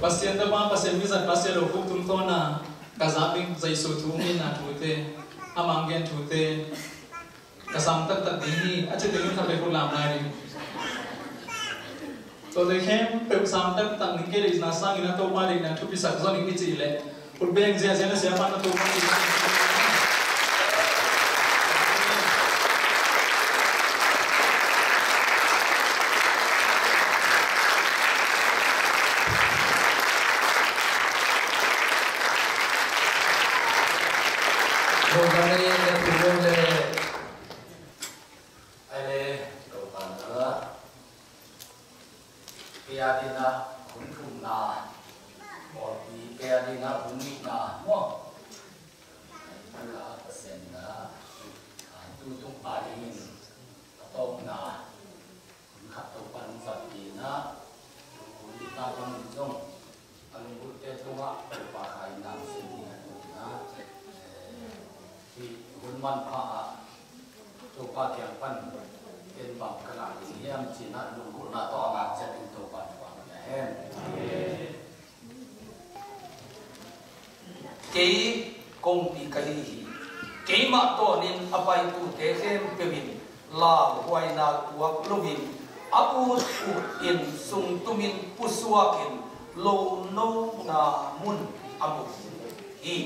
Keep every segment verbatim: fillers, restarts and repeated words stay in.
Pasian tapa, Pasian mizat, Pasian lo khuk tungtawna ka zak ding Jesu thu mina thute, a manggen thute ka sang taktak ding hi, a ci ding khat le khut lam lai ding. Tuate khempeuh sang taktak ning kei deihna sangin a Topa deihna thupisak zon ning i cih leh, khut beng ziahziah na siapa na Topa deihna. Topa deihna thu le. Ai le, Topa na, kei a dingin hun thumna, pawlpi kei a dingin hun nihna maw? Ai le, Pasian na, a tu tung pa dingin a tawpna hun khat Topa nung zat dingin, hun nihna bangin zong a lunggulhte tungah Topa khai nang sin ding a tungin, eh, hih hun manpha ah Topa kiang pan ken bang ka ngah ding hiam ci-in lunggulhna tawh a ngak ciat ding Topa thupha pia hen. Kei kongpi ka hi hi. Keimah tawnin a paitute khempeuh in lauhuaina tuak loin a ut utin sungtumin pusuakin lonona mun a mu hi.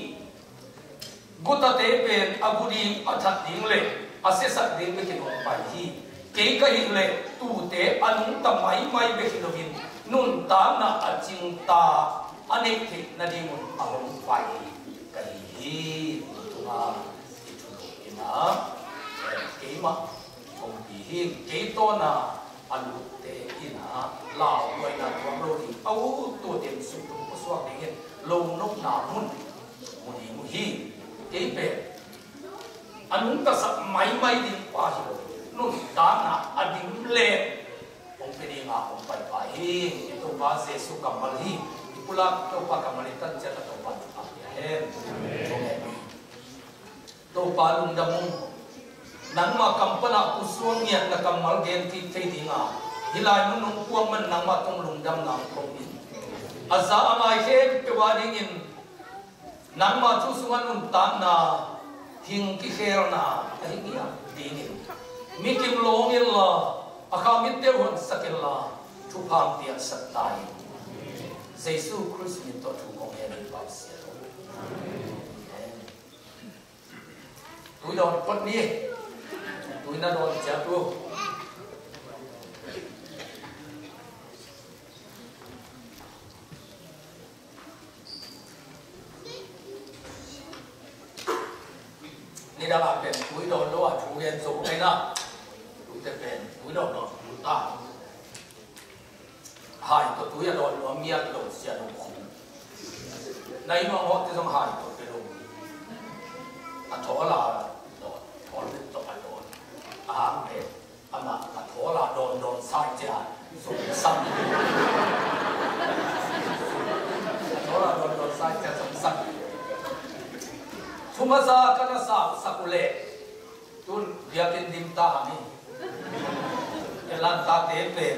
Gutate pen a gu ding, a that ding le a siasak ding bekin hong pai hi. Kei ka hih leh tuute a nungta maimai bek hi loin nuntakna a cingta a neih theih nadingun a hong pai ka hi hi. Tunga i thulu in a, keimah kongpi hi, kei tawna a lutte in a lauhuaina tuak lo ding, a ut utin sungtum pusuak dingin lonona mun mu ding uh hi. Kei pen a nungtasak maimai ding pa hi lo, nuntakna a dim le hong pia dinga hong pai pa hi. I Topa Jesu kammal hi. I pulak Topa kammal i tan ciat a Topa thupha pia hen. Topa lungdam ung. Nangma kam pana pusuak ngiat na kammal gen kik thei dinga hih lai mun nong puak man nangma tawh lungdamna hong ko in. A za a ngai khempeuh a dingin nangma thu sungah nuntakna hing kikhelna a hi ngiat dingin mi kim lawng inla, a kha mitte huansak inla, thupha piaksak ta in. Jesu Khrist min tawh thu kong ngen hi, Pasian aw. Amen. Tui dawn phot ni. Tui na dawn ciat uh. Nidang a pen tui dawn lo a thu gen zo mai na. Tuite pen tui dawn lo thu ta. Hai tawh tui a dawn nuam ngiat lo sia lo khum. Na inn uah ngawhte zong hai tawh pe lo. A thawl a dawn, thawl pen tawh a dawn. A hang pen amah a thawl a dawn dawn sai cia zong sang. A thawl a dawn dawn sai cia zong sang. Thu masa ka na sausak uh leh tun biakinn dim ta hang hi. Elan tate pen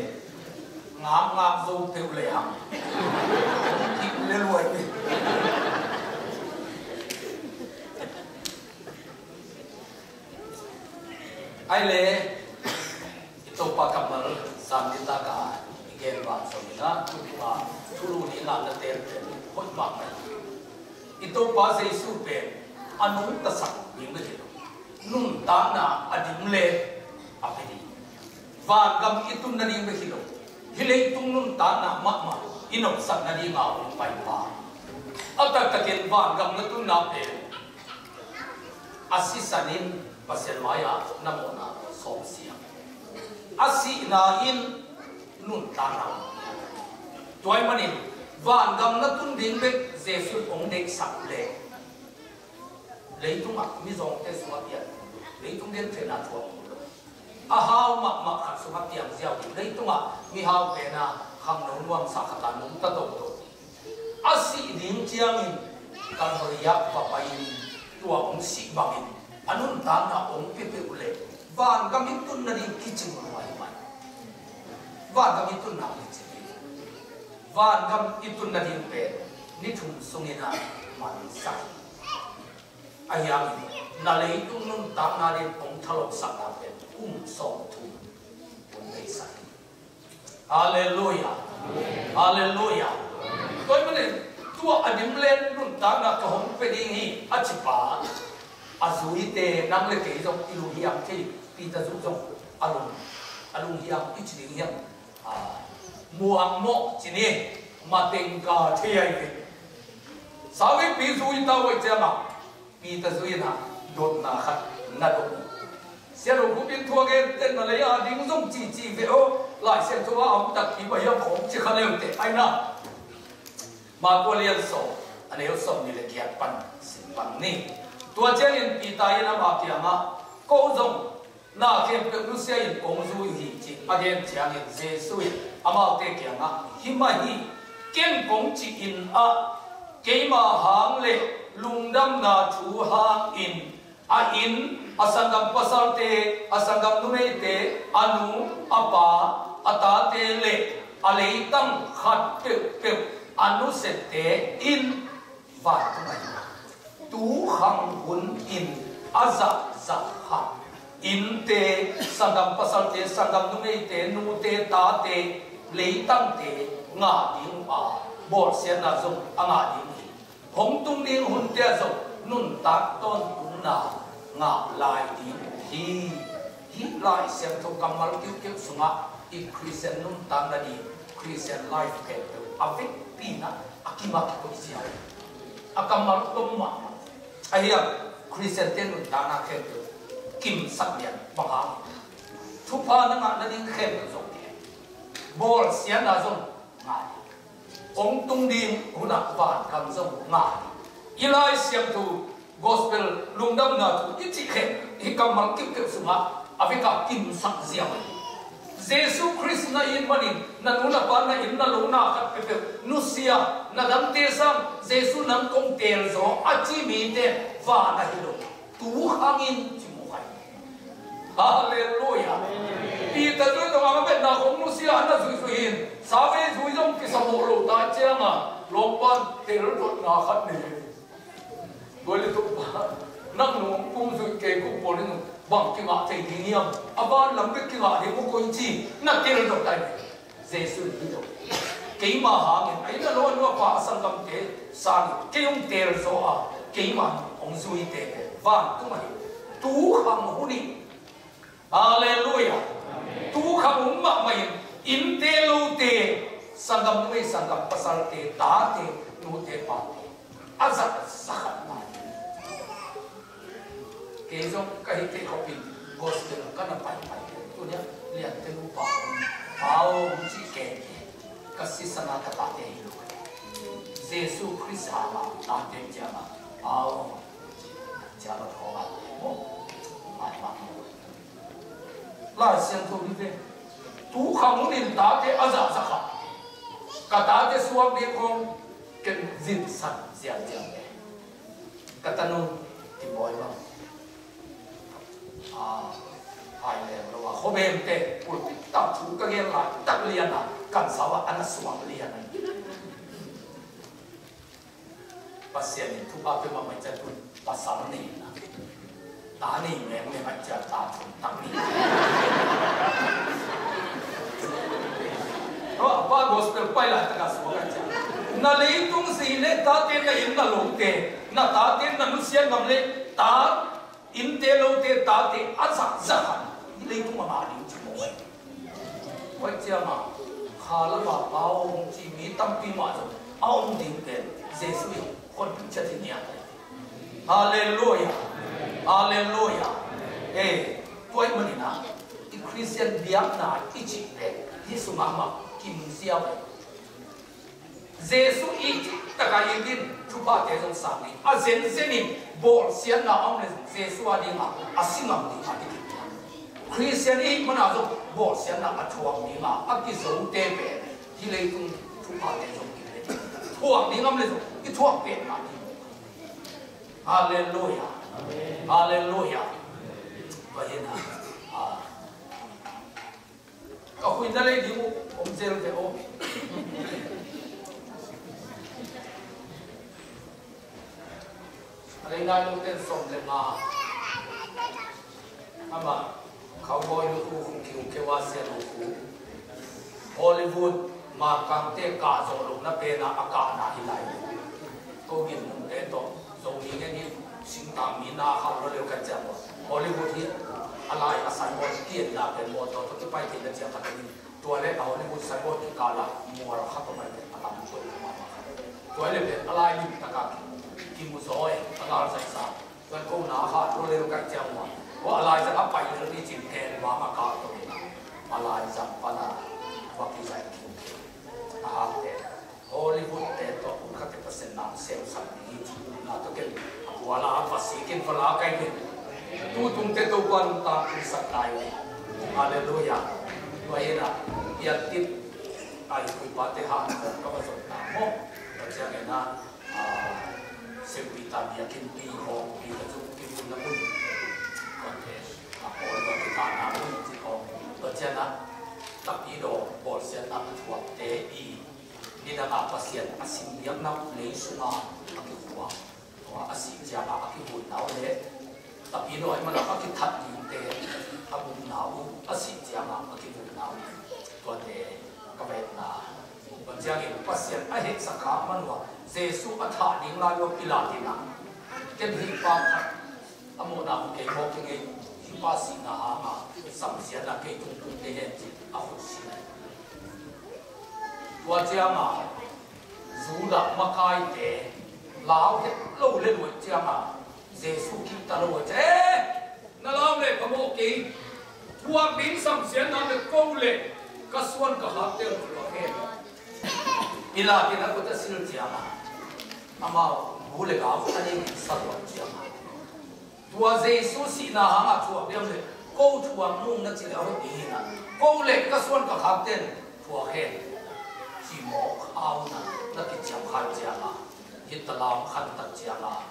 ngakngak zo peuh le hang. Kik le luai peuh. Ai le, i Topa kammal san ding taka i gen vang sawm ina, tu a thulu ding a na tel pen hoih mahmah hi. I Topa Jesu pen a nungtasak ding bek hi lo, nuntakna a dim le a pia ding. Vangam i tun nading bek hi lo, hih leitung nuntakna mahmah i nopsak nadinga hong pai pa. A taktakin vangam na tunna pen a sisan in Pasian mai-ah na mawhna sawm siam. A sihna in nuntakna. Tua ahih manin vangam na tun ding bek Jesuh hong deihsak leh leitungah mizawngte sungah pian, leitung gentheihna thuak lo. A hau mahmah khat sungah piang ziau ding, leitungah mihau pen a khangno nuamsa khat a nungta toto. A sih ding ciangin Kalvari ah va pai-in tua hong sih bangin a nuntakna hong pia peuh leh vangam i tun nading kicing lua hi mai. Vangam i tunna kicing hi. Vangam i tun nading pen ni thum sungin ah mansak hi. Ahi hangin na leitung nuntakna ding hong thalawhsakna pen kum sawmthum hong beisak hi. Halleluia. Halleluia. Tua ahih manin tua a dimlen nuntakna ka hong pia ding hi a cipa a zuite nang le kei zong i lunghiam thei. Peter zu zong a lung, a lunghiam i ci ding hiam? A, muangmawh ci ni, matengka thei ahi ve. Savepi zui ta uh ahih ciangah Peter zui in ah dotna khat na dot hi. Siarokup in thu a gen ten na lei a ding zong cici ve aw. Lai Siangtho a om takpi bang hiam khawng ci kha leute ahi na. Marka lian sawm a neu sawmnih le giat pan sim pan ni. Tua ciangin Peter in ama kiangah, ko zong na khempeuh nusia in kong zui uh hi, ci a gen ciangin Jesuh in amaute kiangah, hi mah hi, ken kong cih in ah, keima hang le lungdamna thu hangin a inn, a sanggam pasalte, a sanggam numeite, a nu, a pa, a tate le a leitang khat peuhpeuh a nusiate in vantung ah hi. Tu khang hun in a zahzah kha innte, sanggam pasalte, sanggam numeite, nute, tate, leitangte ngah ding uh a, bawlsiatna zong a ngah ding hi. Hong tung ding hunte ah zong nuntak tawntungna ngah lai ding uh hi. Hih Lai Siangtho kammal kiukiu sungah i Christian nuntakna ding, Christian life khempeuh a vekpi in ah a kim a kikoih ziau. A kammal tom mahmah. Ahi hang Christian te nuntakna khempeuh kimsak lian bang hang? Thupha na ngah nading khempeuh zong, bawlsiatna zong ngah ding, hong tung ding hun ah vangam zong ngah ding. I Lai Siangtho gospel lungdamna thu i cih khempeuh hih kammal kiukiu sungah a vek a kimsak ziau. Jesuh Khrist na it manin na nu na pa, na inn na lo, na khat peuhpeuh nusia, na dangte sang Jesuh nang kong teelzaw a ci mite van ahi lo. Tu khang in ci mawk hi. Halleluia. Peter zui zong a betna khong nusia na zuihzuih in, save zui zong kisa mawh lo ta ciangin lawmpan teldotna khat nei hi. Tua leh Topa, nang nung kong zuih kei kong pawl in bang kingah thei ding hiam? A van lam bek kingah ding uh koi ci, na teldot ahi. Jesuh in hi lo. Keima hangin, a inn a lo, a nu a pa, a sanggamte sangin kei hong teelzaw a, keima hong zuite pen vantung ahi. Tu khang hun in, halleluia. Tu khang hun mahmah in, innte lote, sanggam numei, sanggam pasalte, tate, nute, pate a zahzah khat mah hi. Kei zong ka hih teh khop in gospel ka na paipai teh, tuni a Liante nupa Pa aw hong cih kei, ka sisan a ka tate hi lo. Jesuh Khrist hang a tate ciang a Pa aw ciang a thawng a maw, maimah maw. Lai Siangtho hi ve. Tu khang hun in tate a zahzah kha. Ka tate suak ding khong ken zinsan zianzian ve. Ka tanu Tibawi bang, a, hai leng lo a, khuabemte pulpit tah thu ka gen laitak lian a, kan sau a, a na suak lian a. Pasian in thupha pia mahmah ciang tun pasal nei na, ta nei mengmeng a ciang ta thum tak ni. Aw, pa gospel pai laitak a suak a ciang, na leitung zi le tate, na inn na lote, na tate na nusia ngam le ta, innte lote, tate a zahzah kha. Hih leitung a ngah ding ci maw? Tua ciang a, kha lam a Pa aw hong ci mi tampi mah zong a om ding pen Jesuh in hon picture hi niat. Halleluia. Halleluia. Eh, tua ahih manin a, i Christian biakna i cih pen hih sungah mah kim ziau hi. Jesuh i cih tak a i in thuphate zong sang ding, a zenzen in bawlsiatna a om le zong Jesuh a ding a, a si ngam ding a ding. Christian i hih man a zong bawlsiatna a thuak ding a, a kizote pen hih leitung thuphate zong kim le, thuak ding om le zong i thuak pen a ding. Halleluia. Halleluia. Tua hi a, a, ka huih na lei ding uh om zel ve aw. Rei nai lo ten sawm le nga. Amah cowboy nu u hong kiu keu a sia lo u. Hollywood makangte kah zawh lohna pen a a kahna hi lai. Ko gin nungte tawh Zomi ngen hi. Singtang mi na khauh lo leu ka ciang uh. Hollywood hi a lai a signboard pianna pen mawtaw tawh kipai theihna ciang khat a ding. Tua le a Hollywood signboard kikal ah mual khat a om a, a tam tua mahmah khat. Tua le pen a lai lim taka kimu zaw e, a gal zaihsa. Tua ko na kha tua le kai ciang ua. Tua a lai zang a pai le ni cin pen mah a kal tua e. A lai zang pan a va kizaih kiu. A hangte. Hollywood te tawh hun khat te Pasian na hong semsak ding hi ci. Na tawh ken a kuala a va sik in va la kai ken. Tu tung te Topa nungta tung sak lai uh. Halleluiah. Tua hi na, pian tip ai kuipa te ha ka va zon ta maw. Tua ciang e na, a, Saint Peter biakinn pi hawng pi ka zuk pi hun na mun. Tua te, a, pawl tua te ta na mun ci hawng. Tua ciang a, tapi daw bawlsiatna a thuakte i nidang a Pasian a sim biakna uh lei sungah a kikhuak. Tua a sih ciangah a kihuina uh le tapi dawi manah a kithat dingte a bukna uh a sih ciangah a kihuina uh. Tuate ka vetna. Tua ciangin Pasian a hehsak kha man uh a Jesuh a thah ding lai uh a Pilat in ah ken hih pa khat a mawhna uh kei mawk hi ngei, hih pa sihna hangah samsiatna kei tungtung kei hen ci a khut sin. Tua ciangah Judah makaite lau het lo le luai ciangah Jesuh kihta lo a ci, "Eh, na lau le ka mawh kei, thuak ding samsiatna le ko le ka suan ka khakte uh thuak hen." Pilat in a kut a sil ciangah amau bu le gau a ning in sa luat ciangah Tua Jesuh sihna hangah thuak diam le ko thuak nung na ci le a hoih ding hi na, ko le ka suan ka khakten thuak hen. Ci mawk a uh na, na kiciam khan ciangah hih talam khantak ciangah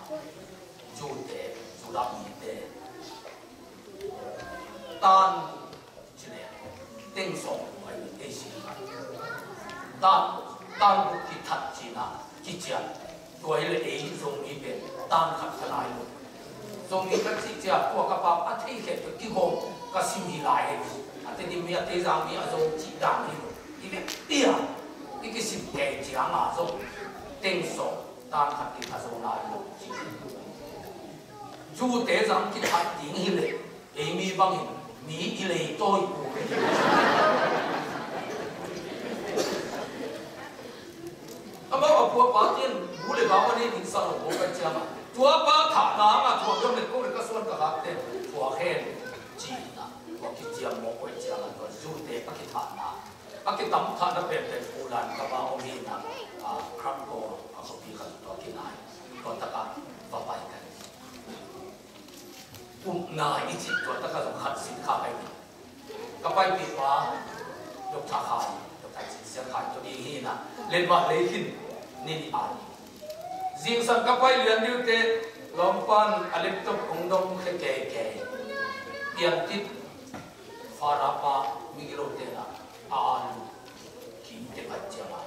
Jew-te, Judah mite tan Cih leh teng sawm pai in ei si hi. Tan, tan buk kithat cihna kician. Tua hi leh ei Zomi pen tan khat ka nai lo. Zomi ka cih ciang tua ka pau a thei khet tua kihawm ka sim hi lai hi. A Tedim mi, a Teizang mi, a Zo cih dan hi lo. I vek tia i kisim kei ciang a zong teng sawm tan khat in a zo nai lo. Jew-te zang kithat ding hi leh Ei mi bangin mi i leitawi kul hi. Amau a puapa kiang bu le bau a nei ding sa lo maw ka ciam a, tua pa thahna hangah thuak deuh le ko le ka suan ka khakte thuak hen ci-in ah, tua kiciam mawk uh ciangah tua Jew-te a kithahna, a kitam thahna penpen Pulan kama om hi-in ah, Krakow a khuapi khat tua kinai, tua takah va pai ka hi. Upna i cih tua takah zong khat sin kha ka hi. Ka paipih pa Doctor Khai, Doctor Cin Siang Khai tua ding hi-in ah, letmah lei khin ni nih a ding. Zingsang ka pai lian deuh teh lawmpan a laptop hong dong khia keikei. Piangtip Farapa migilote na a alu kim te pai ciang a,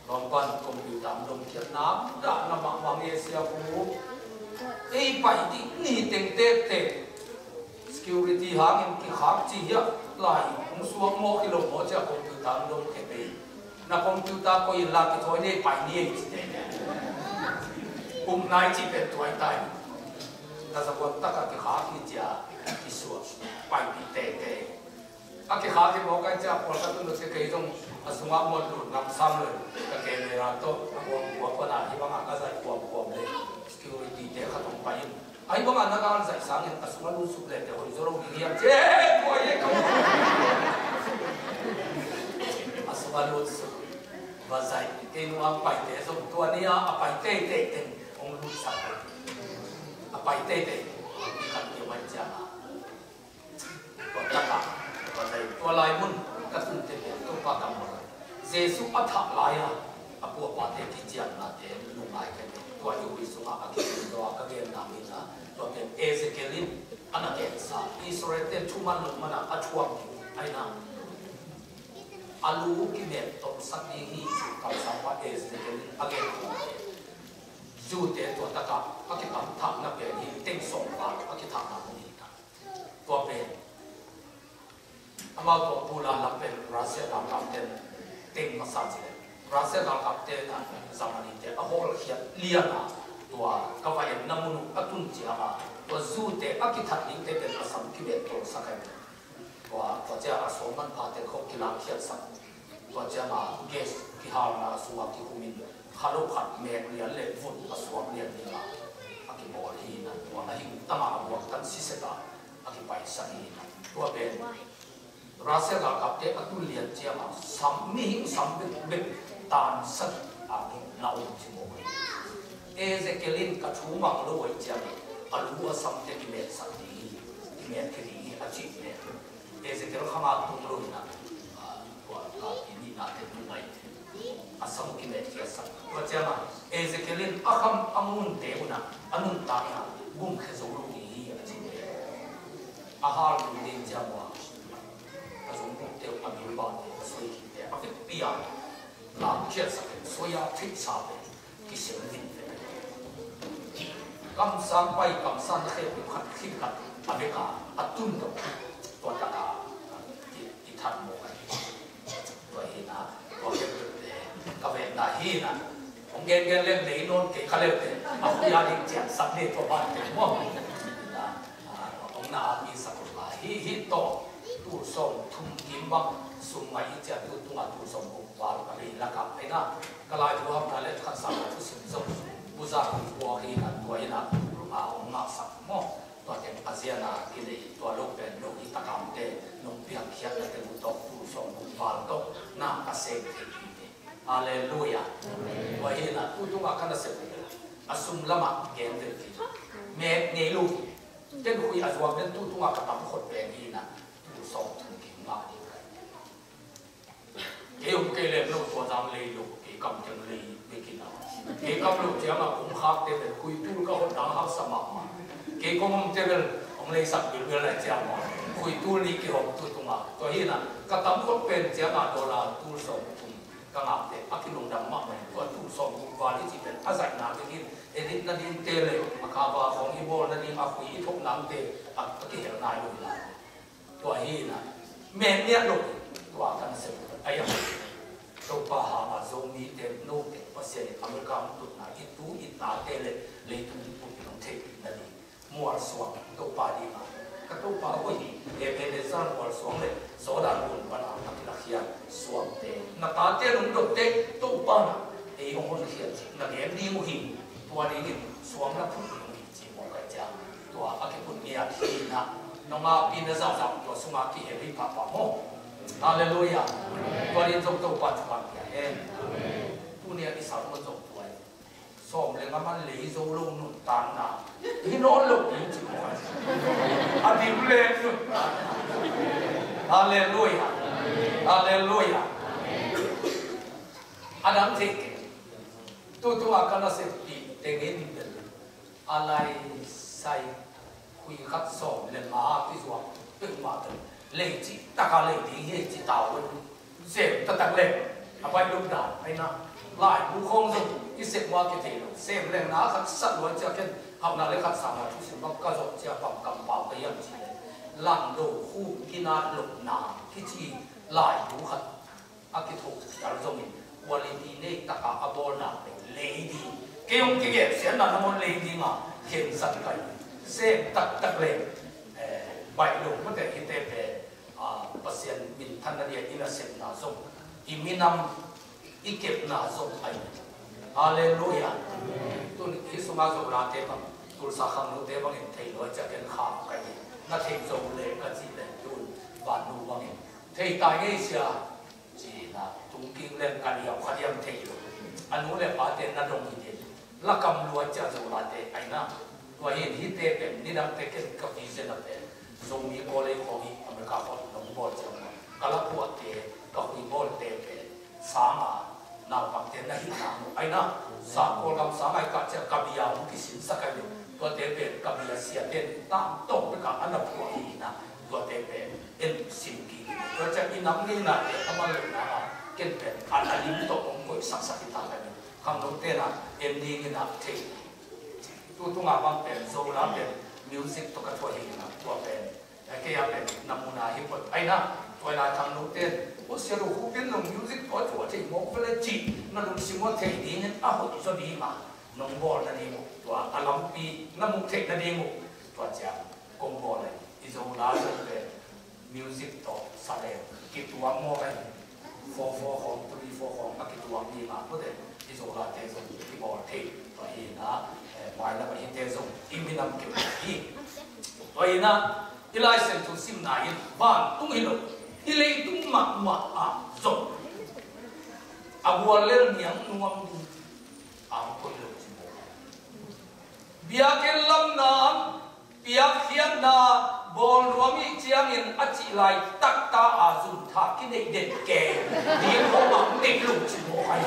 lawmpan computer dong khiatna dahna mahmah nge sia pu. Ei pai ding ni teng tektek security hangin kikhak ci hiah lai hong suak mawk hi lo maw cia computer dong khia pei. Na computer koih in la kithawi nei pai ni ei ci te. Upna i cih pen tuai tai. Ka zakuan takah kikhak hi cia kisuak paipih teitei. A kikhak hi mawk a i cia pawlkhat tun cia kei zong a sungah mawt lut ngam sam lo in ka camera tawh a kuamkuam pana hi bangah ka zaih kuamkuam le security te khat hong pai in. Ahi bangah na gal zaih sangin a sungah lut suk leh teh hoih zaw lo ding hiam ci. He, tua hi ka mu. A sungah lut suk. Va zaih kei nungah paite zong tua ni-a a pai teitei teng hong lut sak. A pai teitei teng hong lut sak kei vai ciangah. Tua takah, tua lai, tua lai mun ka tun teh Topa ka mual. Jesuh a thah lai-a a puapate kiciamnate lungngai ka hi. Tua i ui sungah a kicing tua ka genna hi-in ah, tua pen Ezekiel in a na gensa. Israel-te thu man lo manah a thuak ding ahi na. A lu kimen tawmsak ding hi ci kamsangpa Ezekiel in a gen. Jew te tua takah a kitam thahna pen hi, teng sawm val a kithahna mun hi ta. Tua pen amau tua pula lam pen Russia galkapten teng masa ci le, Russia galkapte na Germany te a hawlkhiat liana tua ka va enna mun uh a tun cianga tua Jew te a kithat dingte pen a sam kibehtolsak ahi. Tua, tua ciang a sawm manpha te khawng kilangkhiatsak. Tua ciang a gas kihalna sungah kihumin kha lo khat mek lian le vun a suak lian dingah a kibawl hi na. Tua a hing tangah a buak tan sisek ah a kipaisak hi na. Tua pen Russia galkapte a tun lian ciang a sam, mihing sam bekbek tan sagih a na om ci mawk hi. Ezekiel in ka thu mang lo ahih ciang a lu a samte kimetsak ding hi, kimetkhia ding hi a cih pen Ezekiel khang a tung lo hi na, a, tua galpi nihna te nungai a sam kimetkhia sak. Tua ciang a Ezekiel in a kham a ngunte un a, a nuntakna gumkhia zo lo ding hi a cih pen a hal ding ciang ua a zong gumte uh a bilbangte a soi khite a vekpi a lamkhiatsak in soi a theihsa pen kisem vin ve. Kamsang pai, kamsang na khempeuh khat khit khat a veka a tun dok tua taka i, i that mawk ahi. Tua hi na, tua khempeuh te ka vekna hi na. Hong gengen leng lei nawn kei kha leu te a khui a ding ciansak le tua ban te maw. Na, a, hong na a pi sak uh la hi, hi tawh tul sawm thum kim bang sum ngai i ciah tu tungah tul sawm guk val a bei lakah ahi na. Ka lai thu hamna le khat sang a thusim zong buza kong puak hi na, tua hi na, a hong ngahsak maw. Tua teng a ziana kinei tua lo pen lo hi takamte nong piakkhiatna teng uh tawh tul sawm guk val tawh na ka sem thei hi. Halleluia. Tua hi na, tu tungah ka nasep uh a sum lamah gen vel hi. Mek ngei lo hi. Ken khui a zuak den tu tungah ka tam khot pen hi na, tul sawm thum kim ngah ding ka hi. Kei om kei lem lo tua zang lei lo, kei kam teng lei bek in a. Kei kam lo ciang a kong khakte bel khui tul ka hot dang haksa mahmah. Kei kong omte bel hong leisak bilbel lai ciang a khui tul nih kihong tu tungah. Tua hi na, ka tam khot pen ciang a dollar tul sawm thum ka ngakte a kilungdam mahmah in tua tul sawm guk val i cih pen a zaihna bek in, edit nadingte le a kava khawng i bawl nading a khui i thok nangte a, a kihel nai lo hi lai. Tua hi na, men niat lo, tua kan sem a yang. Topa hanga Zomite note Pasian in America hong tutna i tu i tate le leitung i pumpi hong theihpih nading mualsuang Topa dinga. Ka Topa hoih hi, Ebenezer mualsuang le Jordan gun pana a kilakhiat suangte. Na tate nungdotte Topa na ei hong honkhia cih na gen ding uh hi. Tua dingin suang na phut ding uh hi. Ci mawk ai ciang tua a kiphut ngiat hi na, nong a pi na zahzah tua sungah kihel hi pahpah maw. Halleluia. Tua din zong Topa thupha pia hen. Tuni a i sermon zong tua hi. Sawm le ngam a lei zo lo nuntakna hi nawn lo ding ci mawk ai. A dim le nuntakna. Halleluia. Halleluia. A dang thei kei. Tu tungah ka naseppih tengin bel a lai sai khui khat sawm le nga a kizuak peuhmah bel lei cih taka lei ding hi ci ta un. Sem taktak le a baih lo dan ahi na. Laibu khawng zong i sep uh a kithei lo. Sem leng na khat sat luai ciah ken hauhna le khat sangna thusim bang ka zawh ciah bang kampau ka hiam cih le Langdo Khuk Gina Lopna kici laibu khat a kithoh tal zongin quality nei taka a bawlna pen lei ding. Kei hong kigelh siatna nangawn lei dinga khensat kai. Sem taktak le, eh, baih lo mate hite pen, ah, Pasian minthanna dia i nasepna zong, i minam i kepna zong ahi. Halleluia. Tun hih sunga Zolate bang, Tulsa khangnote bangin thei lo a ciah ken kham kai. Na thei zo le ka cih le tun vannu bangin thei tai ngei sia. Ci na tungking leng ka liau kha diam thei lo. A nu le pate na dong hi den. Lakam lua cia Zolate aina. Tua hin hite pen nidangte ken ka vision a pen Zomi College khawng hi America khawng nong bawl ciang ma ka la puahte ka hui bawlte pen sanga naupangte na hihna mu aina. Sangkawl gam sangai kah cia ka bia hong kisinsak ahi. Tuate pen ka bia siate tangtawng beka a na puah hi na. Tuate pen en sim kik hi. Tua ciang i nam ngeina te a man lo na a ken pen a na lim tawh hong koih saksak hi ta ka ni. Khangno tenah en dingin ah thei. Tu tunga bang pen Zola pen music tawh ka thuah hi inah tua pen kei a pen na muna hi pawt aina. Tua ina khangno ten, "O sia lo, hupin nong music tawh thuah thei mawk vele," cih na lungsim uh thei dingin a hoih zaw ding a nong bawl nading uh, tua a lampi na muh theih nading uh, tua ciang kong bawl ahi. I Zola zong pen music tawh sa leng kituak mawk ahi. Fawfawkhawng, tuli fawkhawng a kituak ding a, mute i Zolate zong kibawl thei. Tua hi inah, eh, mailam ahite zong i minam keu hi. Tua hi inah i Lai Siangtho simna in vantung hi lo, i leitung mahmah ah zong a guallel niang nuam ding a koih lo ci mawk. Biakinn lam nang piakkhiatna bawl nuam ih ciangin a cih lai takta a zum tha kineih den kei ding khawng a hong neih lo ci mawk ahi.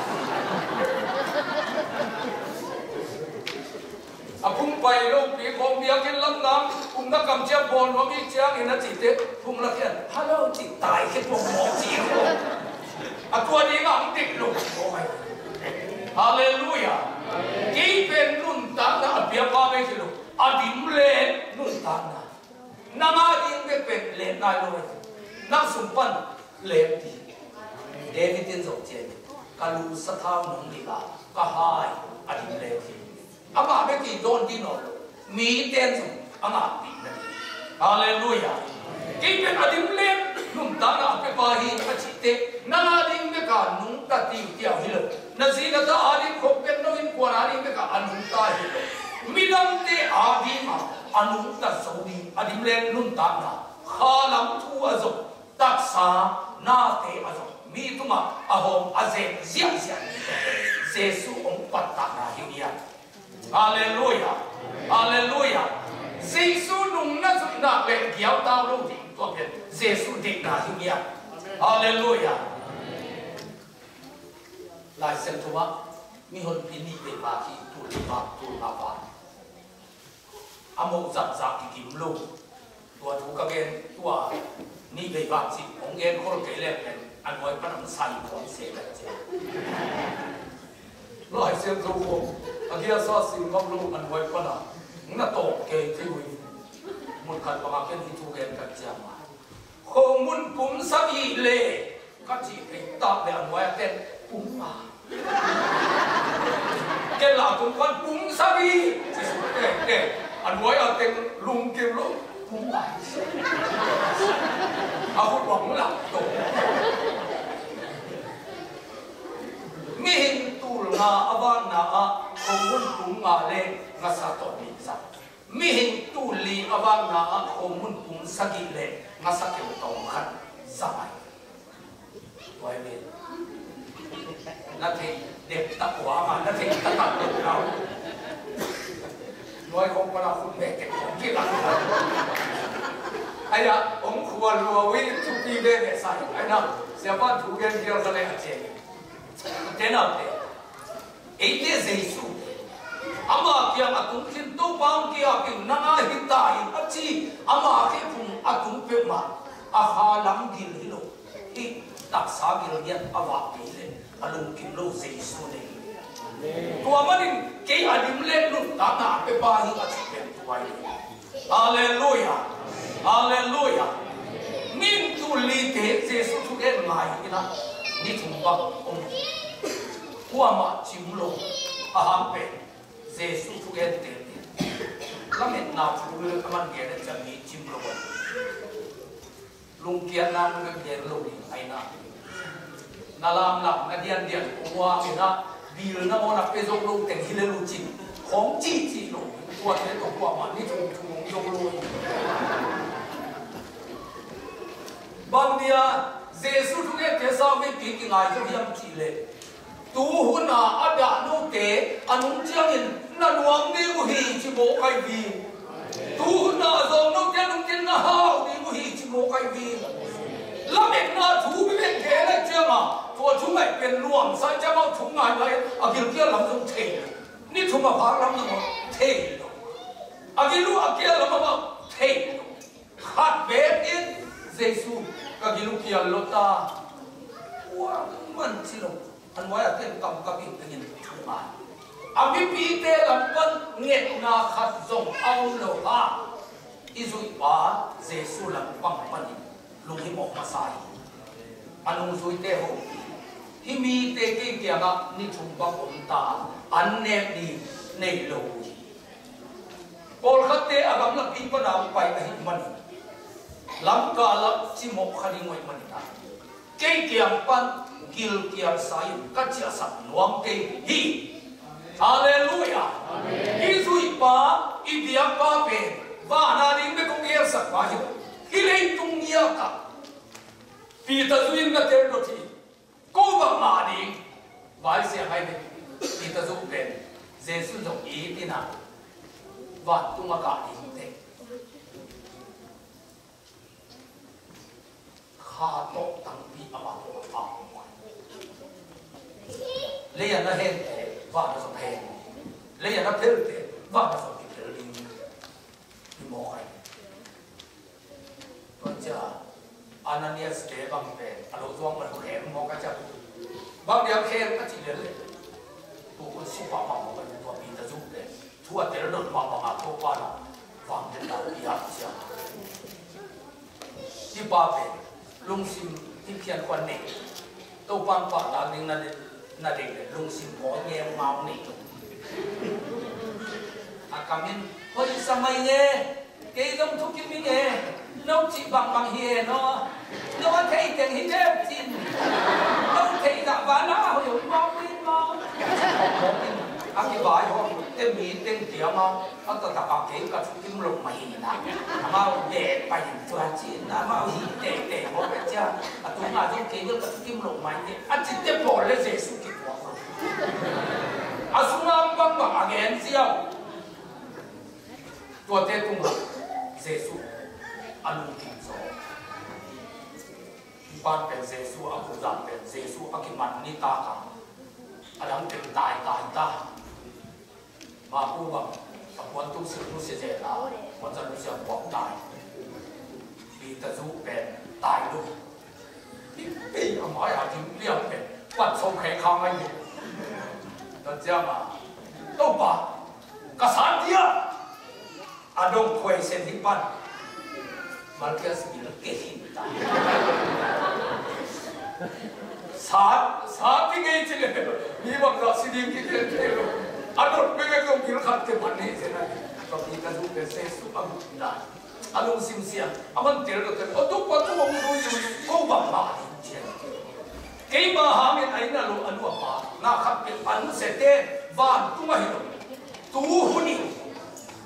A phung pai lopi khawng biakinn lam nang upna kamciam bawl nuam ih ciangin a cihte phung lakhian, "Hello," cih tai khit mawk mawk cih khawng a tua ding a hong neih lo ci mawk ahi. Halleluiah. Kei pen nuntakna a piapa bek hi lo, a dim le nuntakna. Nang a ding bek pen len nai lo hi. Nang sung pan len ti. David in zong cian, "Ka lu sathau nong dik a, ka hai a dim len hi." Amah bek i dawn ding nawn lo, mite in zong a ngakpih na ding. Halleluiah. Kei pen a dim len nuntakna a piapa hi a cihte, nang a ding bek a nungta tiutiau hi lo. Na zi na ta a ding khop pen no innkuan a ding bek a a nungta hi lo. Midangte a ding a a nungta zo ding a dim len nuntakna, kha lam thu a zong, taksa nate a zong, mi tungah a hawm a zem ziahziah Jesu hong pattahna hi uh hiam? Halleluiah. Halleluiah. Jesu nung na zuih nak le giautau lo ding, tua pen Jesu deihna hi uh hiam? Halleluiah. Lai Siangtho ah mihonpi nih vei vak hi, tul vak, tul nga vak. A moh zakzak kikim lo. Tua thu ka gen, tua nih vei vak cih hong gen khol kei leng pen a nuai pan hong sai khawn se ka ci. Lai Siangtho khawng a giasa sim ngam lo, a nuai pan a hong na tawk kei thei uh hi. Mun khat bangah ken hih thu gen ka ciam a, khomun pum sagih le ka cih thei tak le a nuai a ten pum nga. Ken la tung pan pum sagih ci suk tektek. A nuai a teng lungkim lo, pum nga. A khut bang lak to. Mihing tul nga a vakna ah khomun pum nga le ngasa tawh nih zang. Mihing tul li a vakna ah khomun pum sagih le ngasa keu tawm khat zang ahi. Tua hi ve. Na thei dek tak uh a, na thei tak tak uh a. Nuai khawng pan a khut bek kek khawng kilak. Ai a, hong khua lua uh hi, thupi veve sa hi. Ai na, siapa thu gen vial sa le a ciai. Te na te. Eite Jesu, ama kiang a tung khin, Topa hong ki-ap in, nang a hi ta in a ci, ama khe phung a tung peuhmah a kha lam gil hi lo, hih taksa gil ngiat a vak kei le a lungkim lo Jesu nei. Tua manin kei a dim le nuntakna a piapa hi a ci pen tua hi. Halleluiah. Halleluiah. Min tul lite Jesu thugen ngai inah ni thum bang om. Kuamah cim lo a hang pen Jesu thugen te lametna thu a man gen a ciang mi cim lo. Lungkiatna nung gen lo ding aina. Na lamlam na diandian kong uang inah bil na ngawn a pe zo lo teng hi le lucin khawng cihcih lo. Tuate tawh kuamah ni thum thum hong zo lo hi. Bang dia Jesu thugente sau mipi kingai zo hiam cih leh, tu huna a dah note a nung ciangin na nuam ding uh hi ci mawk ahi vi. Tu huna a zawng note a nung ciangin na hau ding uh hi ci mawk ahi vi. Lametna thu bek gen ahi cianga tua thu ngaih pen nuamsa cianga thu ngai ngai a gilkial lam zong thei lo. Ni thum a phak lam zong thei lo. A gil uh a kial lam a thei lo. Khat beek in Jesu ka gil uh kial lo ta. Kuaman ci lo. A nuai a ten kam ka bing tengin A mipite lam pan ngetna khat zong a om lo a, i zuihpa Jesu lam pang panin lunghimawh masa hi. A nungzuite hopih, hih mite kei kiangah ni thum bang om ta, an nek ding nei lo uh hi. Pawlkhatte a gamlapi pana pai ahih manin lamkal ah cimawh kha ding uh ahih manin ah, kei kiang pan gilkial sa in ka ciahsak nuam kei hi. Halleluiah. Amen. I zuihpa, i biakpa pen van a ding bek hong gelsak pa hi lo. Hih leitung ngiat ah Peter Zu in na tel dot hi. Ko bang ngah ding? Vai siang hai ding. Peter Zu pen Jesu zong it in ah vantung a kah ding teh. Kha tawh tangpi amah tawh a pha. Lei a na hente, van a zong hen. Lei a na phelte, van a zong kiphel ding. Hi mawk ai. Tua cia Ananias te bang pen a lo zuang man khen mawk a cia. Bang dia khen a ci lel leh. Tua kun si pah mah mawk a tua Peter Zu pen. Thu a tel dot mah bang a Topa na vang den lau i a cia. Hih pa pen lungsim hih phian khuan nei. Topa pahtak ding na ding, na ding le lungsim khawl ngeungau nei. A kam in, hoih sa mai nge, kei zong thukim ing e, no cih bangbang hi e no. No a thei teng hi deuh cin. No thei zah van a hoih hoih mawk ding maw? A kivai hawm te mi teng kiangah a taktak a kei ka thukim lo mah hi na. Amau det pai in tua ci na amau hi teitei mawk a cia. A tungah zong kei bel ka thukim lo mah hi a ci te pawl le Jesu kituak lo. A sungah bangbang a gen ziau. Tuate tungah Jesu a lungkim zaw. Pan pen Jesu a kuzan pen Jesu a kiman nitak a, a dang pen taitai ta. Maku bang a puan tung sil nu sia zel a, puan zan nu sia puak tai. Peter Zu pen tai lu. Pei a mai a ding liam pen kuat so khek khang ai ni. Tua ciang a, Topa, ka san dia. A dong khuai sen hi pan. Malkias bil ke hin ta. Sa, sa ti ngei ci le. Mi bang za si ding ki ken te lo. A dong pe ke dong bil khat ke pan ni sen a. Ka pi ka zu ke se su a bu na. A lungsim siang. A man tel lo te. O tu pa tu ong tu yu. Ko bang ma ding cian. Keima hangin a inn a lo a nuam a, na khat peuh a nusiate vantung ahi lo. Tu hun in.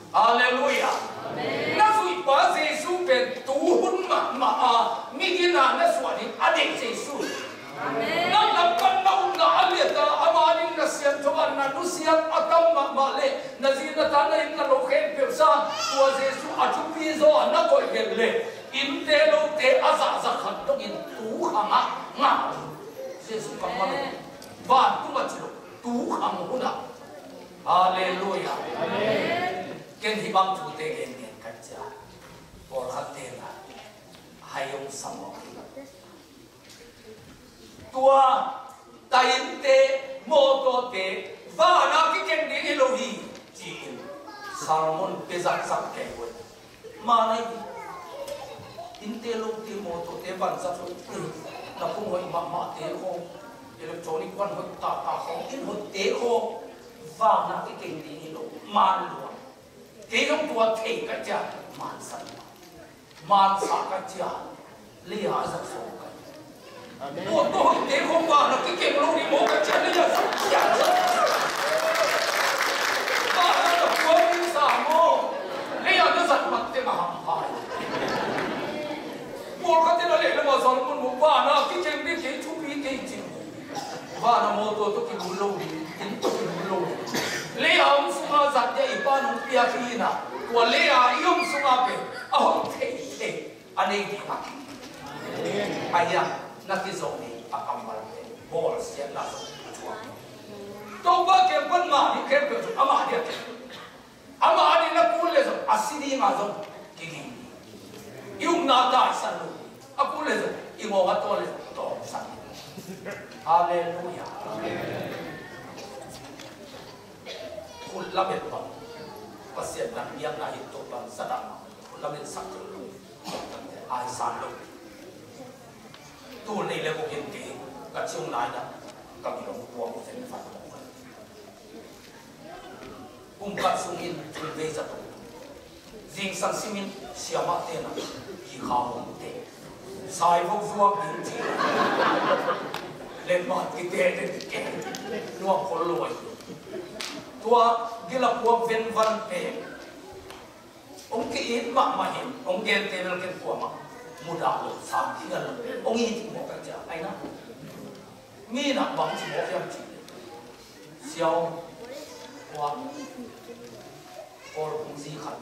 Halleluiah. Amen. Na zuihpa Jesu pen tu hun mahmah a, migina na suah ding a deih Jesu. Amen. Nang lam pan na upna a liat a, ama ding na siangtho a, na nusiat a tam mahmah le, na zi na ta na inn na lo khempeuh sa, tua Jesu a thupi zaw a na koih gelh le. Innte lote a zahzah khat dongin tu khangah ngah. Jesu kammal vantung a ci lo tu khang hunah. Halleluiah. Amen. Ken hih bang thute gengen kan cia. Pawlkhat tena hai hong sam awk hi. Tua tainte mawtawte vana kikeng ding hi lo hi ci-in sermon pia zakzak kei uh. Manai innte lote mawtawte vanzat hoihte, na phung hoih mahmahte khawng, electronic van hoih tahta khawng, inn hoihte khawng vana kikeng ding hi lo. Man lua. Kei zong tua thei ka cia mansan. Mansa ka cia, lei a zat sawm ka. Amen. Tua tua hoihte khong vana kikeng lo ni maw ka cia, lei a zat cia. Vana na kuang ni sa maw, lei a na zat mat teng a ham pai. Pawlkhat in a leh lam a zang mun maw, vana kikeng ni kei thupi kei cin. Vana mawtaw tawh kilun lo hi, inn tawh kilun lo hi. Lei a om sunga zat dia i Pa nong piak hi na, tua lei a i om sunga pen a hoih theithei a nei ding a. Ahi a, na kizom hi a kammal pen bawlsiatna zong a thuak. Topa kiang pan mah ding khempeuh zong amah dia. Amah a ding na kul le zong, a si ding a zong kiging. I upna taisan lo. A kul le zong, i ngawng a tawl le zong tawmsan. Halleluiah. Lamet bang Pasian dan biakna hi, tua bang sa dan lamet sak lo. Ai san lo. Tul nei le ko kin ke ka ciung lai na ka bilong puang ko fen fat. Kum khat sungin thum vei zato. Zingsang simin siamah tena i kha hong te. Sai vok zuak ding ci. Letmat kite te ke. Nuam khol lo ai. Tua gila puak ven van pe. Hong ki-it mahmah in, hong gente bel ken kuamah mudah lo, sam khinga lo, hong it mawk a cia, ai na. Mi na bang ci mawk hiam ci. Siau, kuak, kawl kung zi khat.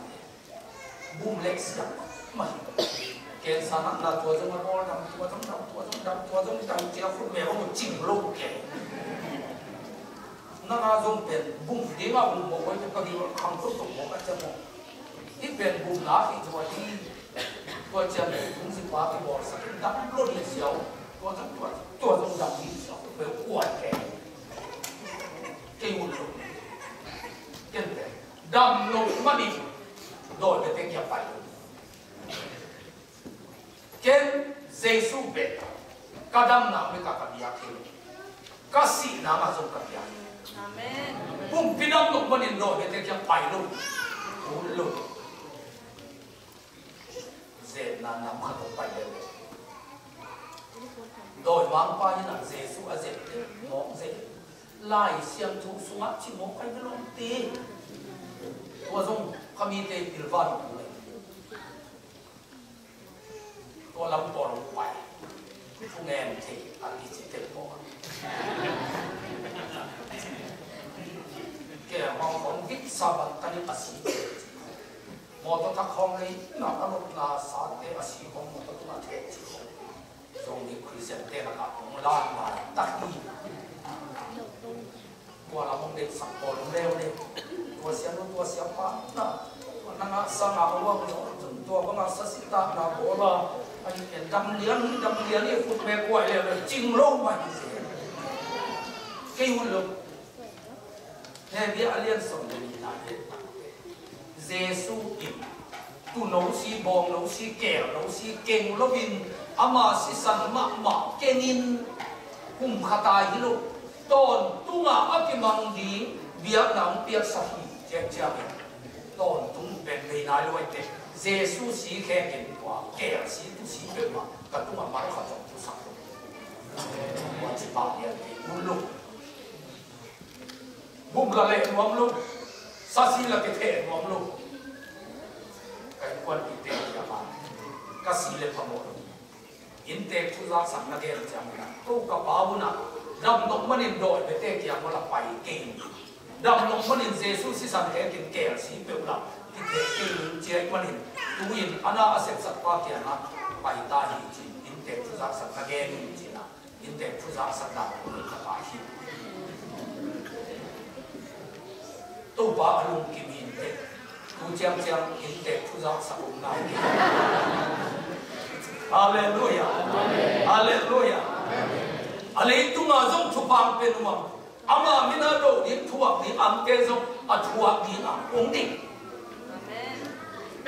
Bum lek siak mah hi. Ken sa nak na tua zong a bawl dam, tua zong dam, tua zong dam, tua zong dam, cia khut me hong cing lo ke. Nang a zong pen bum ding a bum mawk oi, tua ka hi khang tuk tuk mawk a cia mawk. Hih pen bum na hi tua hi. Tua cian tung si pa kibawlsak in dam lo ding siau. Tua zong tua, tua zong dam ding siau. Tua kuat ke. Kei un lo. Ken pen dam lo manin dawi bete kia pai lo. Ken Jesu pen ka damna mah ka, ka biak hi lo. Ka sihna mah zong ka biak hi. Amen. Pumpi dam lo manin dawi bete kia pai lo. Kul lo. Zetna nam khat hong pai lel. Dawimangpa in a Jesu a zet mawk zet. Lai Siangtho sungah ci mawk kai ve lawmte. Tua zong kha mite pilvan tu lei. Tua lam pawl hong pai. Thungen thei a kici tel pawl. Ke hong hong vik sa bang tani a si. Mawtaw thak khawng lei na a lawpna sate a si khawng mawtaw tungah theh ci khawng. Zong hi Khristian te lakah hong lan lai tak hi. Tua lam hong deihsak pawl hong leu le. Tua sia nu tua sia pa na. Tua nang a sang a hong uang zong zong tua bang a sa si tak na pawl a. Ai ken dam lian hi dam lian hi khut me kuai leu le cing lo mah hi se. Kei hun lo. Hebru a lian sawm le nihna hi. Jesu in tuuno si, bawngno si, keelno si keng loin ama sisan mahmah kengin kum khat a hi lo. Tawntung a a kimang ding biakna hong piaksak hi. Ciangciangin tawntung pen vei nai lo ahi teh. Jesu si khekin tua keel si tu si peuhmah ka tungah mal khat zong tusak lo. Tua ci pah lian kei un lo. Bum la leh nuam lo, sasi la kitheh nuam lo. Ka innkuanpihte kiangah ka si le phamawh lo. Inntek thu zaksak na gen ciangin ah, ko ka pa un ah, damnop manin dawi bete kiang uh la pai kei in. Damnop manin Jesu sisan khekin keel si peuh la kitheh kei in ci ahih manin, tu-in a na a sepsak pa kiangah pai ta hi ci-in, inntek thu zaksak na gen in ci-in ah. Inntek thu zaksak dan kong ka pah hi. Topa a lungkim hi inteh. Tu ciangciang inntek thu zaksak om nai hi. Halleluiah. Halleluiah. A leitung ah zong thupha hong pia nuam. Ama min a do ding, thuak ding, amte zong a thuak ding a hong ding. Amen.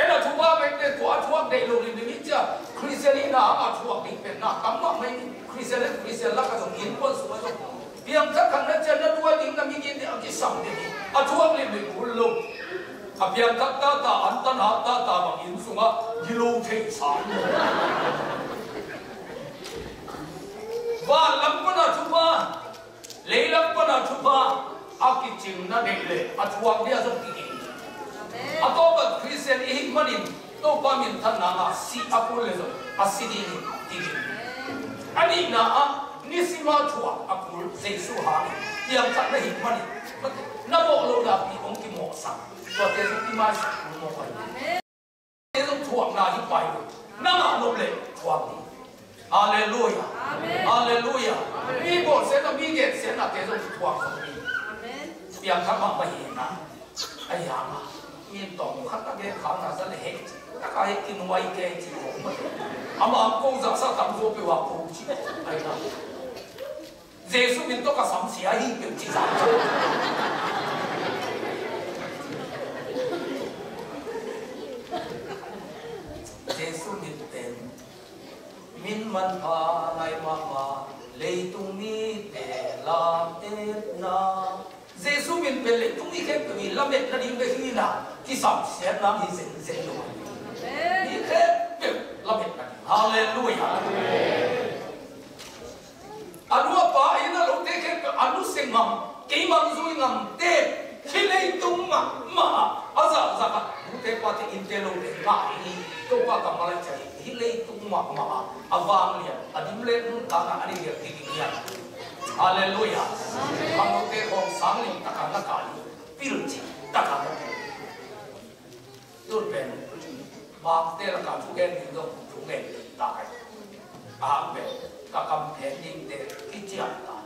En a thupha bek le tua a thuak deih lo limlim hi cia, Khristian hihna a thuak ding pen na tam mahmah hi. Khristian le Khristian lakah zong, innkuan sungah zong, piangthak khat na ciah na duai ding, na migin ding a kisam ding hi. A thuak limlim kul lo. A piangthak tata, an tanhat tata bang inn sungah gilo thei sa hi. Van lam pana thupha, lei lam pana thupha a kicing na deih leh a thuak ding a zong kiging. Amen. A tawpah Khristian i hih manin Topa minthanna ah sih a kul leh zong a si ding hi kiging. A nihna ah nisim a thuak a kul Jesu hangin piangthak na hih manin na mawh lo napi hong kimawhsak, tuate zong i maisak kul mawk hi. Amen. Te zong thuakna hi pai lo. Nang a nop leh thuak ding. Halleluiah. Amen. Halleluiah. Amen. Mi bawlsiatna, mi gensiatna te zong thuak zo ding. Amen. Piangthak mahmah hi na. Ahi hang a, mi tawm khat a gen khak na za le heh. Taka heh kinuai kei ci ko. Ama ko zaksa tam zo peuh a ko ci. Ahi hang. Jesu min tawh ka samsia hi peuh ci zang zo. pen leitung mi khempeuh i lametna ding bek hi na, kisamsiatna hi zenzen lo. Mi khempeuh lametna ding. Halleluiah. A nu a pa, a inn a lote khempeuh, a nusia ngam, keimah zui ngamte, hih leitung mahmah ah a zahzah a nute pate innte lote ngah hi. Topa kammal ah ciah hi. Hih leitung mahmah ah a vanglian, a dim le nuntakna a nei lian hi ding hiam? Halleluiah. Khangnote khawng sang lim takah na kah hi. Pilcing takah na kah hi. Tun pen bangte lakah thugen ding zong thugen ding ta kai. A hang pen ka kam phen dingte kician ta.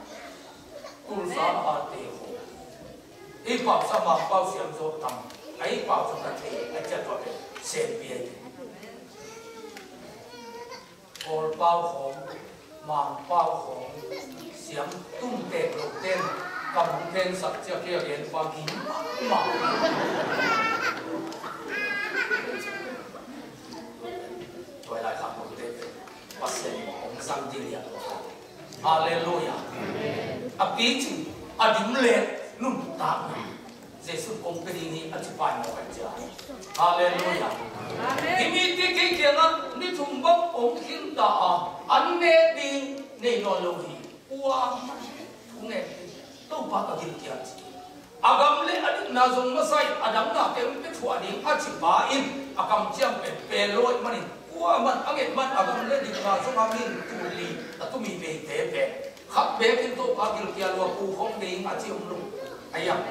Tulsa Mangpau te ho. Ei pau sa Mangpau siam zo tam. Ei pau sa ka thei a ciat tua pen sen pia hi. Kawlpau khawng, Mangpau khawng, siam tum tek lo ten, ka mong pen sak ciak hi a gen pa gim mahmah. Tuai lai khang lo ten, Pasian hong sang ding lian. Halleluiah. A picing, a dim le nuntakna Jesu kong pe ding hi a ci pai mawk a cia. Halleluiah. Amen. Hih mite kei kiangah ni thum bang om khin ta a, an ne ding nei nawn lo hi. Kuaman thu ngen hi. Topa ka gilkial ci. A gam le a dikna zong masa in a dang nate hong pia thuah ding a ci pa in a kamciam pen pe lo ahih manin kuaman a nget man a gam le dikna zong a min tul li a tumi peite pen khat bekin Topa gilkial uh a pu khong ding a ci om lo. A iang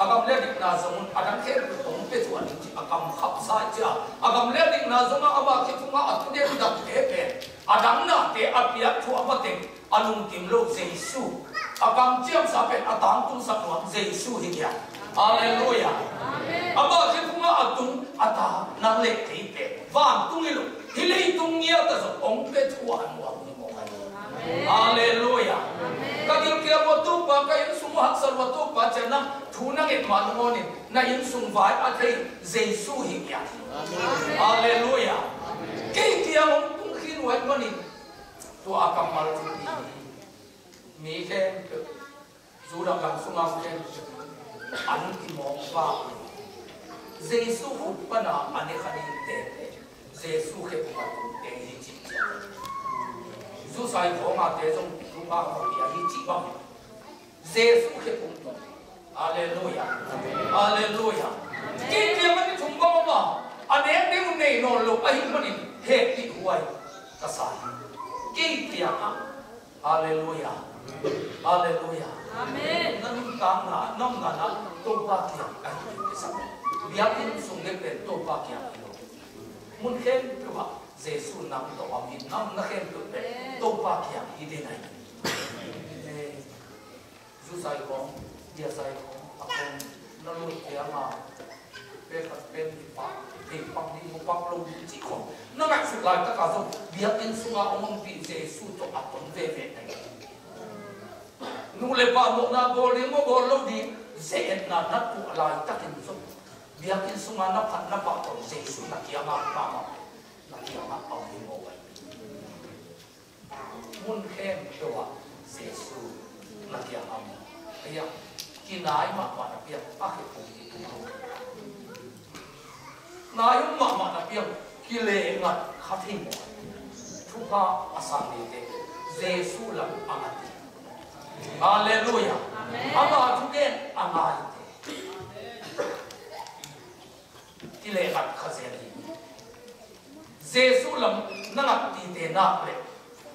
a gam le a dikna zong un a dang khempeuh hong pia thuah ding ci a kam khapsa cia a gam le a dikna zong a ama khit hong a a tu den dangte pen a dang nate a piak thuah mateng a lungkim lo Jesu. A kamciamsa pen a tangtungsak nuam Jesu hi dia. Halleluiah. Amen. Ama khit hong a a tung a ta nang le kei pen vantung hi lo. Hih leitung ngiat a zong hong pia thuah nuam hi mawk a hi. Amen. Halleluiah. Amen. Ka gilkial uh a Topa, ka innsung uh haksa uh a Topa, cian na thu na nget mah nangawn in na innsung vai a thei Jesu hi ngiat hi. Amen. Halleluiah. Kei kiang hong tung khin uh ahih manin tua a kammal thu hi. Mi khempeuh Judah gam sungah khempeuh an kimawk vak. Jesu khut pana a ne kha dingte, Jesu khe pum a tungte hi cih ciang, Jusai khawngate zong thupha a hong pia hi cih bang. Jesu khe pum tung. Halleluiah. Halleluiah. Kei kiangah ni thum bang om a, a nek ding uh nei nawn lo ahih manin hehpih huai ka sa hi. Kei kiangah Halleluiah. Halleluiah. Amen. Na nuntakna, na omna na Topa kiang ahi ding kisam. Biakinn sung le pen Topa kiang hi lo. Mun khempeuh ah Jesu nang tawh om hi, na omna khempeuh pen Topa kiang hi ding ahi. Amen. Zu sai khawng, bia sai khawng, a khawng na lut ciang a, pe khat pen hi pah, thei pak ding, mu pak lo ding cih khawng na ngaihsut laitak ah zong biakinn sungah hong ompih Jesu tawh a ton veve na hi. Nu le pa mawhna bawl ding maw, bawl lo ding, ze-etna na tuah laitakin zong biakinn sungah na phat na pah tawh Jesu na kiangah mahmah, na kiangah a om hi maw. Mun khempeuh ah Jesu na kiangah om. Ei a, kinai mahmah na piang a khe pum hi pum lo. Nai om mahmah na piang, kilehngat kha thei maw. Thupha a sang neite Jesu lam a ngat hi. Halleluiah. Amen. Ama thugen a ngaite. Kilehngat kha zel hi. Jesu lam na ngat tite nak le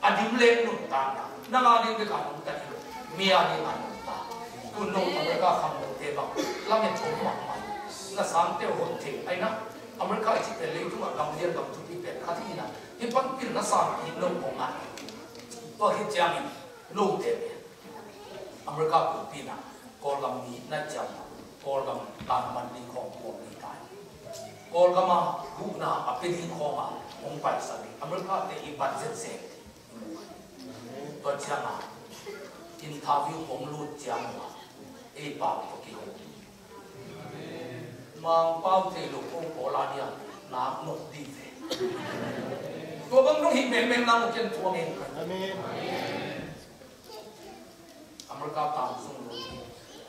a dim le nuntakna nang a ding bek a nungta hi lo, mi a ding a nungta. Tun no America khangnote bang lamet om mahmah hi. Na sangte uh hon thei ahi na. America i cih pen leitungah gam lian gam thupi pen khat hi na. Hih pan pilna sang hi lo kong ngai. Tua khit ciangin note pen America kumpi na Kawlgam mi na ciam, Kawlgam tanaman ding khawng puak ding tai. Kawlgam a huhna a pia ding khawng a hong paisak ding America te i bat zenzen. Tua ciang a interview hong lut ciang a ei pau tawh kihong. Mangpau thei lo ko Paul a dia nak nop ding ve. Tua bang nong hih melmel nang uh ken tua ngen. Amen. America tang sung lo hi,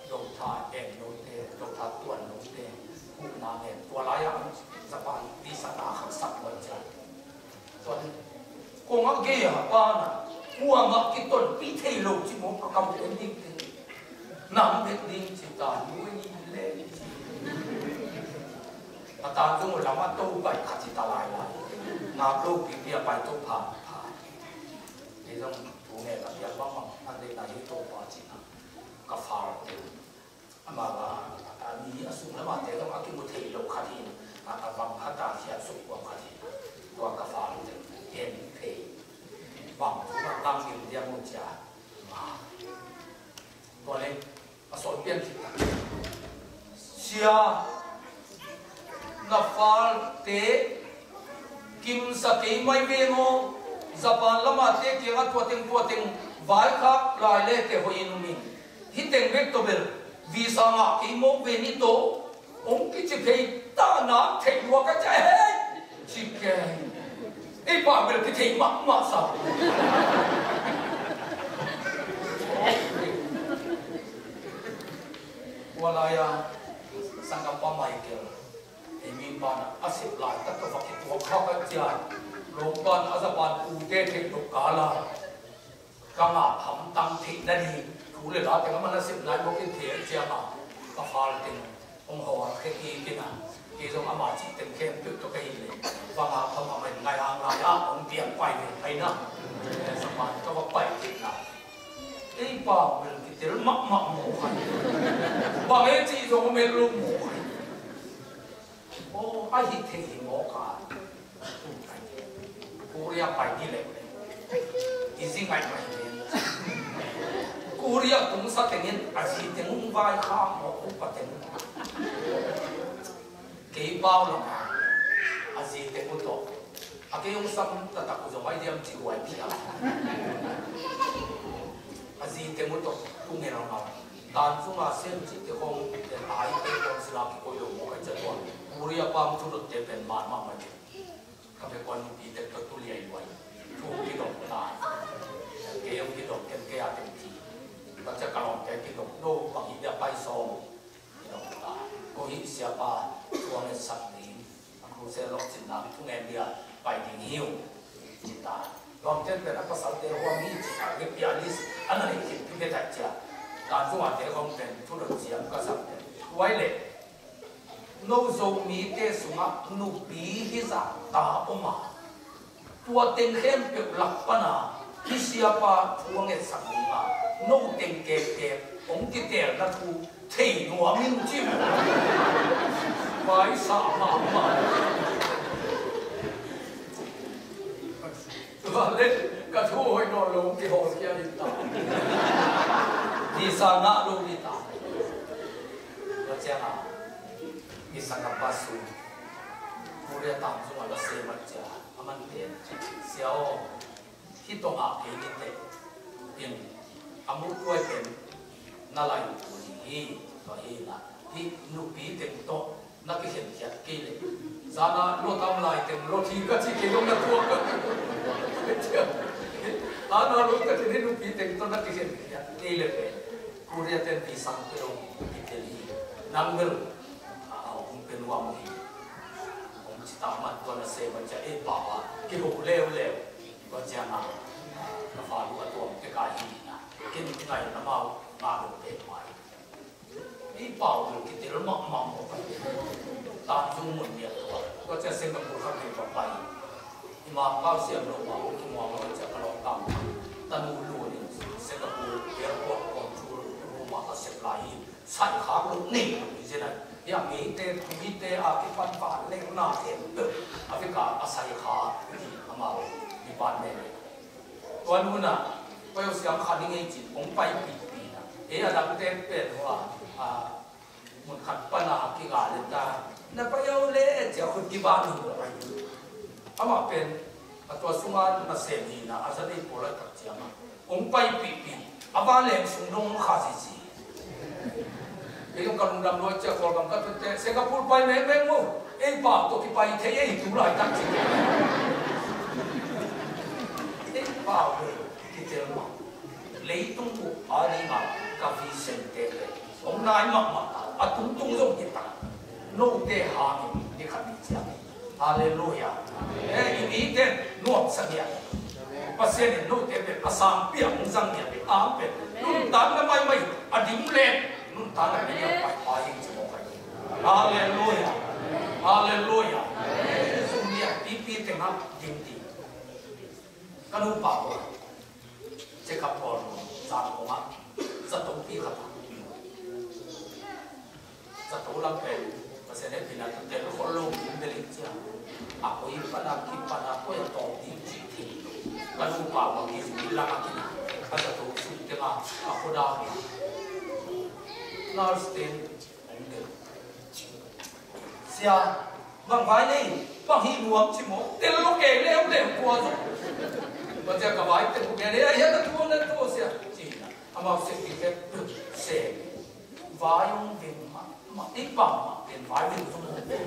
dong A en note, doctor tuan note, hupna ngen tua lai-ah Japan visa na khaksak luai ciang. Tua kong a gei a pan a kuamah kitonpih thei lo ci maw, ka kam pen ding te. Nang bek ding ci ta, nu ni le ci. A tan zong lam a to pai kha ci ta lai lai. Nak lo pipi a pai to pha pha. Kei zong thu ngen a piak bangmah a deihna hi to pa ci na. Ka far te. Ama ba, a mi a sung lama te zong a kimu thei lo khat hi. A, a bang khat a khiat suk kuam khat hi. Tua ka far te. En phei. Bang, bang, bang, bang, bang, bang, bang, Tua le a sawl pian khit tak. Sia, na falte kimsa kei mai ve maw? Japan lama te kiangah tua teng tua teng vaikhak lai le te hoih in um in. Hih teng bek tawh bel visa ngah kei mawk ve ni tawh. Hong kici phei ta na theih lua ka ci a hei. Ci kei. Ei pa bel kithei mahmah sa. Tua lai-a sanggampa Michael, ei mi pa na a sep laitak tawh va kituak kha ka ci a. Lawmpa na a Japan ute theih lo kal a. Ka ngah hamtang theih nading thu le la teng a man a sep nai bawk in thei a ciang a, ka far teng hong hawl khia kik in a, kei zong ama cih teng khempeuh tawh ka hi leh va ngah hamham a, in ngai hang lai ah hong piang pai ve pai na. Saman ka va pai kik na. Ei pa bel kitel mahmah maw khai. Bang e cih zong om el lo maw khai. Aw, a hi thei hi mawk a. Korea pai ni leh i zi ngaih ngaih hi. Korea tungsa tengin a zi teng hong vai kha mawk uh pa teng. Kei pau lam a zi teng uh tawh a kei hong sam taktak uh zong ai diam ci huai phial. A zi teng uh tawh tu ngelngal. Tan sunga sem cihte khawng te ai te khawng sila kikoih lo mawk a, i ciah tua Korea pang thu lutte pen man mahmah hi. Ka bia kuan nupi tek tawh tu liailuai thu kidong ta. Kei hong kidong ken kei a teng thi. Ka ciah ka lawmte kidong no bang hi dia pai sawm. Kidong ta. Ko hih siapa thu a ngetsak ding. A crusade lawhcinna thungen dia pai ding hi uh. Ci ta. Lawmte pen a pasalte huam hi ci ta. Bia list a na nei khin tu bia tai cia. Tan zong a te khawng pen thu dot ciam ka sam pen. Huai leh no Zomite sungah nupi hizah ta om a, tua teng khempeuh lak pana hih siapa thu a ngetsak ding a, no teng kekek hong kitelna thu thei nuam in cim. Vai sa mahmah. Tua le ka thu hoih nawn lo hong kihawl khia in ta. Ni sa ngah lo ni ta. Tua ciang a i sanggampa Su, Korea tam zong a la sem a cia a man pen, sia aw, hih tawh ngah kei ni teh in a muh tuai pen na lai tu ding hi. Tua hi na hih nupi teng tawh na kikhenkhiat kei leh, zana lua tam lai teng lua thi ka ci kei dong na tuak. Ana lua ka ci ni nupi teng tawh na kikhenkhiat kei leh pen Korea ten pi sang pe lo pi tel hi. Nang bel a hong pe nuam hi. Hong ci ta man tua na se man cia ei pau a kiho leuleu. Tua ciang a ka fa lu a tuam pek a hi na ken ngai na mau nga lo pek mai. Ei pau bel kitel mahmah mawk a. Tan zung mun miat tua tua cia Singapore kha kei pa pai. I ma pau siam lo ma ong ki muang lo cia ka lawng tam. Tanu lu ni Singapore airport control room a ka sep lai hi. Sai khak lo nei lo hi zen ai. Hia mite, mite a kipan van leng na them peuh a fika a sai khak hi amau department. Tua nuna pai uh siam kha ni ngei cin ong pai pipi na. Ei a dangte pen hua a mun khat pana kiga le ta na pai au le cia khut kiba ni lo ai. Amah pen a tua sunga nasem hi na a za dei pawl a tak ciang a ong pai pipi a va leng sung dong kha zizi. Kei zong ka lungdam lua cia Kawlgam ka tutte Singapore pai mengmeng mu. Ei pau tawh kipai thei ei tu laitak ci. Ei pau le kitel mah. Leitung uh a ding a ka vision te le hong Nai mahmah a tungtung zong hi ta. Note hangin ni khat ni ciang. Halleluiah. Eh, i mite nuamsa ngiat. Pasian in note pen a sangpi a hong zang ngiat. Amen. Nuntakna maimai a dim leng nuntakna pen a paipai hi ci mawk ahi. Halleluiah. Halleluiah. Sum ngiat pipi tengah dim ding. Ka nupa ko. Check up pawl zang kong ah zato pi khat a. Zato lam pen Pasian hehpihna tawh tel khol lo ding bel hi cia. A koi pan a kipan a koi a tawp ding cih thei lo. Ka nupa bang hi zui lam a kin a zato sung teng a a khuadau hi. Nurse ten hong tel. Sia, bang vai nei, bang hih nuam ci maw, tel lo kei leuleu kua zong. Bang cia ka vai tel lo kei leu, a hian a thu hong tel to sia. Ci na, amau sek ding sia, sek. Vai hong veng mah, mah, i pam mah, ken vai veng zong hong veng.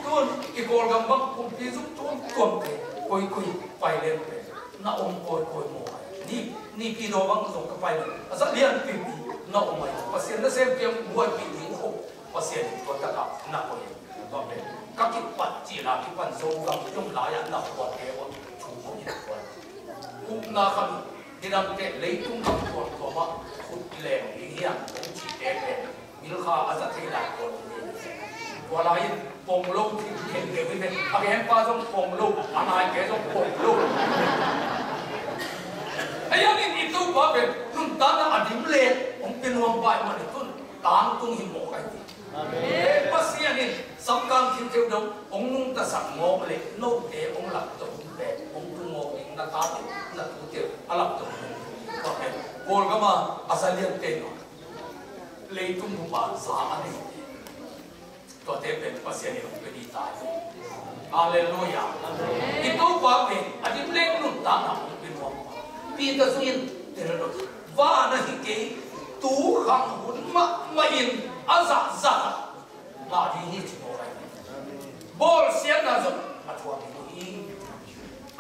Tun, i Kawlgam bang, kumpi zong tuamtuam te, koi koi, pai leng te. Na om kawikawi maw ai. Ni, Nipi daw bang zong ka pai lo. A za lianpipi na om ai. Pasian nasem piang buaipih ding uh. Pasian in tua takah na koih in. Tua pen ka kipat cil a kipan Zogam kiom lai-ah na khuate uh a thu ko in kuan. Upna khan nidangte leitung gam tuamtuam ah khut leng ding hiam kong cihte pen Milkha a za thei lai pawl hi. Tua lai-in pong lo thil khen keu hi ve. A khenpa zong pong lo, a naite zong pong lo. Ahi hangin i Topa pen nuntakna a dim le hong pia nuam pai man i tun tangtung hi mawk ahi. Amen. Pasian in samkang thil theu dong hong nungtasak mawk le note hong lapto pen hong tung mawk ding na tate na tute a lapto. Tua pen Kawlgam a a za liante no. Leitung bup a za a nei. Tuate pen Pasian in hong pia ding ta hi. Halleluiah. I Topa pen a dim leng nuntakna hong pia nuam. Peter zong in tel lo. Van ahi kei tu khang hun mahmah in a zahzah ngah ding hi ci mawk ahi. Bawlsiatna zong a thuak ding hi.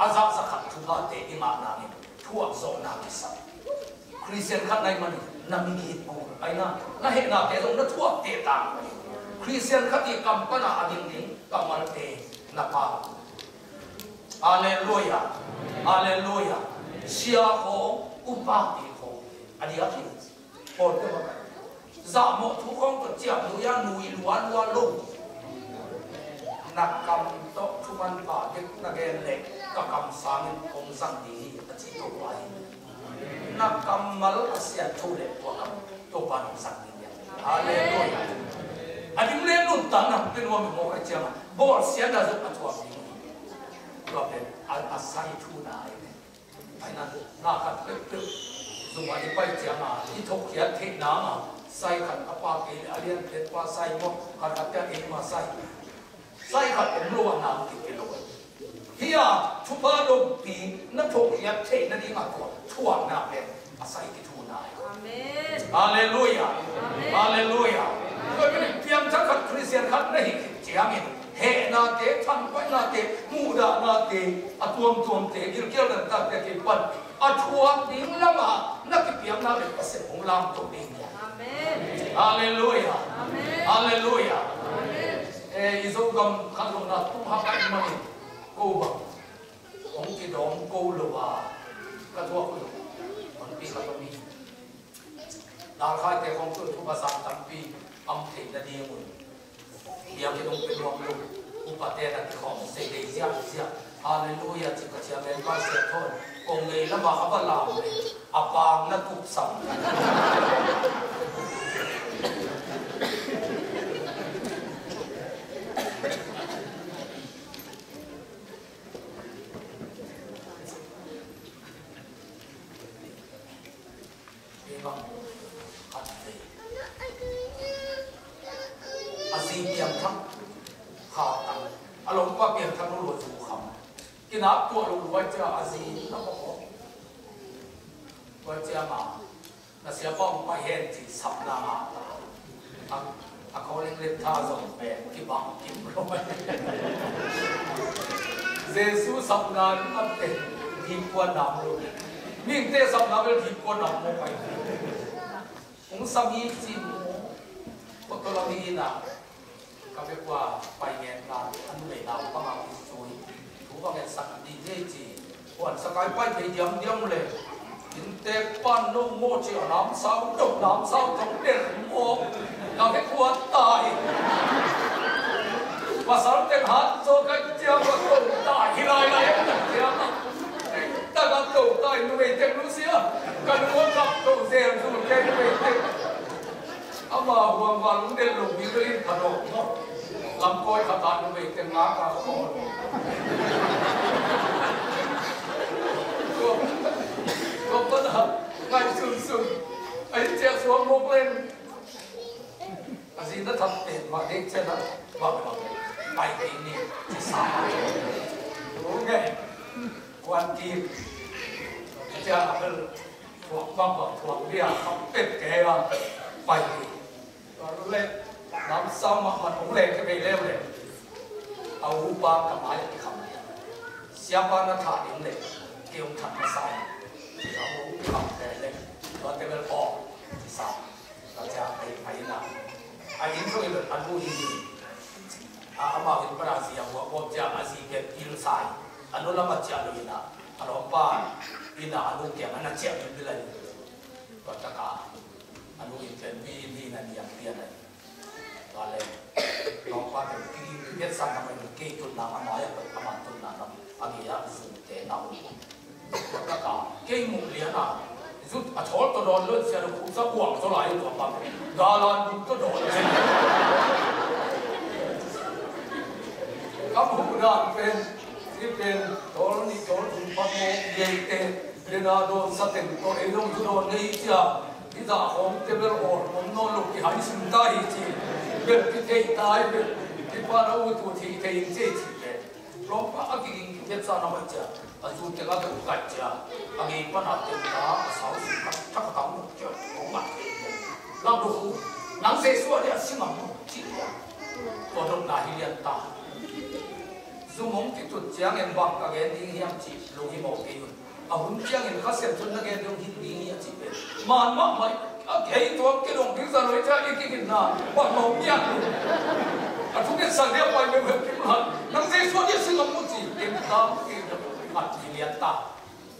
A zahzah khat thuphate i ngah nangin thuak zawhna kisak. Khristian khat na hih manin na migit kul ahi na, na hehnate zong na thuak teh tang. Khristian khat i kam pana a ding ding kammalte na pau. Halleluiah. Halleluiah. Sia khawng, upate khawng a diak hi. Pawlte mah zahmawh thu khawng tawh ciah nui a nui lualua lo. Na kam tawh thuman pha bek na gen leh ka kam sangin kong zang ding hi a ci Topa hi. Na kammal a siat tho le tua kam Topa nong sak ding hi. Halleluiah. A dim le nuntakna hong pia nuam hi mawk ahi ciangin bawlsiatna zong a thuak ding hi. Tua pen a, a sai thu na hi. Pai na, na khat peuhpeuh zumah i pai ciangin i thokhiat theih nangin sai khat a pa kei le a lianpet pa sai maw, khat khat te a keima sai. Sai khat om lo a nang kipia lo. Hi a, thupha lompi na thokhiat theih nading a tua thuakna pen a sai kithuhna hi. Amen. Halleluiah. Amen. Halleluiah. Tua pen piangthak khat Khristian khat na hih khit ciangin hehnate, thangpainate, muhdahnate, a tuamtuamte, gilkial dantakte kipan a thuak ding lamah na kipiakna le Pasian hong lamto ding hi. Amen. Halleluiah. Amen. Halleluiah. Amen. Eh, i Zogam khat lo na tung hak a i man in ko bang hong kidawm ko lo a ka thuak lo. Honpi ka tawmi. Dalkhaite khawng tun thupha zang tampi am theih nading un. Biakinn hong pia nuam lo. Upate na kikhawm sei dei ziahziah. Halleluiah ci ka cia men Pasian thawn kong ngei lamah a va lam le a pang na tuksam. Kei bang khat vei a zi piangthak kha tang a lawmpa piangthak lo lua zu kham. Kinak tuah lo luai cia a zi na pawh luai cia ma na siapa hong pai hen ci sapna ngah ta. A, a calling letter zong pen kibang kim lo. Jesu sapna in a pen dipkuan nam lo. Mihingte sapna bel dipkuan nam maw pai. Sami ci mu. Kotol a mi ina ka vekua pai ngen na anu lei nau panga kisui. Thu bang et sak di ne ci. Kuan sakai pai thei diam diam le. Inntek pan no mo ci a nam sau dok nam sau dok der mo. Ka vekua tai. Pasal teng hat zo ka cia ko to tai hi lai lai ka cia. Taka to tai numei teng nusia. Ka nungua kap to zel zu kei numei teng. Ama huang val lungdel lo bi kei in ka dok mo. Lam koi ka ta numei teng nga ka ko. Ko ko pa na ngai sun sun. Ai cia suang mok len. A zi na tham pen mah ding ciang a bang bang pai ding ni ci sa. Ung e, kuan kim. Ciang a bel thuak bang bang thuak bia kham pet kei a pai ding. Tua leh nam sau mah man ung leng ke bei leu leh. A upa ka mai a kikham. Siapa na tha ding leh kei ung that na sa. A ung kikham kei leh. Tua te bel aw ci sa. Ka cia a inn, a inn ah. A inn zong i bel a nu hi hi. A amau inn pan a zi a buak buak cia a zi pen pil sa hi. A nu lam a ciah lo inn ah. A lawmpa inn ah a nu kiang a na ciah bil bil a hi. Tua tak a a nu inn pen mi inn hi na niang pian a hi. Tua leh lawmpa pen kiging piat sa na mai kei tun na a mai a, a man tun na na a gei a zung te na um. Taka kei muh lian a zut a thawl tawh dawn lo sia lo khuksa uang tawh lai tua pa galan buk tawh dawn. Ka muh dan pen si pen tawl nih tawl thum pa mawk gei te dena dawn sa teng tawh ei zong zu dawn nei cia. Hi zah khawng te bel awl om nawn lo kihai sim ta hi ci. Bel kithei ta hi bel kipan a ut ut hi thei in ci ci pen. Lawmpa a kiging kiphiat sa na hoih cia. A zu teng a teng kaih cia. A ngei pan a teng ta a sau sung khat thak a tang muk cia. Kong mat thei cia. Lam do hu. Nang Jesu a dia singam muk ci cia. Tua dotna hi lian ta. Zu mong kitut ciangin bang ka gen ding hiam ci. Lunghimawh kei un. A hun ciangin Kha Siangtho na gen dong hi ding hi a ci pen. Man mahmah a kei tuak kei dong ding za loi cia i kigin na. Bang mawh piak. A thunget sa dia pai meuh heuh kim han. Nang Jesu a dia singam mu ci. Ken tam kei dong. Ngat hi lian ta.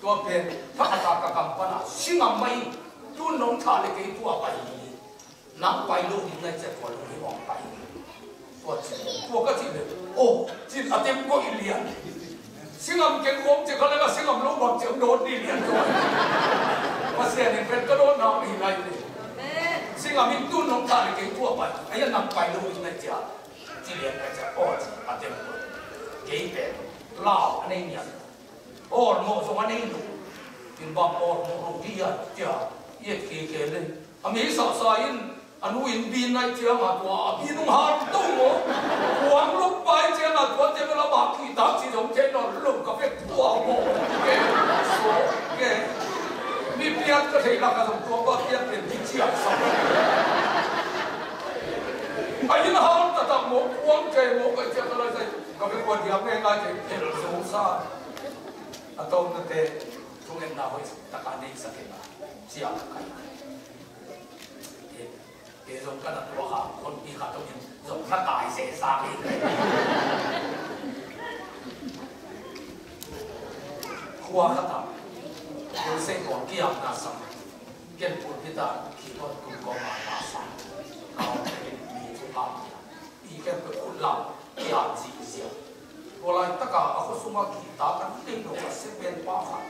Tua pen. Thakhat a ka kam pan a. Singam mah in. Tun nong tha le kei tua pai hi. Nang pai lo ding nai cia tua lo hi hong pai. Tua ci, tua ka ci le. Oh, cin a tem ko i lian. Singam keng kong cia ka le ka singam lo bang cia dot ni lian tua. Pasian in pen ka dot na hi lai le. Singam in tun nong tha le kei tua pai. Ai nang pai lo ding nai cia. Ci lian ka cia, oh, ci a tem ko. Kei pen. Lau, a nei nian. Awl mawh zong a nei lo. In bang awl mawh lo hi a cia. I et kei kei le. A mi sasa in a nu in bin nai ciang a tua a bin hong hal to maw. Kuang luk pai ciang a tua te bel a bak kihtak ci zong thei nawn lo ka vek tua maw. Ke, so, ke. Mi piat ka thei lak a zong tua pa piat pen hi ciang sa. A in hal taktak maw kuang kei maw ka ciang ka lai sai. Ka vek ua diam ngai ngai kei phel zo sa. A tawpnate thungetna hoih taka nei sak in a cia ka kai. Kei zong ka na tuak a honpi khat tawh in zong na kai sehsa kei. Khua khat ah Joseph kong kiamna sang ken pulpit ah keyboard tung kawm a na sang. Ka hong pen mi thu pam kia. I ken pe khut lam kiam zihziah. Tua laitak a a khua sungah guitar kan tei lo a seven pa khat.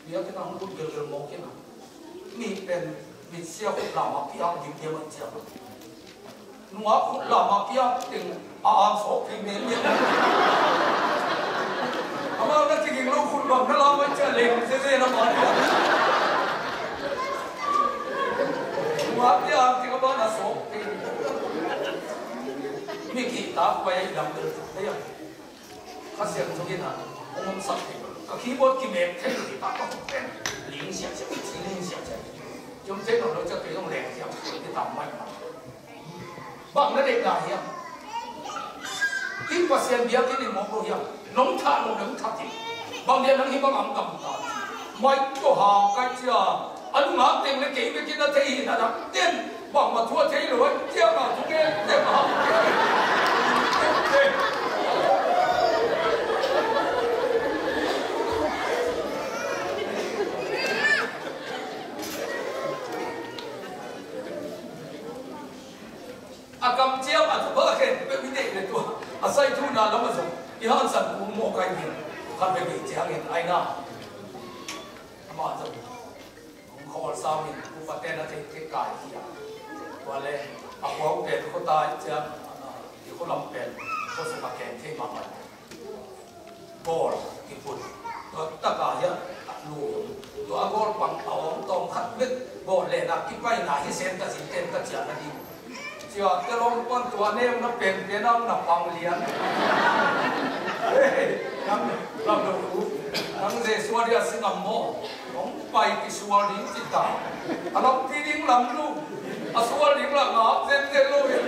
Biakinn ah hong lut gelgel mawk in a. Mi pen mitsia khut lam a piak limliam a ciam a. Nungak khut lam a piak teng a ang sawk thei melmial. Amau na kiging lo khut bang na lam a cia leng zeze na mah piak. Nungak piak teng a ban a sawk thei. Mi kihtak pai a i dang bel thei a. Kha Siangtho in a hong omsak thei lo. Ka keyboard kimek thei lo hi ta ka khut pen. Ling siasia, ling siasia. Cium thei lo lo cia kei zong leng siam kei tam mai ma. Bang na deihna hiam? In Pasian biakinn in mawk lo hiam? Nong thah lo nong thah hi. Bang dia nang hi bang ang gamta. Mai ko hau kai cia. A nungak teng le kei bekin a thei hi na. A kamciam a thupha khempeuh i deih le tua a saithuna lam a zong i hansan kul mawk ai hi. Khat vei vei ciangin ai na, amah zong hong khawl sangin upate na thei thei kai hi a. Tua le a khua uh pen khuatai ciang, a, i khualam pen khuasung a ken thei mahmah. Gawl kiput. Tua taka hian a lu, tua a gawl pang a awm tawm khat bek gawl lehna kipaina hi sen ka zin ten ka ciah na ding. Cia te lawm pan tua neuna pen te nang na pang lian. Nang lam lo u, nang Jesu a dia singam maw? Hong pai kisual ding ci ta. A lampi ding lam lu, a sual ding la ngap zen zen lo in.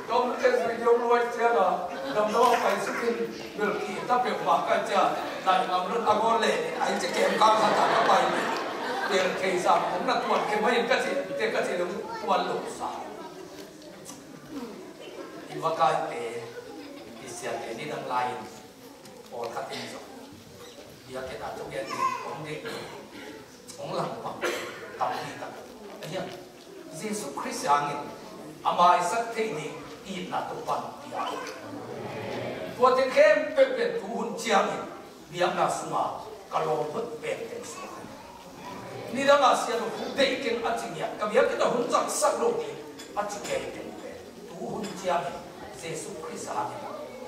Tom te zui deuh luai ciang a, damdawi pai sukin belki ta peuhmah kai ciang, nai ngam lut a gawl le, ai ci kem kang khat a ka pai. Tel thei sam, hong na tuan khe mai in ka ci, te ka ci lo tuan lo sa. I makaite, i siate ni dang lai in, pawlkhat in zong biakinn ah thugen ding hong deih, hong langpang tampi tak a hiam? Jesu Khrist hangin a maisak theih ding itna Topa'n pia. Tuate khempeuh pen tu hun ciangin biakna sunga ka lawm hot pen teng suak a. Nidang a sia lo hu deih keng a ci ngiat, ka biakinn a hun zaksak lo ding a ci kei teng pen tu hun ciangin Jesu Khrist hangin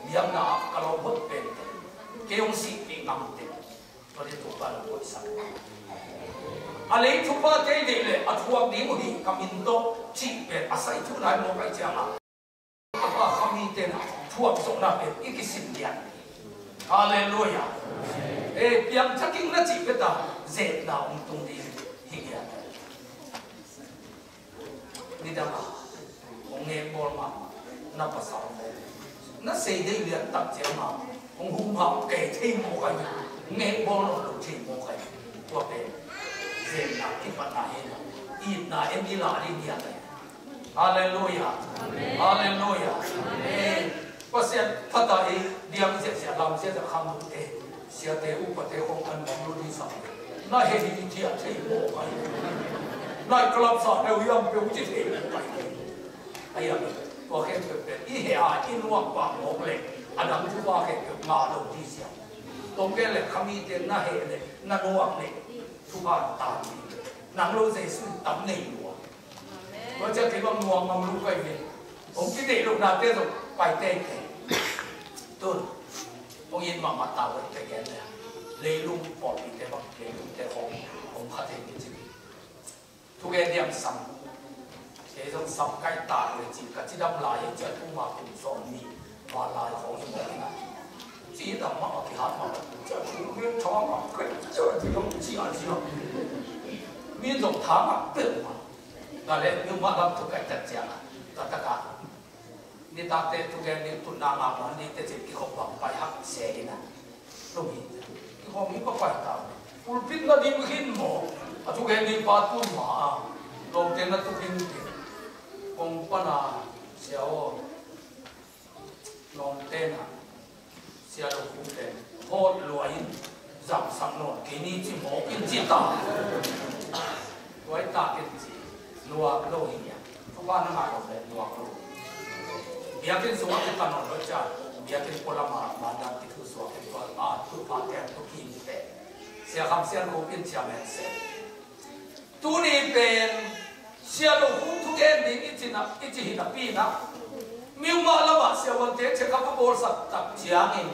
biakna ah ka lawm hot pen teng, kei hong sihpih ngam teng, tua le Topa lo koihsak. A lei thupha tei deih le a thuak ding uh hi ka min tawh cih pen a sai thu nai mawk ai ciang a. A pa kha mite na thuak zawhna pen i kisim lian. Halleluiah. E, piangthakin na cih peta zetna hong tung ding hi lian. Nidang a hong ngekbawl mahmah na pasal na sei dei lian tak ciang a hong hum hau kei thei mawk ai. Ngekbawl nawn lo thei mawk ai. Tua pen zetna kipatna hi na, itna en i la ding hi a. Halleluiah. Halleluiah. Amen. Pasian phat a i diang ziahziah lam ziahziah kham lute, siate upate khong an bang lut hi sam. Na he hi thiah thei mawk ai. Nai kalap sa deuh hiam peuh ci thei mawk ai. Ai a, tua khempeuh pen i he a i nuak pah mawk leh a dang thupha khempeuh ngah lo ding siam. Tawmkhat leh khamite na he leh na nuak leh thupha tam ding. Nang lo Jesu tam nei lua. Tua ciang kei bang nuam ngam lo kai ve. Hong kideih lohnate zong pai teitei. Tun hong it mahmah ta uh te gen le, leilung pawlpite bang, leilungte khawng hong kha thei ni ci. Thugen diam sam. Kei zong sam kai ta uh le ci, ka cidam lai hi cia, tuma kum sawm nih val lai khawng hi mawk hi na. Cidam mah a kihat mah cia, thugen thawng a kai cia, cidam cia cia. Mi zong thang a pel mah. Tua leh mimal lam thu kai tak ciang a, taktak a nitakte thugen ding tutna ngah mawk ni te cih kikhop bang pai hak se hi na. Tum hi, kikhop hi pa pai ta. Pulpit na ding hin maw, a thugen ding pa tun ma a, lawmte na tuk hin te. Kong pan a, sia aw. Lawmte na, sia lo kum pen hawt lua in, zamsak nawn kei ni ci mawk in ci ta. Tuai ta ken ci, nuak lo hi nia. Thupha na ngah lo le nuak lo. Biakinn sungah kei ta nawn lo cia, biakinn pualam a mandan kithu suak in tua, a, thupha te, thu kim te. Sia Kham Sian Khup in cia men se. Tuni pen sia lo hum thugen ding i ci na, i ci hi napi na, mimal lamah siavuante check up a bawlsak tak ciangin,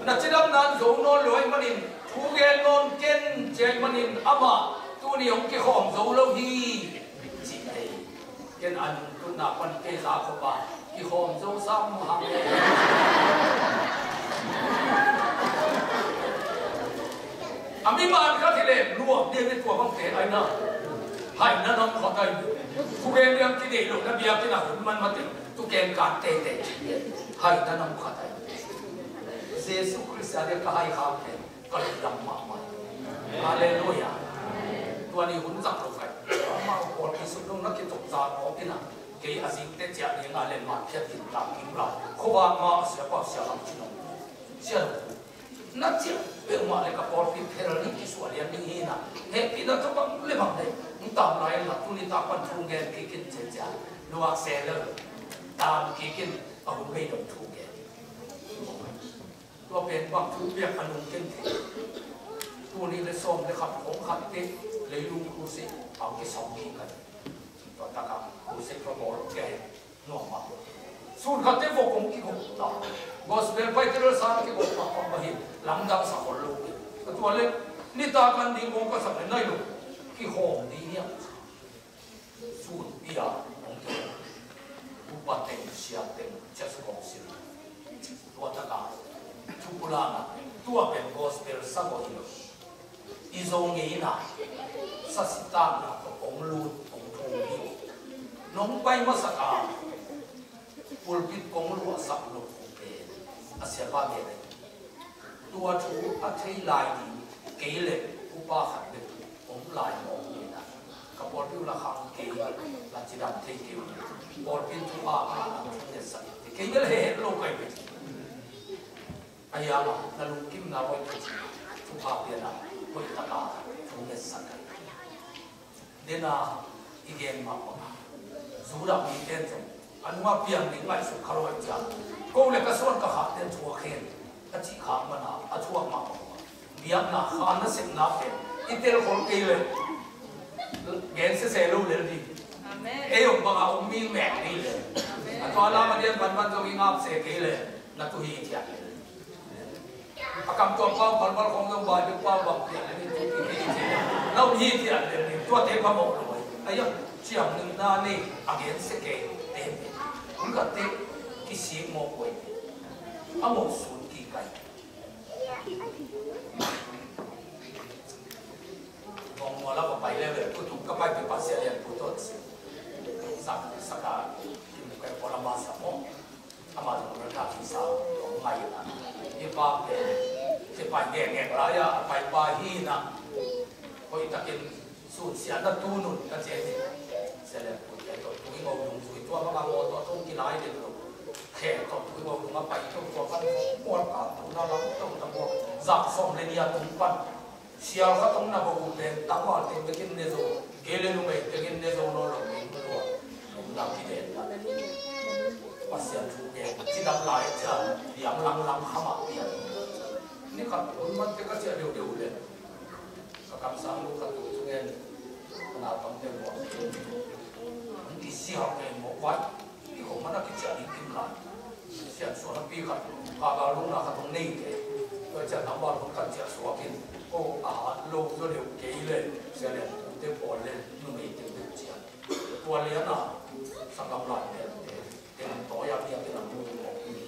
na cidam nan zo nawn lo ahih manin thugen nawn ken ci ahih manin amah tuni hong kikhawm zo lo hi, ci thei. Ken a nungtunna pan kei za khop a kikhawm zo sam hang. A mi man khat hi leh luak ding hi tua bangte ai na. Hai na nam khat ai. Thugen liang kideih lo na biakinn a hun man mate. Thugen kan teitei. Hai na nam khat ai. Jesu Khrist a dia ka hai khak te. Ka lungdam mahmah. Halleluiah. Tua ni hun zang lo kai. Amau pawl kisut lo na kitok zan awk in a. Kei a zingte ciah ding a len man phiat in ta kim la. Khuavak ma a sia pau sia lam ci lo. Sia lo. Na ciah peuhmah le ka pawlpi phel ni kisual lian ding hi na. Hehpihna tawh bang le bang le. Hong Tam lai in la tuni tak pan thu gen kik in, cia cia nuak se lo. Tam kik in, a hun bei dong thu gen. Tua pen bang thu piak a nung ken thei. Tuni le sawm le khat khong khat te leilung crusade a kisawm kik kan. Tua taka crusade va bawl kei. Nuam mah. Sun khat te vok kong kigawp ta. Gospel paite bel sa kigawp mah pah mah hi. Lamdang sa khol lo kei. A tua le nitak an ding kong ka sak le nai lo. Kihawm ding hiam? Sun pia hong kihawm. Upa teng, sia teng, church council. Tua taka thupulana tua pen gospel sa ko hi lo. I Zo ngeina sasitakna tawh hong lut hong thum hi. Nong pai masak a pulpit kong luahsak nop uh pen a siapa gen ahi. Tua thu a thei lai ding kei le upa khat bek om lai mawk ngeina. Ka pawlpi uh la khang kei, la cidam thei kei uh. Pawlpi thupha a la thu ngetsak kei bel he het lo kai bek. A hiam a na lungkimna hoih ka ci, thupha piana hoih taka thu ngetsak ka hi. Dena i gen mahmah a, Judah mite in zong a nungah piang ding ngaihsut kha lo ahih ciang, ko le ka suan ka khahte in thuak hen a cih khak mana a thuak mahmah a, biakna kha nasepna pen i telkhol kei le gen sese lo lel ding. Amen. Ei om banga om mi mek ding lel. Amen. A tua lam a dian banban zong i ngap se kei le na tu hi thiat lel. A kam tua pau palpal khong zong bai bek pau bang pian le ni tu pi kei ci. Na um hi pian le ni tua te phamawh lo ai. Ai a ciam ni na ni a gen se kei te. Kun ka te kisik mawk koi. A mawh sun ki kai. Bawng mua la ka pai le ve, kutu ka pai pi pa sia lian pu tot. Sak, saka, kim kai pola ma sa mo. Ama zong na ka kisa, zong ngai na. I pa pen, si pai ngek ngek lai a, a pai pa hi na. Hoih takin sun sia na tu nun ka cia hi. Sia le put kai to, tui ngau lung zui tua bang a ngau to, tong ki lai den lo. Khe to, tui ngau lung a pai to, tua pan, mual ka to, na lam to, na mual. Zak som le nia tung pan. Sial khat hong na bawk uh pen tangval teng bekin ne zo, kei le numei tengin ne zo nawn lo, kei hong lua. Lungdam kiden. Pasian thu gen cidam lai ciang liang langlang kha mah pian. Ni khat hun man te ka ciah deuhdeuh le ka kamsang lo khat uh thungen. Ka naupang te muak. Hong kisial kei mawk vai. Kikhawm mana kiciah ding kim lai. Siansuahna pi khat, kaka lungna khat hong nei kei. Tua ciah nambal hong kan ciah suak in. Ko a hat lo zaw deuh kei le, sia lian pute pawl le, numei teng deuh ciah. Tua liana, sanggam lai te, te, teng tawi a biak in a mu mawk hi.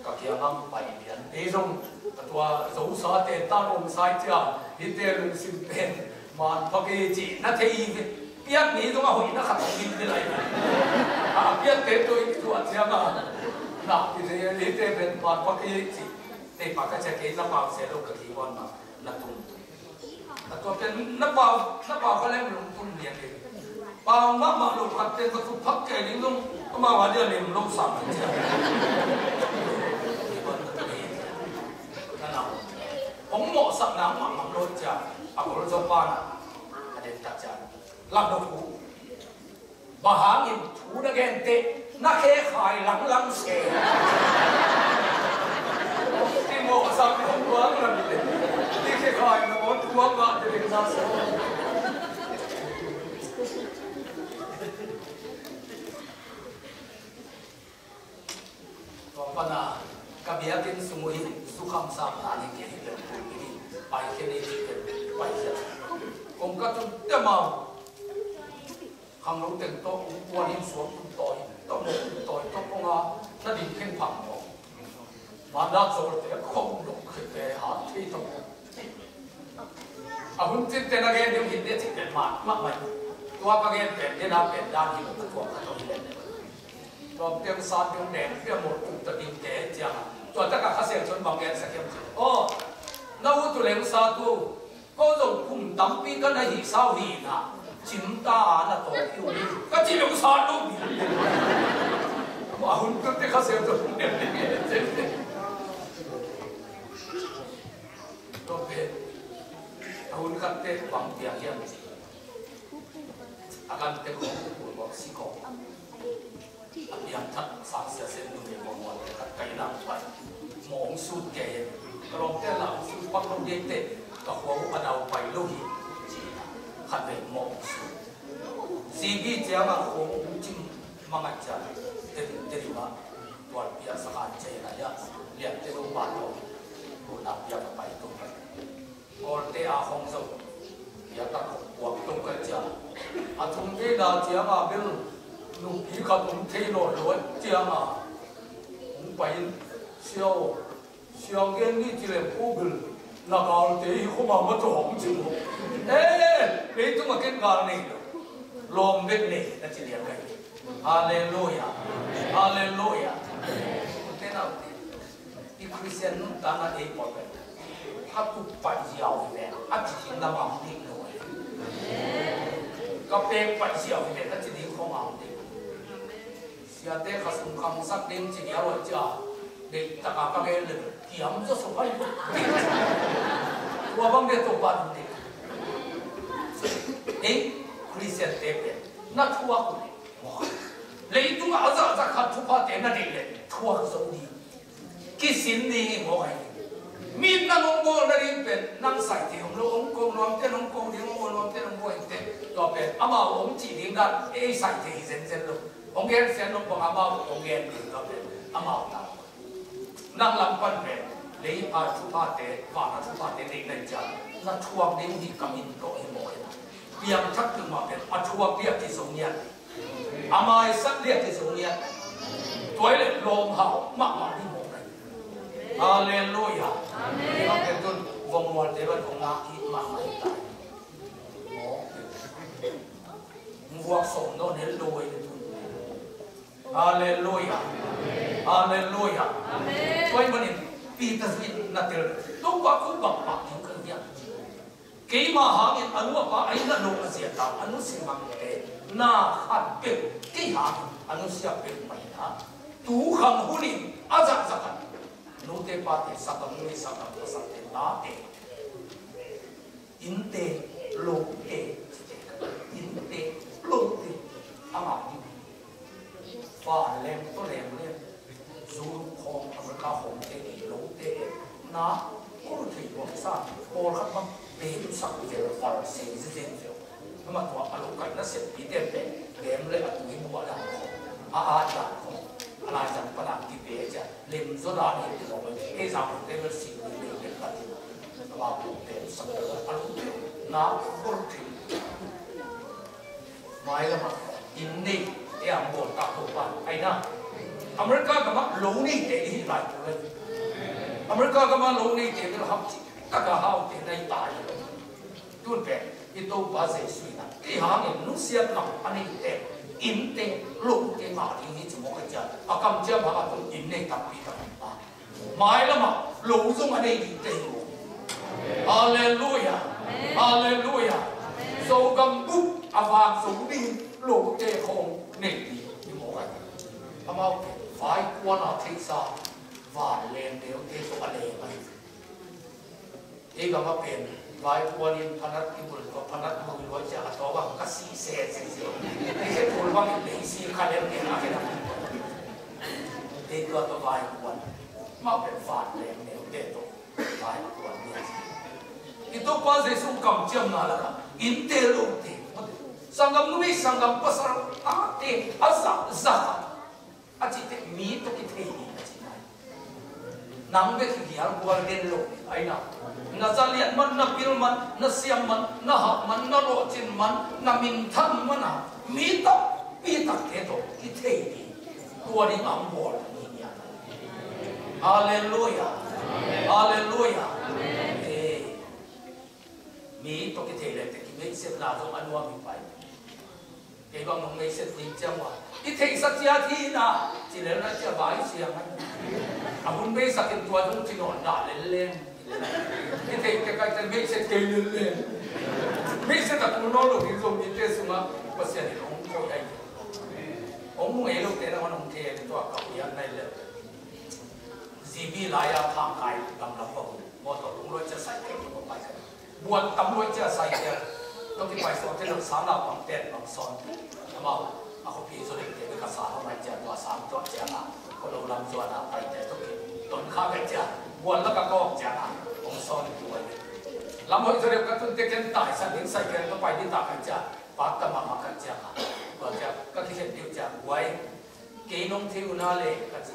Ka kiangah pai lian te zong, a tua Zosate tan om sai cia, hihte lungsim pen man pha kei ci na thei hi ve. Piak ni zong a hoihna khat om in ve lai. A piakte tawh i kituah ciangah, na, hihte pen man pha kei ci. Tei pa ka cia kei na pau se lo ka kihuan na, na tung. A tua pen na pau, na pau kha leng lungtum lian hi. Pau mahmah lo khat pen ka thupha kei ding zong amau a dia lem lo sam hi cia. Na na hong mawhsak nang mahmah lo cia. A kol zo pa na a den tak cia. Lam lo ku. Bang hangin thu na gente na khe khai langlang se. Ti mawh a sak ni hong tuang lam te. Ti khe khai na mawh tuang ngah te ding sa so. Tua pana ka biakinn sung uh hi, zukham sam ta ni kei hi, pai khe ni kei, pai khe. Kong ka tun te mau. Khangno teng tawh, ung puan in suak tung tawi, tawh mawk tung tawi, tawh kong a, na ding kheng phang maw. Mandak zawlte, khong dong khete, hat thei tawh. A hun cin te na gen deuh hin ne cin pen man, mah mai. Tua ka gen pen, gen a pen dan hi, tua ka tawh hi pen. Tua piang sa piang den, piang mawk tung ta ding te, ciang a. Tua taka Kha Siangtho in bang gen sak hiam cin. Aw, na u tu leng sa tu, ko zong kum tampi ka na hih sau hi na, cim ta na tawk hi uh hi. Ka ci lo sa lo hi. A hun khat te Kha Siangtho. Tua pen, a hun khat te bang piang hiam. Kan tek khong, pu khong, si khong. A piangthak sang sia sen nu me khong wan tek khat kai nang pai. Mawng sut kei. Ka lawmte la sut pak lo dek te. Ka khua uh a dau pai lo hi. Ci khat ve mawng sut. Zibi ciang a khong cim mangai ciang. Te te ma. Tuan pia sa kan ce na ya. Lian te lo ba lo. Ko na pia ka pai to pai. Kawlte a hong zo. Piatak hong puak tuk ka cia. A thum thei na ciang a bel nupi khat hong thei lo lo ciang a hong pai in, "Sia aw, sia gen ni ci lem ko bel na galte hi khoma ma tawh hong ci maw." Eh, leitung a ken gal nei lo. Lawm bek nei na ci liang kai. Halleluia. Halleluia. Ute na ute. I Khristian nuntakna ei pawlkhat a tuk paih ziau hi ve, a ci ding lamah hong dik lo. Ka pek paih ziau hi ve, a ci ding khong a hong dik. Siate kha sung khang sak ding ci dia lo cia, deih taka ka gel le, kiam zaw so pai. Tua bang dia Topa hong dik. Ei Khristian te pen na thuak uh le. Leitungah a zahzah khat thuphate na deih le thuak zo ding. Kisin ding hi mawk ahi. Mi na nong bawl nading pen nang saite om lo, hong ko nuamte nong ko ding, hong bawl nuamte nong bawl ding te. Tua pen amau hong cih ding dan ei saite hi zenzen lo. Hong gen sian nong bang amau hong gen ding tua pen amau ta. Nang lam pan pen lei a thuphate, van a thuphate deih nai ciang na thuak ding hi ka min tawh hi mawk ahi. Piangthak ding mah pen a thuak ding a kizong ngiat. A maisak ding a kizong ngiat. Tua hi leh lawm hau mahmah ding mawk ahi. Halleluia. Amen. Tua pen tun vongmualte bang hong ngak hi mahmah hi ta. Hong vuak sawm nawn hel lo ahi tun. Halleluia. Halleluia. Amen. Tua ahih manin Peter in na tel. Topa ko bang pah ding ka hiam? Keima hangin a nu a pa a inn a lo a zia ta a nusia mangte na khat peuh kei hangin a nusia peuhmah hi a, tu khang hunin a zahzah khat nute pate, sanggam nu sanggam pasalte, tate, innte, lote, innte, lote a ngah ding. Fa lem tawh lem lem. Zulu khawng, America khawngte i lote na kul thei tuak sa, pawlkhat bang pemsak zel, fal se zel zel. Amah tua a lo kaihna seppi te pen lem le a tui buah dan khawng, a at dan khawng, a laizang padan kipe cia lem zaw dan hi ti lo. Ei zang khawngte bel si ni lem lem ka ti. Amah pemsak zel a lo na kul thei. Mailamah inn nei te a bawl tak Topa ahi na. America gamah lo neite i hih lai pulai. America gamah lo neite bel hau cih taka haute na hi ta hi lo. Tun pen i Topa Jesuh in a kei hangin nusiat lam a neite, innte, lote ngah ding hi ci mawk a cia, a kamciam hangah tun inn nei tampi tak a. Mailamah lo zong a nei ding te hi lo. Halleluia. Halleluia. Zogam bup a vak zo ding lote khawng nei ding hi mawk ahi. Amau pen vaikuan a theihsa vanleng neute tawh a leng ahi. Ei gam a pen vaikuan in phanat i bul tua phanat bul luai cia a tua bang ka si se se se. Ei se bul bang in lei si kha lem ne a kena. Ei tua tua vaikuan. Mah pen vanleng neute tawh vaikuan ni a si. I Topa Jesuh kamciamna lakah innte lote, sanggam numei sanggam pasal tate a zahzah a cihte mi tawh kithei ding a cihna hi. Nang bek hi gial gual den lo ahi na. Na zalian man, na pil man, na siam man, na hak man, na lawhcin man, na minthan man a mi tampi takte tawh kithei ding. Tua ding a hong bawl ni ngiat. Halleluia. Halleluia. Eh, mi tawh kithei leh te kimeihsetna zong a nuam hi pai. Kei bang nong meihset ding ciang ua i theihsa ciat hi na, ci lel na cia vai siang a. A hun meihsak in tua zong ci nawn dah lel leng. I theih te kai te meihset kei lel leng. Meihset a tul nawn lo ding Zomite sungah Pasian in hong koih ahi. Hong hung ei lote na hong thei ahi tua kau hiam nai lel. Zibi lai-a thangkai gamlam va hun mawtaw lungluai cia sai kei tua pai. Buan tam luai cia sai kei. Tawh kipai suak thei lo sang naupang ten bang sawn. Amau a khuapi zaw ding te bek a sang hong ai ciang, tua sang tuah ciang a, khualo lam zuan a paite tawh kiton kha kei ciang, gual lak a kawk ciang a, hong sawn tua hi. Lam hoih zaw deuh ka tun teh ken taisan ding, cycle ka pai ding ta kei ciang, pak ta mahmah kei ciang a, tua ciang ka kikhen deuh ciang, guai, kei nong thei uh na le, ka ci.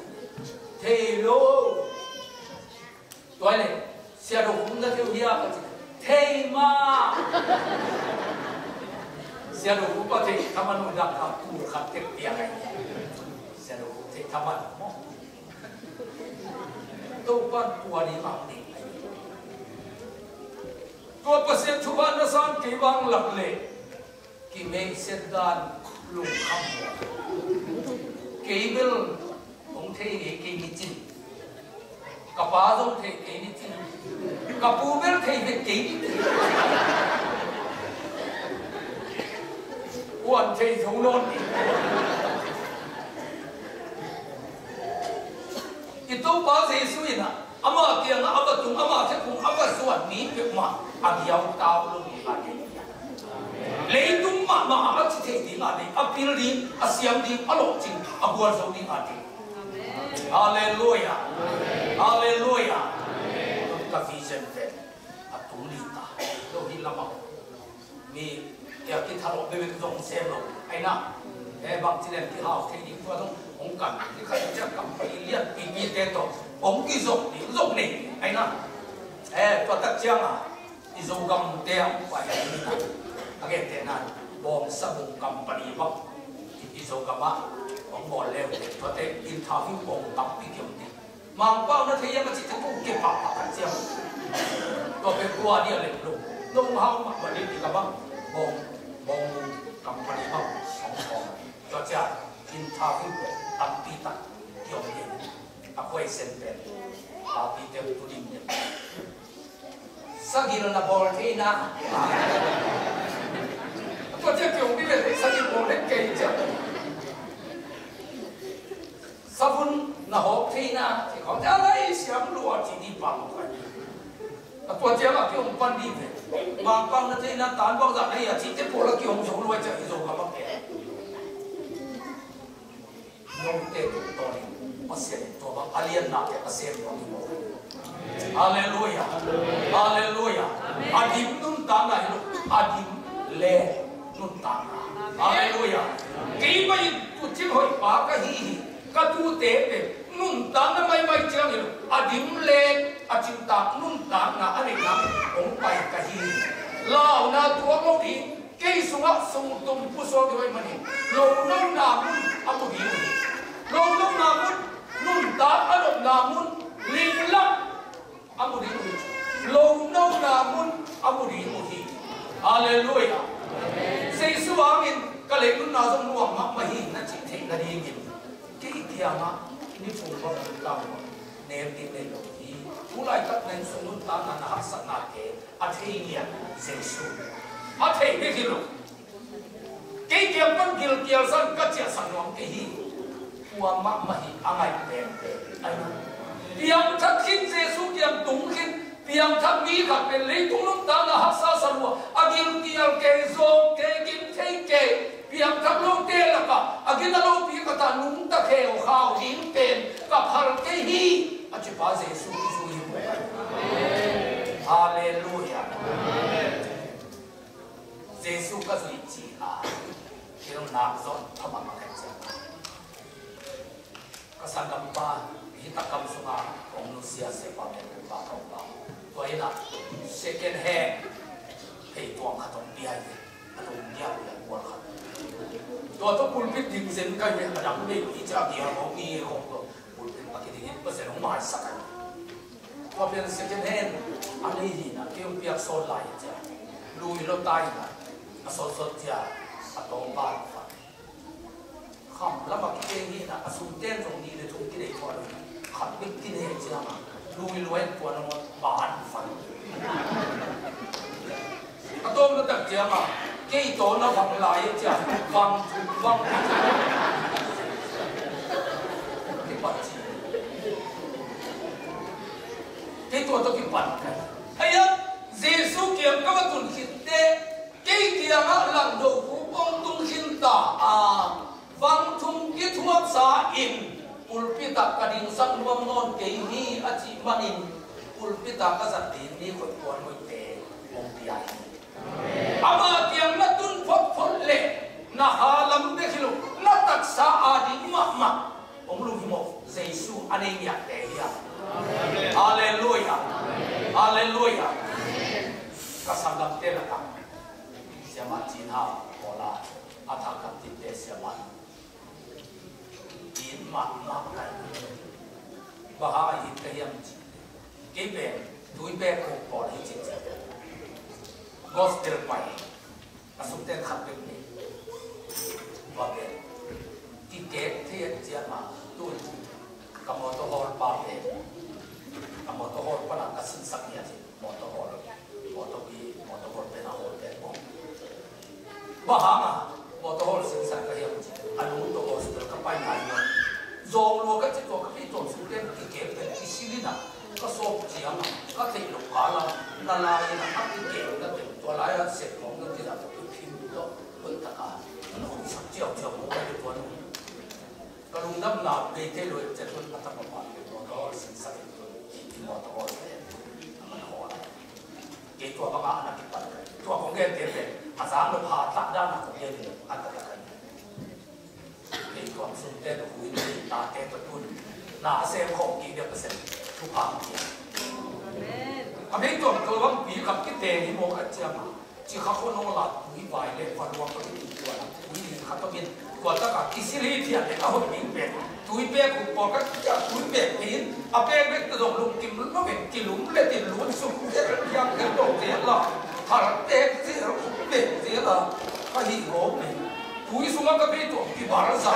Thei lo. Tua le, Sia Do Khum na thei uh hia, ka ci. Thei mah. Sia Do Khum pa thei thaman uh dak kha, tul khat tek piang ai. Sia Do Khum thei thaman maw. Topa'n pua ding a ding ai. Tua Pasian thupha na san kei vang lak le, kimeihset dan lungkham maw. Kei bel hong thei ngei kei ni cin. Ka pa zong thei kei ni cin. Ka pu bel thei ve kei ni cin. Kuan thei zo nawn ni. I Topa Jesu in ah, ama kiangah a va tung, ama khephung a va zuan mi peuhmah a giautau lo ding a deih. Leitung mahmah a ci thei ding a deih, a pil ding, a siam ding, a lawhcing, a gualzo ding a deih. Halleluia. Halleluia. Ka vision pen a tung li ta lo hi lamah. Mi kia kithalawh bekbek zong sem lo ai na. Eh, bang ci leng kihau thei ding tua zong hong kan. Ni khat ciang kam pai lian pipi te tawh hong kizong ding zong nei ai na. Eh, tua tak ciang a i Zogam te a hong pai ai na. A gente na bawngsa bung company bang i Zogam ah hong bawl leu te tuate interview bawng tampi kiom ding. Mangpau na thei hiam a cih teh ko kipah pah kan ciam. Tua pen tua dia lem lo. Nong hau mah mah ding i ka bang. Bawng, bawng company bang song song. Tua ciang interview pen tampi tak kiom ding. A question pen. Papi te tu ding ding. Sagil na bawl thei na. Tua ciang kiom ding le sagil bawl le kei ciang. Savun na hawk thei na, ci khawng te a lai siam lua ci ni pang tua ni. A tua ciang a ki hong pan ni ve. Mangpang na thei na, tan bang zah na hi a ci te pawl a ki hong zo lua ciang i Zogam a ke. Note tung tawn in Pasian in tua bang a lianna te a sem lua ni maw. Halleluia. Halleluia. A dim nuntakna hi lo. A dim le nuntakna. Halleluia. Keimah in tucing hoih pa ka hi hi. Ka tute pen nuntakna maimai ciang hi lo. A dim le a cingtak nuntakna a neihna hong pai ka hi hi. Launa tuak lo ding. Kei sungah sungtum pusuak ding ahih manin, lonona mun a mu ding uh hi. Lonona mun, nuntak a nopna mun, linglak a mu ding uh hi. Lonona mun a mu ding uh hi. Halleluia. Jesu hangin ka lei nunna zong nuam mahmah hi na cih theih nadingin, kei kiangah niphung bang nuntak bang nem ding nei lo hi. Tulaitak na inn sung nuntakna na haksatnate a thei ngiat Jesu. A thei bek hi lo. Kei kiang pan gilkial zan ka ciahsak nuam kei hi. Kuamah mah hi a ngai penpen. Piangthak khin Jesu kiang tung khin. Piangthak mi khat pen leitung nuntakna haksa sa lua. A gilkial kei, zawng kei, gim thei kei. Piangthak lote lakah a gina lopi ka ta nungta kheu khau ding pen ka phal kei hi. A cipa Jesu i zui hi. Halleluia. Jesu ka zuih ci a, kilnak zon thaman a kan ciang. Ka sanggampa hi takam sunga kong nusia sia pa pen pa kong pa. Tua ina second hand hei tuang khat hong pia hi. A nung dia ula kual khat. Tua tua pulpit ding zen kai ve a dang ve i cia kia kong i kong tua. Pulpit a kiding in Pasian hong maisak a hi. Tua pian second hand a nei hi na, kei hong piak sawn lai hi cia. Lui lo tai na, a sawtsawt cia, a tawng ban fa. Kham lam a kiteng hi na, a sum ten zong nih le thum kidei khua lo hi. Khat bek kinei cia ma, lui luai tua nong ban fa. A tawm na tak ciang a, kei tawh na vang lai a ciang, vang thum vang. Kipat ci. Kei tua tawh kipan kai. Aia, Jesu kiang ka va tun khit teh, kei Kiangah langdo khup hong tung khin ta a, vang thum kithuaksa in pulpit ah ka dingsak nuam nawn kei hi a cih manin pulpit ah ka zat ding ni khoih puan hoihte hong pia hi. Ama kiang na tun photphot leh na ha lam bek hi lo, na taksa ading mahmah hong lunghimawh Jesu a nei ngiatte hi a. Halleluiah. Halleluiah. Ka sanggamte lakah Siamah Cin Hau Paula a thak kam tinte siamah it mahmah ka hi. Bang hang a it ka hiam cih leh, kei pen Tuipe khuk pawl hi cih ciang gospel pai a sukten khat peuh nei. Tua pen kikek thei a ciang a, tun ka mawtaw hawl pa pen ka mawtaw hawl pana ka sinsak hi a ci. Mawtaw hawl, mawtaw pi, mawtaw hawl pen a hawl pen maw. Bang hang a mawtaw hawl sinsak ka hiam ci. A nu tawh gospel ka pai lai maw. Zawng lua ka ci tua ka pi tuam sukten kikek pen kisil in a, ka sawp ciang a, ka theih loh kal a, na lai in a, a kikek na teng tua lai a sep mawng na ci zah ka pi phim tawh hoih tak a na hoihsak ciauciau maw ka hi tua nu. Ka lungdamna bei thei lo in ciah tun a tapa pa in mawtaw hawl sinsak in tun i mawtaw hawl pen a man hawl a. Kei tua bangah a na kipan tua kong gente pen a zang lo ha tlak dan a kong gen in a taktak a hi. Kei tuam sungte tawh hui in tate tawh tun na a sem khawm kik deuh Pasian thupha hong pia. A bei tuam tua bang pi kap kiteng hi maw ka ciam a. Cikha khua nawl a tui vai le va luang ka tui tua la tui li khat tawh in tua takah kisil hi thiat le a hoih ding pen tui pek uh pawl ka kia tui pek hi in a pek bek ta zong lungkim lo in kilum le tin lun sum zel kiang zel dong zel la har tek zel khuk pek zel la ka hih gawp le tui sungah ka bei tuah kibar za.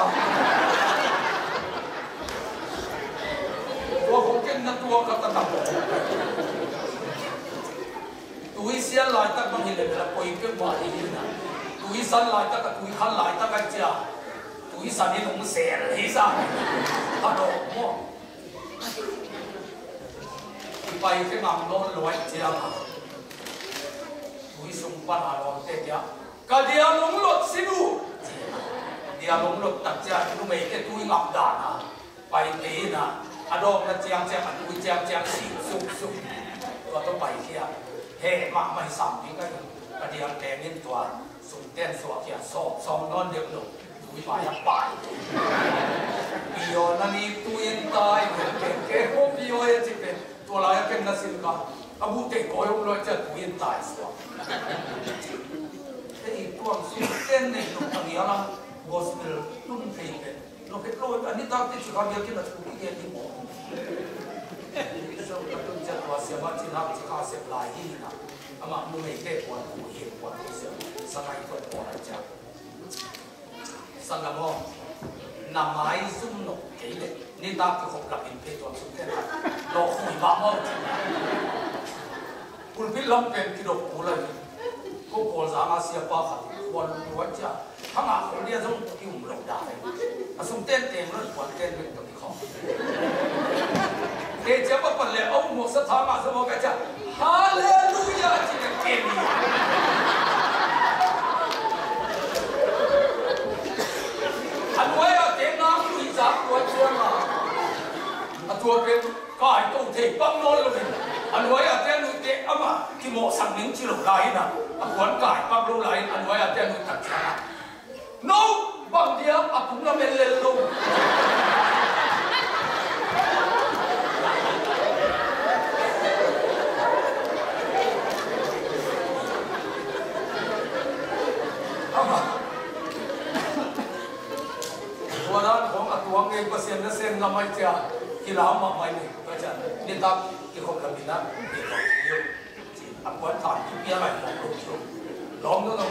Tua khong ken na tua ka ta tam. Tui sial laitak bang hi le bel a poi peuhmah hi hi na. Tui san laitak a tui khan laitak a cia. Tui san in hong sel hi sa. A dawh maw. I pai khe ngam nawn luai cia. Tui sung pan a lawmte kia. Ka dial hong lot sin uh. Dial hong lot tak cia numei te tui ngap dan a. Pai kei in a, a dawng na ciangciang, a tui ciangciang, sih suksuk. Tua tawh pai khia. He mahmah hi sam ding ka hi. Ka dial teng in tua sungten suah khia, sawm sawm nawn deuh lo. Tui pai a pai. Pio na ni tui in tai, pen pen ke ko pio e ci pen. Tua lai a ken na sin ka. A bu te ko yong lo cia tui in tai suak. Te i tuang sungten nei lo ka ngial a gospel tun thei pen. Lo phet lo a nitak te cikha biakinn a thu kigen hi maw? So ka tun ciang tua siamah Cin Hau cikha sep lai hi na. Amah numeite puan khu hi puan khu siam. Sangai tua puan a ciang. Sanggam aw, na maizum nop kei leh nitak kikhop lap in phei tuan sung ten khat lawh khui mah maw? Pulpit lam pen kidop kul ahi. Ko Kawlzang a siapa khat khuan luai cia. Hang a khol dia zong ki um lo dai. A sung ten teng lo kuan ten bek tawh kikhawm. Kei cia pa pan le a um mawk sa thang a sa mawk a cia. Halleluia ci ka ken hi. A nuai a te nang lui zak kuan cia ma. A tua pen kai to thei pang nawn lo in. A nuai a te a nuite amah kimawhsak ning ci lo lai in a, a puan kai pak lo lai in a nuai a te a nui tak ciang a, no bang dia a tung lam en lel lo. Amah Tua dan khawng a tuang ngei Pasian nasem lam ai cia, kilau mahmah hi. Tua ciang nitak kikhop lam in a, kikhop hi. A puan than kipia lai khawng lo cio. Lawm no no.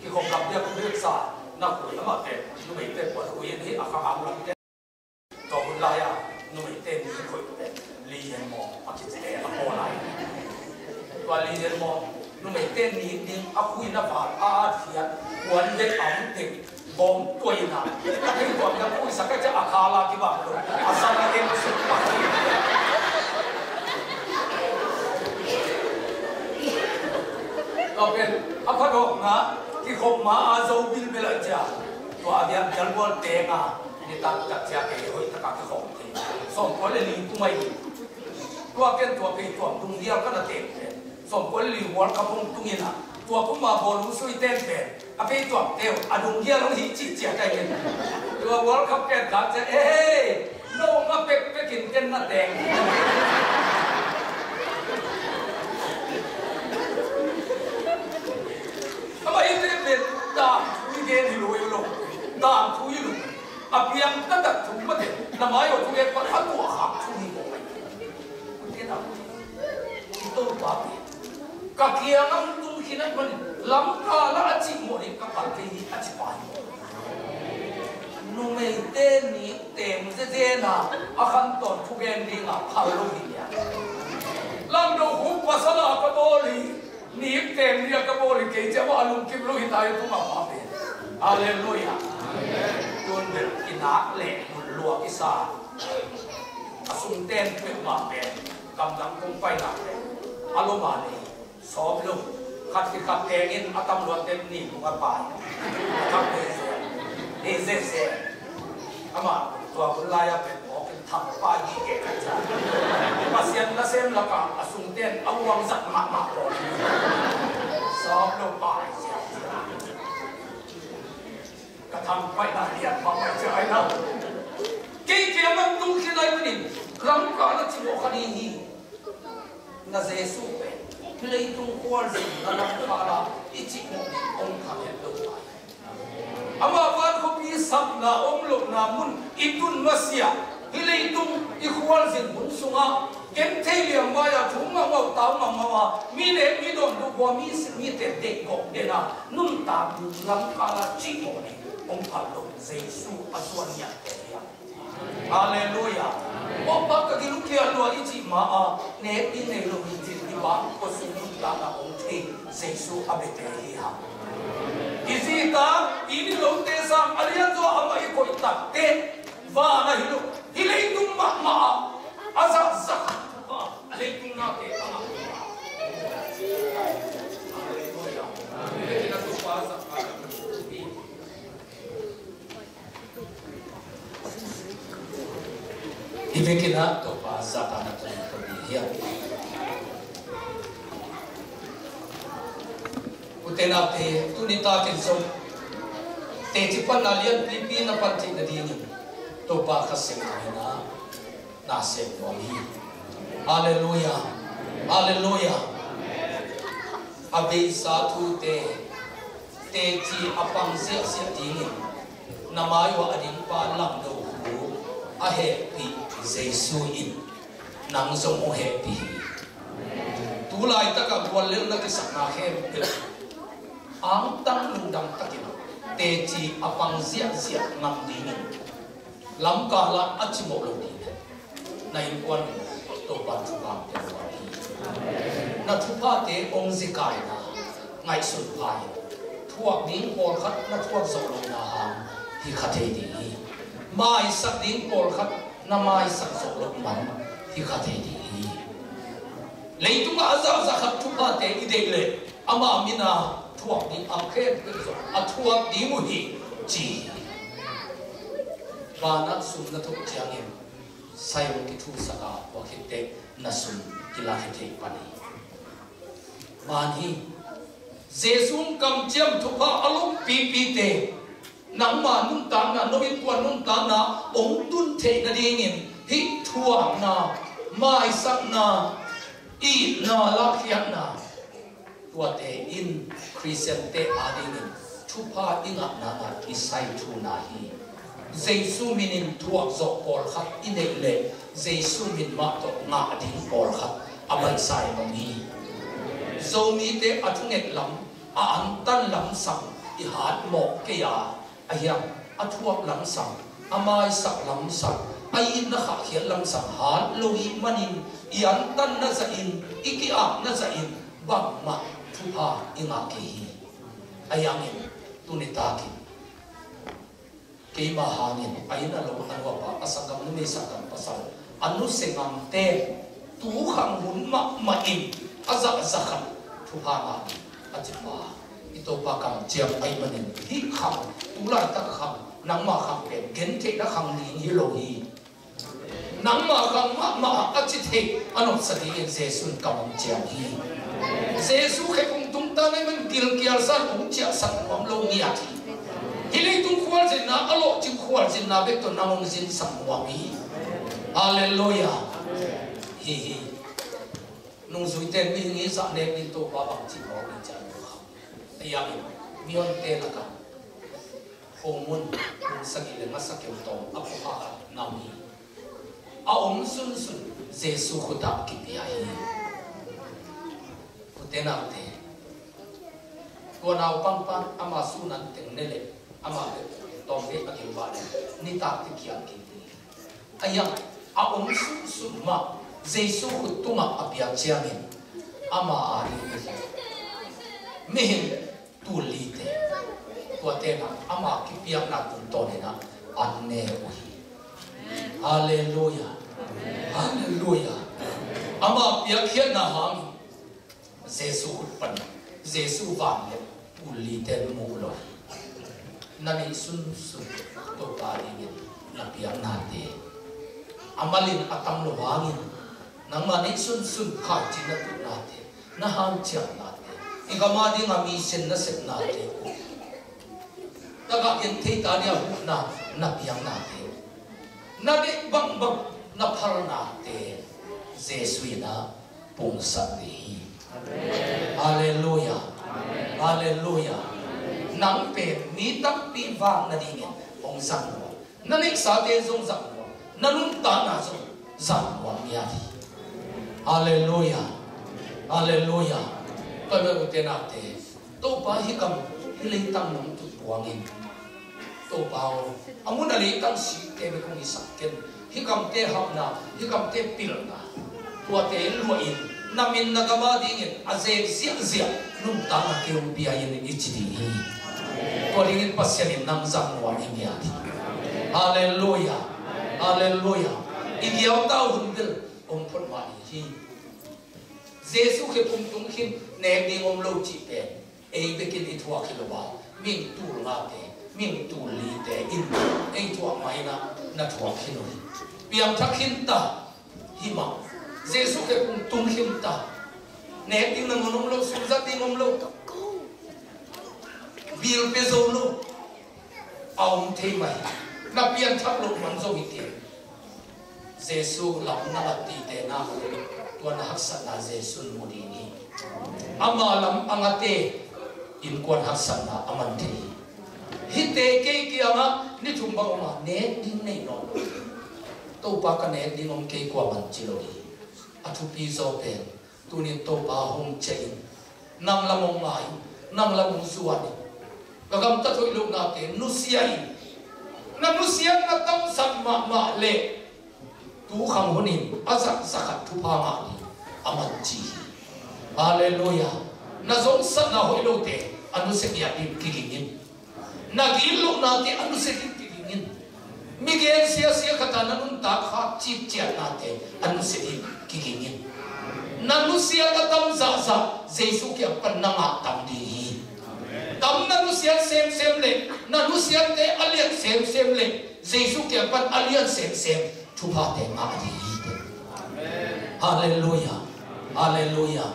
Kikhop lam dia ku bek sa na khui amah pen numeite puan khui in hi a khang ang lam te. Tua hun lai a numeite ni khui pen Lian Maw a kicite a pawl lai. Tua Lian Maw numeite ni ding a khuina val a at hiat puan bek a om teng bawm tuai na. A kei tuam na khuisak a cia a khala kibang lo. A san a eng suk pa. Tua pen A phat awkna kikhop ma a zo bilbel a cia. Tua a diam jalbual tenga nitak tak cia kei hoih taka kikhop thei. Sawmkua le li kum ahi. Tua ken tua kei tuam dung dial kana teng pen. Sawmkua le li World Cup hong tungin a tua kuma bawlung sui ten pen a kei tuam teu a dung dial hong hi cih cia kai ken. Tua World Cup ken khat cia, "Ei, no nga pekpekin ken na teng." Amah i te pen dam thu i gen hi lo, i lo. Dam thu i lo. A piang taktak thu mate, na mai aw thu gen pan a tua khak thu hi ko mai. Ute na, i Topa pen ka kiang ang tung khin ai man, lamkal a a cih mawh ding ka pal kei hi a ci pa hi. Numeite ni teng zezena a khantawn thugen dinga phal lo hi nia. Lamdo khuk pasala ka bawl hi, ni teng nia ka bawl hi, kei ciah mah a lungkim lo hi ta hi tungah mah pen. Halleluiah. Tun bel kinak leh mun lua kisa a sungten peuhmah pen kamdang kong painak leh a loma nei. Sawm lo, khat khit khat tengin a tam luat tem ni bung a pai. A tam zel zel, ni zel zel. Amah tua hun lai-a pen mawk in thang pai hi ke ka ca. Pasian nasem lakah a sungten a uang zat mahmah pawl. Sawm lo pai zel zel. Ka thang paina lian mahmah cia ai na. Kei kiang ang tung khin ai manin lamkal a ci mawh ka ding hi. Na Jesuh pen hih leitung khualzin na lamkal ah i cih mawh ding hong thang het lo lai. Amah van khuapi sakna om lohna mun i tun masiah hih leitung i khualzin hun sungah genthei liangvai-a thu ngaungau tau ngaungau a mi nek mi dawn duh khua mi sik mi tet deih gawh dena nuntak lamkal ah cih mawh ding hong phal lo Jesuh a zuan ngiat te hiam? Halleluiah. Mawhpa ka gil uh kial lua i cih ma-a nek i nei lo hi cin i bang kua sung nuntakna hong thei Jesuh a biate hi hang. I zita i ni lote sang a lianzaw amah i koih takte van ahi lo. Hih leitung mahmah ah a zahzah a leitung nate a ngah. Halleluiah. Hih vekin a Topa zahtakna tawh tawh ding hiam? Ute naute, tuni takin zong teci panna lianpipi na pan theih nadingin Topa Kha Siangtho in a na sem nuam hi. Halleluiah. Halleluiah. A beisa thute teci a pang ziahziah dingin na mai uh a dingpa Lamdo Hu a hehpih Jesu in nang zong hong hehpih hi. Tu laitakah guallelhna kisakna khempeuh angtang lungdam takin teci a pang ziahziah ngam dingin lamkal ah a cimawh lo ding na innkuan Topa thupha pia hi. Na thuphate hong zikaina ngaihsun pha in thuak ding pawlkhat na thuak zawh lohna hang hi kha thei ding hi. Maisak ding pawlkhat na maisak zawh loh man hi kha thei ding hi. Leitungah a zahzah khat thuphate i deih leh ama mina thuak ding a khempeuh zawh a thuak ding uh hi ci hi. Vanah sum na thok ciangin sai hong kithusak a, tua khit teh na sum kilakkhia thei pan hi. Man hi. Jesu kamciam thupha a loppipite nangma nuntakna, no innkuan nuntakna hong tun theih nadingin hih thuakna, maisakna, itna, lakkhiatna, tuate in Khristiante adingin thupha i ngahna ngah i sai thuna hi. Jesu minin thuak zawh pawlkhat i neih leh Jesu min mah tawh ngah ding pawlkhat a baihsa i om hi. Zomite a thunget lam, a antan lamsang i hatmawh kei a, a hiam, a thuak lamsang, a maisak lamsang, a itna khahkhiat lamsang hat lo i hih manin i antanna zahin, i ki-apna zahin bangmah thupha i ngah kei hi. Ahi hangin tuni takin keima hangin a inn a lo, a nu a pa, a sanggam numei, sanggam pasal, a nusia ngamte tukhang hun mahmah in a zahzah khat thupha ngah ding a cipa I Topa kamciam ahih manin hih khang, tu laitak khang, nangma khang pen gentheihna khang ding hi lo hi. Nangma khang mahmah a ci theih a nopsa dingin Jesu in kamciam hi. Jesu khe kong tungta na man gilkial san hong ciahsak nuam lo ngiat hi. Hih leitung khualzinna, a lawhcing khualzinna bek tawh nang hong zinsak nuam hi. Halleluiah. Hi hi. Nungzuite mihing i zah nek ding Topa bangci mawk ding ciang lo kham. A yang in mihonte lakah khomun kum sagih le masa keu tawm a phuakha khat nam hi. A om sunsun Jesu khutah kipia hi. Ute naute, tua naupang pan ama sunan teng ne le ama bek tawm bek a gilvah le nitak te kiang kik ding hi. A yang a om sunsun mah Jesu khut tungah a piak ciangin ama a ding hi. Mihing tul lite, tuate na ama kipiakna tungtawn in ah an ne uh hi. Halleluiah. Halleluiah. Ama piakkhiatna hangin Jesu khut pan Jesu van le tul lite mu lo hi. Na neih sunsun Topa dingin na piaknate a malin a tam lo hangin nangma neih sunsun khaici na tuhnate, na hanciamnate, i gam a dinga misen na sepnate uh, tagah en theita dia huhna na piaknate uh, na deih bangbang na phalnate Jesu in ah pungsak ding hi. Halleluiah. Halleluiah. Nang pen mi tampi vak nadingin hong zang nuam. Na neihsate zong zang nuam, na nuntakna zong zang nuam ngiat hi. Halleluiah. Halleluiah. Tua bek ute naute, Topa hih kam hih leitang nong tut buangin, Topa aw, a mun a leitang sikte bek hong hisak ken. Hih kamte hauhna, hih kamte pilna, tuate luahin na min na gam a dingin a zek ziahziah nuntakna kei hong pia in i ci ding hi. Tua dingin Pasian in nang zang nuam hi ngiat hi. Halleluiah. Halleluiah. I giauta hun bel om phot mah ding hi. Jesu khe pum tung khin nek ding om lo cih pen ei bekin i thuak hi lo a, mihing tul ngate, mihing tul lite in ei thuak mah in ah na thuak hi lo hi. Piangthak khin ta hi mah. Jesu khe pum tung khin ta. Nek ding nangawn om lo, sum zat ding om lo, bil pia zo lo, a om thei mah hi. Na pianthak loh man zo hi kei. Jesu lam na ngat tite na, tua na haksatna Jesu in mu ding hi. Ama lam a ngate innkuan haksatna a man thei hi. Hihte kei kiangah ni thum bang om a, nek ding nei nawn lo. Topa, ka nek ding om kei, kua man ci lo hi. A thupi zaw pen Tunin Topa hong ciah in, nang lam hong ngai in, nang lam hong zuan in. Ka gamtat hoih lohnate nusia in. Na nusiatna tamzah mahmah leh tu khang hun in a zahzah khat thupha ngah ding a man ci hi. Halleluiah. Na zongsatna hoih lote a nusia ngiat ding kiging in. Na gitlohnate a nusia ding kiging in. Mi gensia sia khat a na nuntak khak citciatnate a nusia ding kiging in. Na nusiat a tam zahzah Jesu kiang pan na ngah tam ding hi. Tam na nusiat semsem leh, na nusiatte a lian semsem leh Jesu kiang pan a lian semsem thuphate ngah ding hi teh. Halleluiah. Halleluiah.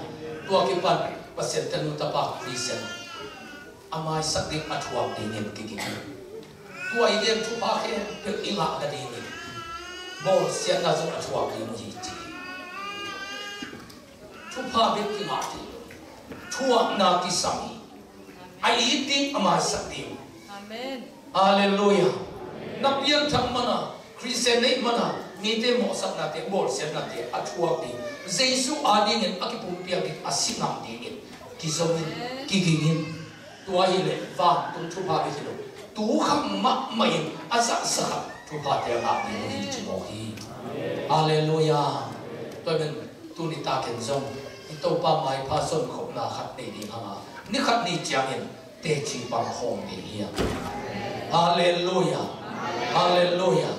Tua kipan Pasian tanu tapa Khristian a maisak ding, a thuak dingin kiging hi. Tua i gen thupha khempeuh i ngah nadingin bawlsiatna zong a thuak ding uh hi ci. Thupha bek kingah thei lo. Thuakna kisam hi. A it ding, a maisak ding. Amen. Halleluiah. Na pianthak mana, Khristian neih mana, mite mawhsaknate, bawlsiatnate a thuak ding, Jesu adingin a kipumpiak ding, a si ngam dingin kizom in, kiging in. Tua hileh vantung thupha bek hi lo, tu khang mahmah in a zahzah khat thuphate a ngah ding uh hi ci mawk hi. Halleluiah. Tua hi men tuni takin zong i Topa maipha zonkhopna khat nei ding hang a, ni khat ni ciangin teci pang khawm ding hi a. Halleluiah. Halleluiah.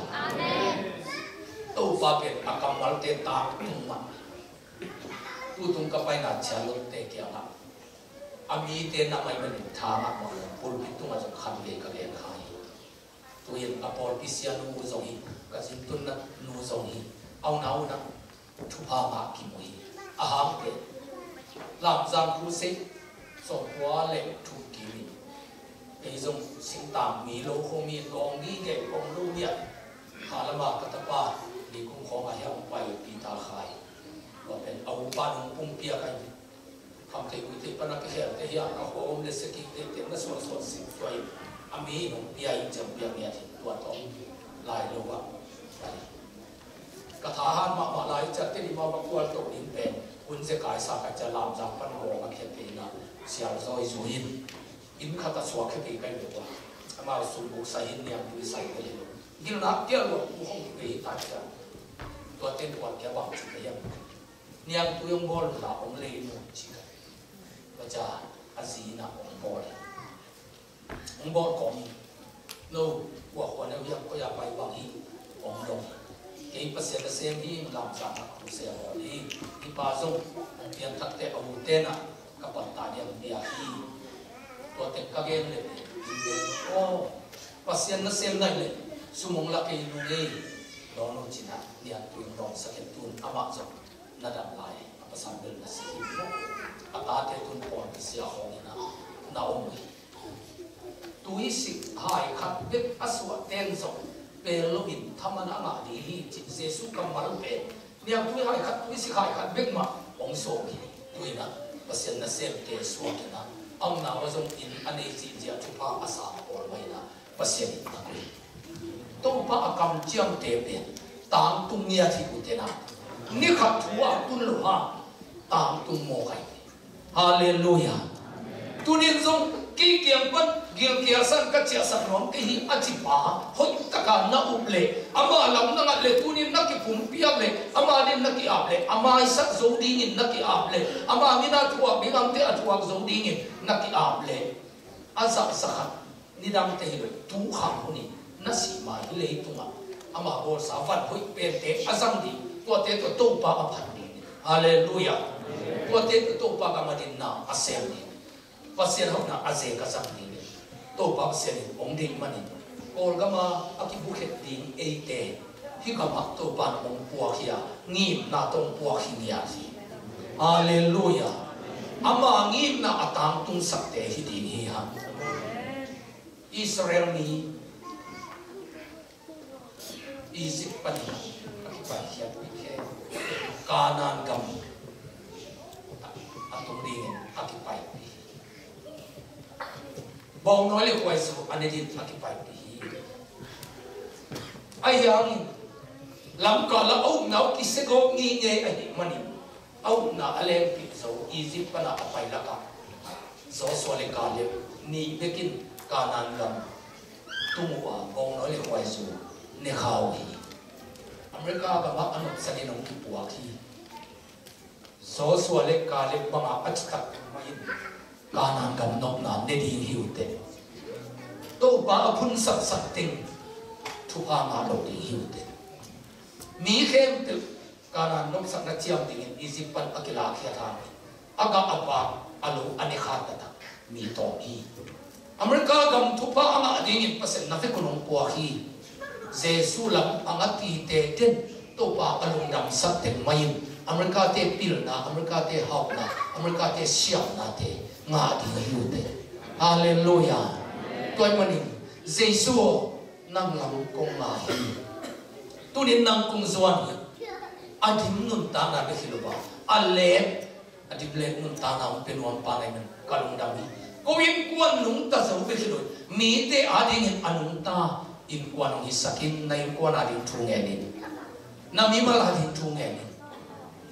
Topa pen a kammalte tangtung mah. Tutung ka paina Cialote kiangah A mite na mai manin tha ngah mah lo, pulpit tungah zong khat vei ka gen kha hi. Tu-in a pawlpi sia nu zong hi, ka zintun na nu zong hi, a unau unah thupha ngah kimu hi. A hangte Lamzang Crusade sawmkua le thum kim in, kei zong singtang mi lo khawm in gawng gige kong lo miah. Kha lama ka tapa ni kum khawng a hiang pai Peter Khai, tua pen a upa nung pumpiak ahi. Khamthei kuithei pana kikhelte hiang a khua om le sia kikteite na suahsuah sik tuai a mi in hong pia in ciang pia ngiat hi. Tua tawh lai lo ah ka thahan mahmah lai ciah teni mah kual to ding pen hun zekai sa ka cia Lamzang pan gawng a khiate in a sial zawi zui in inn khat a suak khia kei kai lo ah amau sum buk sa hin niang tui sai ka hi lo. Gilna kial lo ku hong kei ta ciah tua ten kual kia bang ci ka hiam. Niangtui hong bawl nunla hong lei nu ci ka. Tua ciang a zi in ah hong bawl hi. Hong bawl kawm hi. No, kua khua neu hiam koi a pai bang hi hong dong hi. Kei Pasian nasem hi, Lamzang ah crusade bawl hi. Hih pa zong hong pianthakte a ute in ah ka pattah ding hong pia hi. Tua teng ka gen leh, aw, Pasian nasem na hih leh sum hong la kei nung ei. Dawn lo ci-in ah niangtui hong dawngsak hi. Tun amah zong na dam lai, a pasal bel na si hi. A tate tun pawl na sia hong in ah na om hi. Tuisik hai khat bek a suah ten zong pel loin thaman a ngah ding hi, ci Jesu kammal pen niangtui hai khat, tuisik hai khat bek mah hong sawm hi. Tu-in ah Pasian nasemte suak in ah a omna uah zong inn a nei zihziah thupha a sa a pawl mah in ah Pasian in a koih. Topa a kamciamte pen tangtung ngiat hi ute na. Ni khat thu a tun lo hang tangtung mawk ahi. Halleluiah. Tunin zong kei kiang pan gilkial san ka ciahsak nuam kei hi a ci pa hoih taka na up leh ama lam na ngat leh tunin na kipumpiak leh ama din na ki-ap leh ama i sak zo dingin na ki-ap leh ama min a thuak ding amte a thuak zo dingin na ki-ap leh a zahsa khat nidangte hi lo, tu khang hun in na sih ma hi leitungah ama bawlsa van hoih pente a zang ding, tuate tawh Topa a phat ding. Halleluiah. Tuate tawh Topa gam a dinna a sem ding. Pasian hauhna a zek a zang ding. Topa Pasian in hong deih manin Kawlgam a a kibukhet ding eite hih gamah Topa in hong puak hi a, ngimna tawh hong puak hi ngiat hi. Halleluiah. Ama ngimna a tangtungsakte hi ding hi hang. Israel mi Egypt panin a kipaikhiatpih hi. Kanaan gam a tung dingin a kipaipih hi. Bawngnawi le khuaizu a ne dingin a kipaipih hi. Ahi hangin lamkal ah a upna uh kisegawp ngeingei ahih manin a upna a lengpih zo Egypt pana a pai lakah Joshua le Caleb nih bekin Kanaan gam tung uh a bawngnawi le khuaizu ne kha uh hi. America gamah a nopsanin hong kipuak hi. Joshua le Caleb banga a citak mah in Kanaan gam nopna ne ding hi uh teh. Topa a phunsaksak teng thupha ngah lo ding hi uh teh. Mi khempeuh Kanaan nopsakna ciam dingin Egypt pan a kilakkhiat hangin a gah a vak a lo a ne kha taktak mi tawm hi. America gam thupha a ngah dingin Pasian na vekun hong puak hi. Jesu lam a ngatite den Topa a lungdamsak teng mah in America te pilna, America te hauhna, America te siamnate ngah ding hi uh teh. Halleluiah. Tua ahih manin Jesu aw, nang lam kong ngah hi. Tunin nang kong zuan hi. A dim nuntakna bek hi lo a, a lek a dim lek nuntakna hong pia nuam pa na hih manin ka lungdam hi. Ko innkuan nungta zo bek hi lo hi. Mite adingin a nungta innkuan hong hisak in, na innkuan ading thu ngen in. Na mimal ading thu ngen in.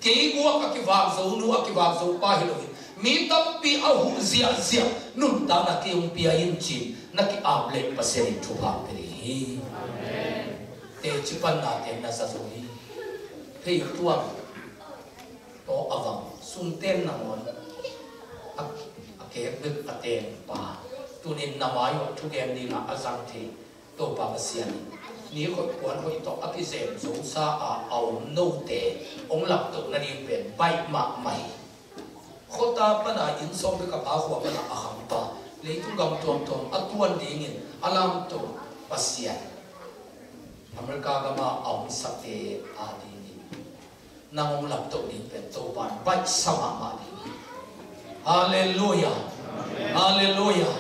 Kei guak a kivak zo nu a kivak zo pa hi lo hi. Mi tampi a huh ziahziah nuntakna kei hong pia in ci-in na ki-ap leh Pasian in thupha pia ding hi. Teci panna te na za zo hi. Phei tuang tawh a vang sungten nangawn a, a kek bek a teng pa, tunin na mai-ah thugen dingah a zang thei Topa Pasian in ni hoih puan hoih tawh a kizem zosa a, a om note hong laptoh nading pen baih mahmah hi. Khuata pana inn sawm bek a pha, khua pana a khangpa, leitung gam tuamtuam a tuan dingin a lamto Pasian, America gama a omsate a dingin nang hong laptoh ding pen Topa in baihsa mahmah ding hi. Halleluia. Halleluia.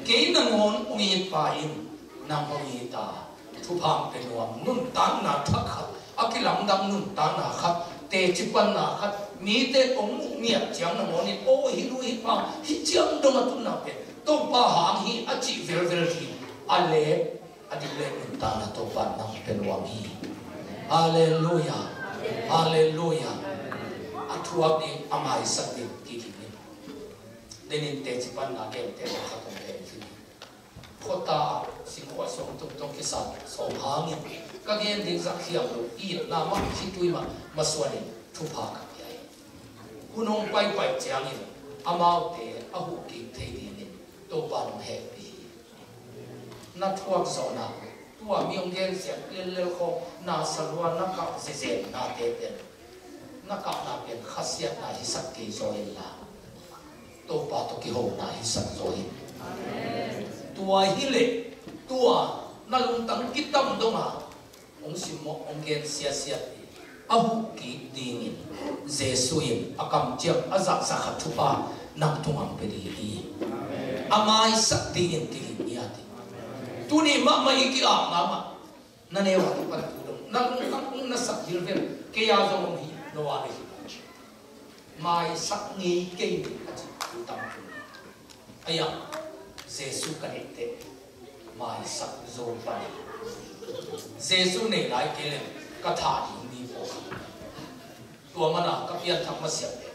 Kei nangawn hong it pa in nang hong it a, thupha hong pia nuam, nuntakna thak khat, a kilamdang nuntakna khat, teci panna khat, mite hong muh ngiat ciang nangawn in, "Aw, hih nu hih pa hih ciang dong a tunna pen Topa hang hi," a cih velvel ding a lek a ding leh nuntakna Topa in nang pia nuam hi. Halleluia. Halleluia. A thuak ding, a maisak ding kiging in. Denin teci panna gente pakhat hong gen hi. Khuata singkhuah sawm tungtawng kisa sawm hangin ka gen ding zak hiam lo, itna mah, khitui mah masuanin thupha ka pia hi. Hun hong paipai ciangin amaute a huh kik thei dingin Topa in hong hehpih hi. Na thuak zawhna, tua mi hong gensiat lellel khawng, na salua na kah zezen nate pen, na kahna pen khasiatna hisak kei zaw inla, Topa tawh kihona hisak zaw in. Tua hileh tua na lungtang kitam donga hong simmawh, hong gen siasia, a huh kik dingin Jesu in a kamciam a zahzah khat thupha nang tungah hong pia ding hi. A maisak dingin kiging hi a ti. Tuni mahmah i ki-apna mah, na neu a kipan tu dong, na lungtang hong na sak vilvel, kei a zong hong hi, no a le hi. Maisak ngei kei ni a ci tu tam tu. Aia, Jesu ka neih teh maisak zo pan. Jesu nei lai kei leh ka thah ding mi pawlkhat. Tua mana ka pianthak masiah leh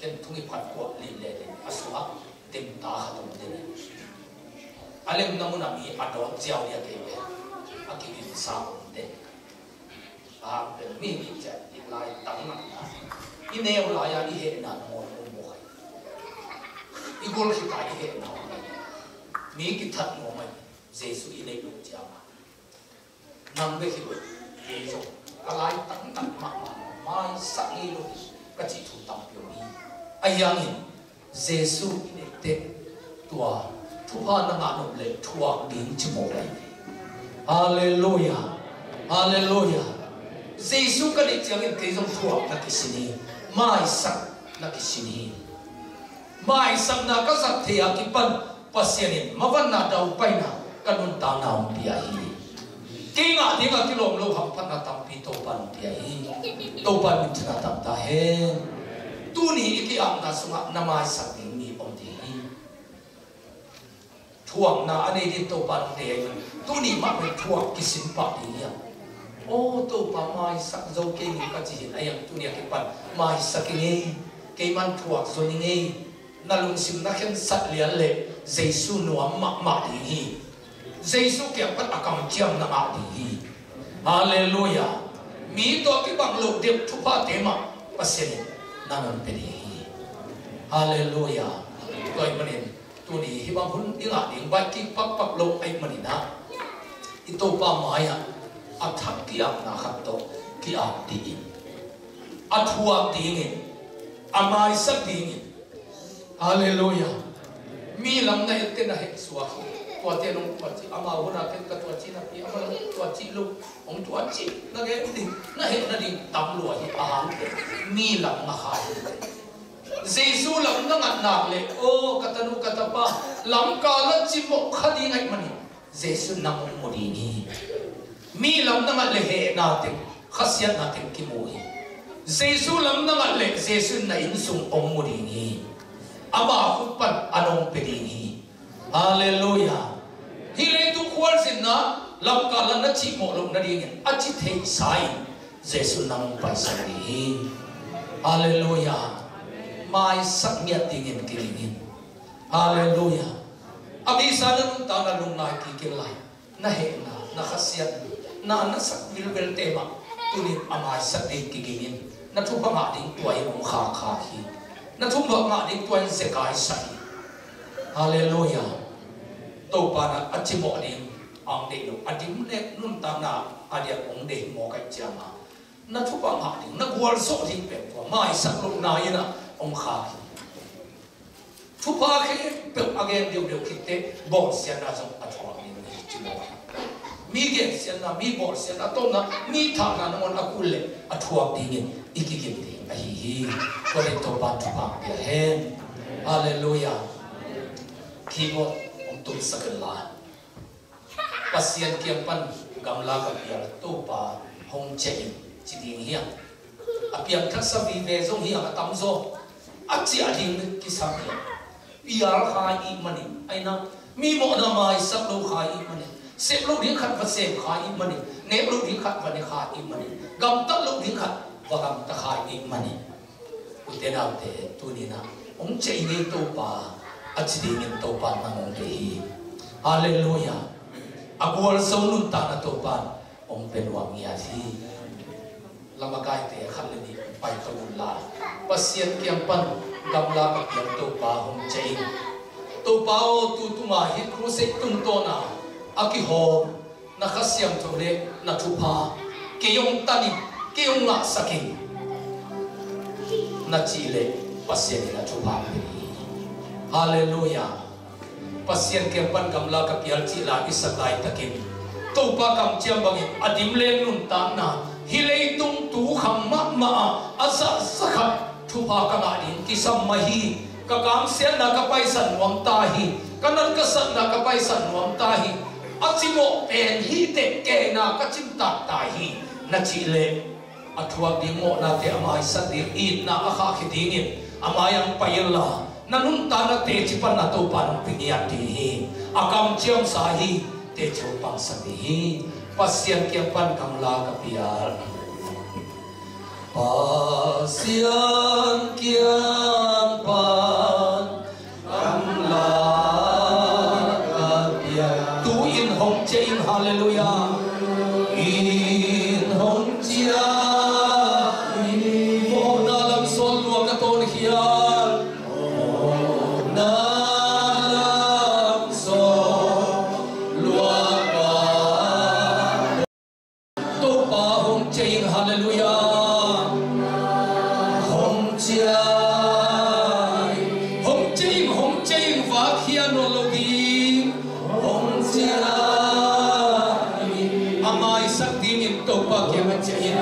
ken thungi phat kuah lih leh ding a sungah temta khat om ding. A lemna munah mi a dawt ziau dia kei leh a kigingsa om ding. A hang pen mi nih ciat i lai tang nang na, i neu lai-a i hehna nangawn om mawk hi. I gol khita i hehna om hi. Mi kithat nuam hi. Jesu i neih loh ciangin nang bek hi lo, kei zong ka lai tang nang mahmah, maisak ngei lo hi ka cih thu tampi om hi. Ahi hangin Jesu i neih teh tua thupha na ngah nop leh thuak ding cimawh lai. Halleluia. Halleluia. Jesu ka neih ciangin kei zong thuak na kisin hi. Maisak na kisin hi. Maisakna ka zat thei a kipan Pasian in mavanna daupaina ka nuntakna hong pia hi. Kei ngah dingah kilawm lo hamphatna tampi Topa in hong pia hi. Topa in minthanna tang ta hen. Tuni i ki-apna sungah na maisak ding mi om ding hi. Thuakna a nei ding Topa in hong deih hi. Tuni mah pen thuak kisin pah ding hi a. Aw Topa, maisak zo kei ning ka ci hi. Ahi hang tuni a kipan maisak ing ei. Keiman thuak zo ning ei. Na lungsim na khensat lian leh Jesu nuam mahmah ding hi. Jesu kiang pan a kamciam na ngah ding hi. Halleluia. Mi tawh kibang loh deuh thuphate mah Pasian in nang hong pia ding hi. Halleluia. Tua ahih manin tuni hih bang hun i ngah ding baih kik pakpak lo ahih manin ah, i Topa mai-ah a thak ki-apna khat tawh ki-ap dingin, a thuak dingin, a maisak dingin. Halleluia. Mi lam na et teh na heh suak hi. Tuate nong tua cih, amau hun a ken ka tua cih napi, amau tua cih lo, hong tua cih na gen ding, na heh nading tam lua hi. A hang teh mi lam na kha hi. Jesu lam na ngat nak leh, aw ka tanu ka tapa, lamkal ah cimawh kha ding ahih manin Jesu in nang hong mu ding hi. Mi lam na ngat leh hehna teng, khasiatna teng kimu hi. Jesu lam na ngat leh Jesu in na inn sung hong mu ding hi. Ama khut pan an hong pia ding hi. Halleluia. Hih leitung khualzinna lamkal ah na cimawh loh nadingin a ci theihsa in Jesu in nang hong paisak ding hi. Halleluia. Maisak ngiat dingin kiging in. Halleluia. A bisa na nuntakna lungngai kik inla, na hehna, na khasiatna, na na sak vilvelte mah tunin a maisak ding kiging in. Na thupha ngah ding tua in hong khakkhak hi. Na thupha ngah ding tua in zekai sak hi. Halleluia. Topa in a cimawh ding a hong deih lo, a dim leh nuntakna a diak hong deih mawk ahih ciangin, na thupha ngah ding, na gualzawh ding pen tua maisak lohna in ah hong khak hi. Thupha khempeuh a gen deuhdeuh khit teh bawlsiatna zong a thuak ding hi ci maw. Mi gensiatna, mi bawlsiatna, tomna, mi thahna nangawn a kul leh a thuak dingin i kigin ding ahi hi. Tua leh Topa'n thupha pia hen. Halleluiah. Keyboard hong tunsak inla, Pasian kiang pan gamla ka pial, Topa hong ciah in ci ding hi hang. A piangthaksa vive zong hi hang, a tamzaw a ciah ding kisam hi hang. Pial kha i hih manin, aina, mi mawhna maisak lo kha i hih manin, sep loh ding khat va sep kha i hih manin, nep loh ding khat va ne kha i hih manin, gamtat loh ding khat va gamta kha i hih manin, ute naute, tuni-in ah hong ciah in ei Topa a ci dingin Topa'n nang hong deih hi. Halleluiah. A gualzo nuntakna Topa'n hong pia nuam ngiat hi. Lamakaite khat le nih pai to unla, Pasian kiang pan gamla ka pial, Topa hong ciah in. Topa aw, tu tunga hih crusade tungtawna a kihawm na Kha Siangtho le na thupha kei hong tan in, kei hong ngahsak in, na cih leh Pasian in a thupha pia hi. Halleluiah. Pasian kiang pan gamla ka pial cih la i sak laitakin, Topa kamciam bangin a dimlen nuntakna, hih leitung tukhang mahmah ah a zahzah khat thupha ka ngah ding kisam mah hi. Ka kamsiatna ka paisan nuam ta hi. Ka nat ka satna ka paisan nuam ta hi. A cimawh pen hih teh kei na ka cimtak ta hi, na cih leh, a thuak ding mawhnate a maisak ding, itna a khahkhia dingin a mai-ah hong pai inla, na nuntakna teci panna Topa'n hong pia ngiat ding hi. A kamciamsa hi. Teci hong pangsak ding hi. Pasian kiang pan gamla ka pial. Pasian kiang pan gamla ka pial. Tu-in hong ciah in, halleluiah. In hong ciah in. Mawhna lam sawl lua ka tawn khial. Mawhna lam sawl lua ka Topa hong ciah in, halleluiah. Hong ciah in, hong ciah in, hong ciah in, vak khia nawn lo ding. Hong ciah in, a maisak dingin Topa kiangah ciah in.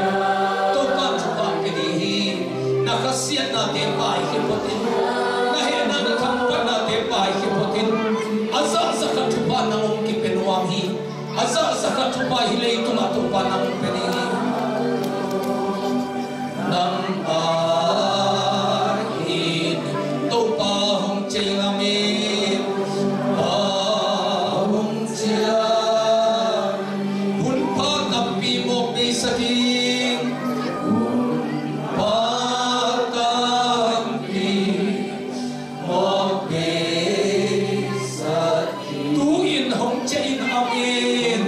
Topa thupha pia ding hi. Na khasiatnate paikhia phot in. Na hehna na thamphatnate paikhia phot in. A zahzah khat thupha nang hong kipia nuam hi. A zahzah khat thupha hih leitungah Topa nang hong pia ding hi. Nang ahi Topa hong ciah in, amen. Pa hong ciah in. Hun pha tampi mawk beisak in. Hun pha tampi mawk beisak in. Tu-in hong ciah in, amen.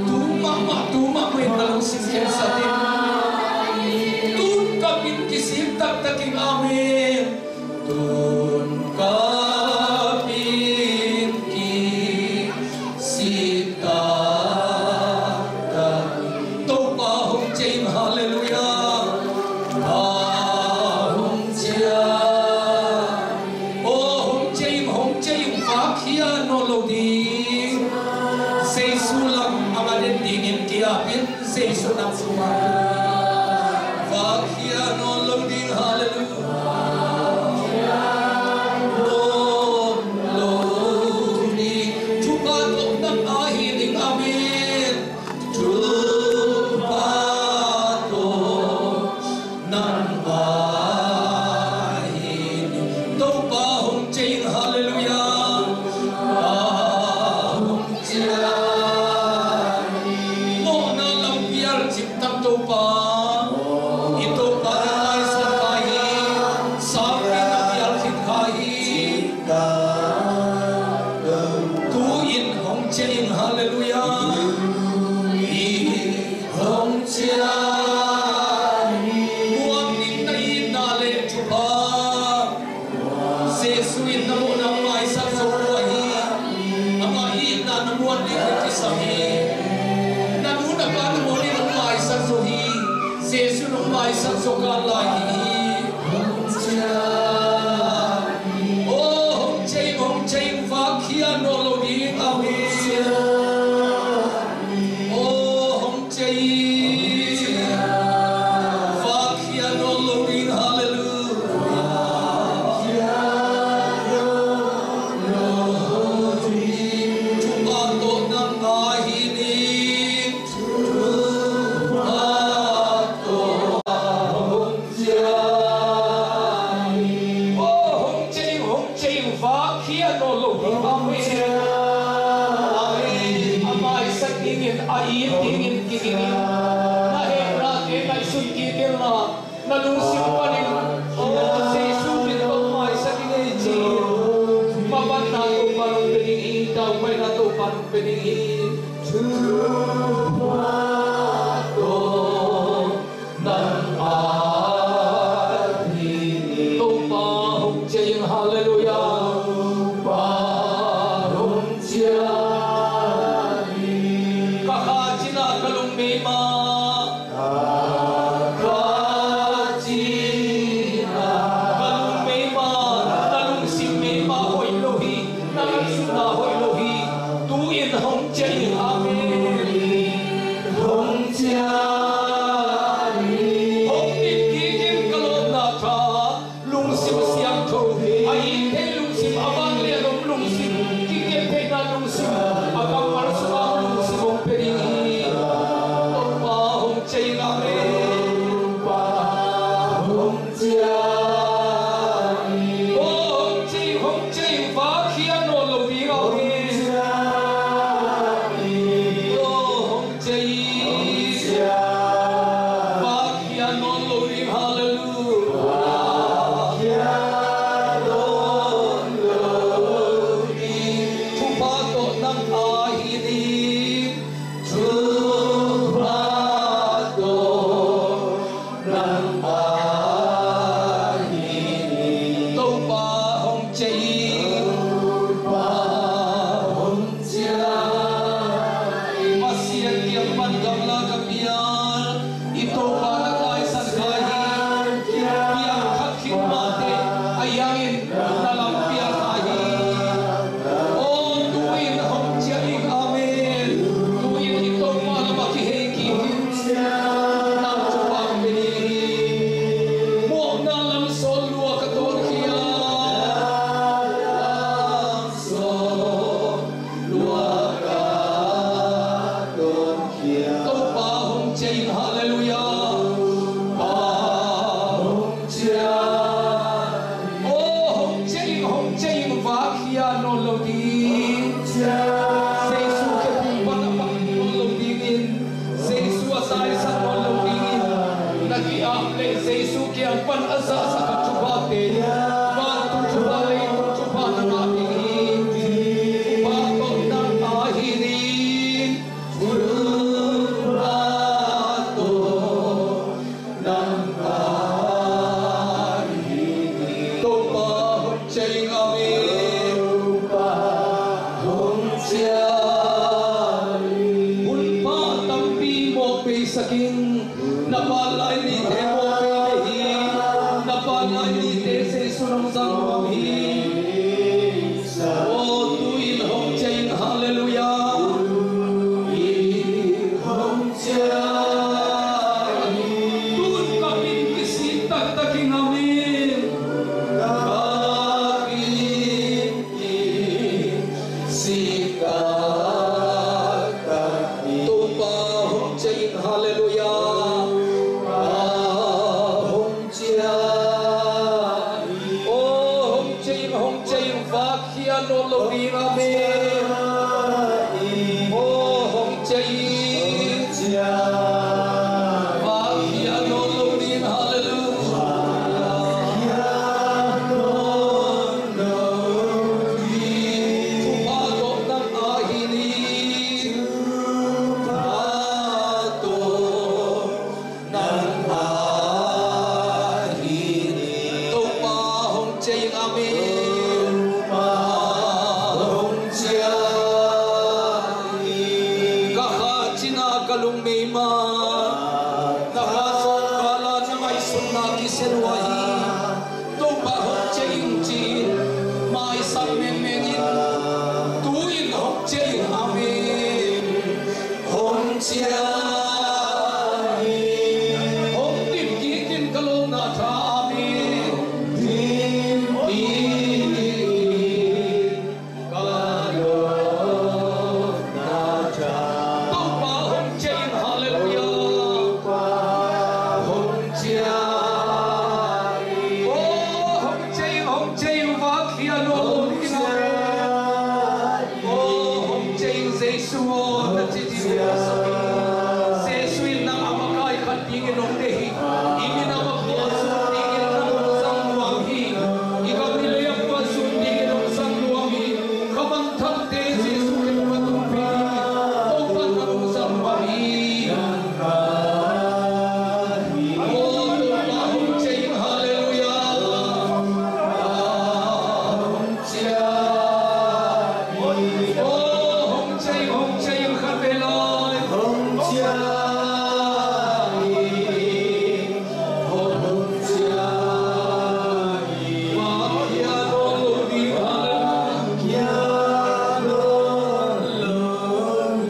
Tu mahmah, tu mahmah in na lungsim khensat in. Tun kapin kisik taktak in, amen. Tun kapin kisik taktak in. Topa hong ciah in, halleluiah. Pa hong ciah in. Aw, hong ciah in, hong ciah in, vak khia nawn lo ding. Jesu lam a ngat den dingin ki-ap in, Jesu lam sungah vak khia nawn lo ding, halleluiah. Nawn lo ding, thupha tawh nang ahi ding, amen. Thupha tawh nang ahi ding. Topa hong ciah in, halleluiah. Pa hong ciah in. Mawhna lampi alcip tak Topa. I Topa na taisan kha hi. Sangpi na pial khit kha hi. Tu-in hong ciah in, halleluiah. In hong ciah in. Muang ning na itna le thupha. Jesu in na mawhna maisak zo uh ahi. Amah itna na muan ding kisam hi. Na nu na pa na mawh ding hong maisak zo hi. Jesu in hong maisak zo kha lai hi. Hong ciah dingin, a it dingin kigingin, na hehna te ngaihsun kik inla, na lungsim panin, aw Jesu min tawh maisak ing ei ci-in, mapanna Topa nong pia ding hi, daupaina Topa nong pia ding hi. Thupha tawh nang a hi ni. Topa hong ciah in, halleluiah. Topa hong ciah in. Ka kha cina ka lung meima. Ka kha cina ka lung meima. Na lungsim meima hoih lo hi. Na ngaihsutna hoih lo hi. Tu-in hong ciah in, amen. Hong ciah in. Hong dim kik in ka lawpna tha, lungsim siangtho, a it thei lungsim, a vanglian om lungsim, kikep theihna lungsim, a kammal sungah lungsim hong pia ding hi. Topa hong ciah in, amen. Topa hong ciah in. Aw hong ciah in, hong ciah in, vak khia nawn lo ding, amen. Hong ciah in. Aw hong ciah in. Vak khia nawn lo ding, halleluiah. Vak khia nawn lo ding. Thupha tawh nang a hi ding. Thupha tawh nang a hi ni. Topa hong ciah in. Topa hong ciah in. Pasian kiang pan gamla ka pial, i Topa na taisan kha hi. Piang khat khit mahte a hiangin na lam pial kha hi. Aw tu-in hong ciah in, amen. Tu-in i Topa lamah kihei kik in. Nang thupha pe ding hi. Mawhna lam sawl lua ka tawnkhia. Lam sawl lua ka tawnkhia. Topa hong ciah in, halleluiah. Topa hong ciah in. Aw hong ciah in, hong ciah in, vak khia nawn lo ding. Jesu khephung pan a pang nawn lo dingin, Jesu a taisan nawn lo dingin, na ki-ap leh Jesu kiang pan a zahsak a thuphate, vantung thupha, leitung thupha na ngah ding hi. Thupha tawh nang a hi ni. Thupha tawh nang a hi ni. Topa hong ciah in, amen. Topa hong ciah in. Hunpha tampi mawhpeisak in. Na pa lai nite mawhpei hi. Na pa lai nite Jesu nong zang nuam hi. Aw tu-in hong ciah in, halleluiah. Hong ciah in. Tun ka min kisik taktak ing, amen. Ka min kisik taktak ing. Topa hong ciah in, halleluiah. Topa hong ciah in. Aw hong ciah in, hong ciah in, vak khia nawn lo ding, amen. Aw hong ciah in. Vak khia nawn lo ding, halleluiah. Thupha tawh nang a hi ni. Thupha tawh nang a hi ni. Topa hong ciah in, amen. Topa hong ciah in. Ka kha cina ka lung meima. Na kha zawhkhala na ngaihsutna kisia lua hi. Topa hong ciah in ci-in maisak mengmeng in. Tu-in hong ciah in, amen. Hong ciah in. Hong dim kik in ka lawpna tha, amen. Dim kik in ka lawpna tha. Topa hong ciah in, halleluiah. Topa hong ciah in. Aw hong ciah in, hong ciah in, vak khia nawn lo ding, amen. Aw hong ciah in, Jesu aw, na ci ding. Jesuh in nang a makai khat dingin hong deih hi. I minam a puahzuk dingin nang hong zang nuam hi. I gam i lei a puahzuk dingin hong zang nuam hi. Ka manthangte Jesuh kiang va tung pih dingin Topa nang hong zang nuam hi. Oh, Topa hong ciah in, halleluiah. Hong ciah in. Oh, hong ciah in, hong ciah in khat vei lai. Hong ciah in, hong ciah in. Vak khia nawn lo ding, halleluiah. Khia nawn lo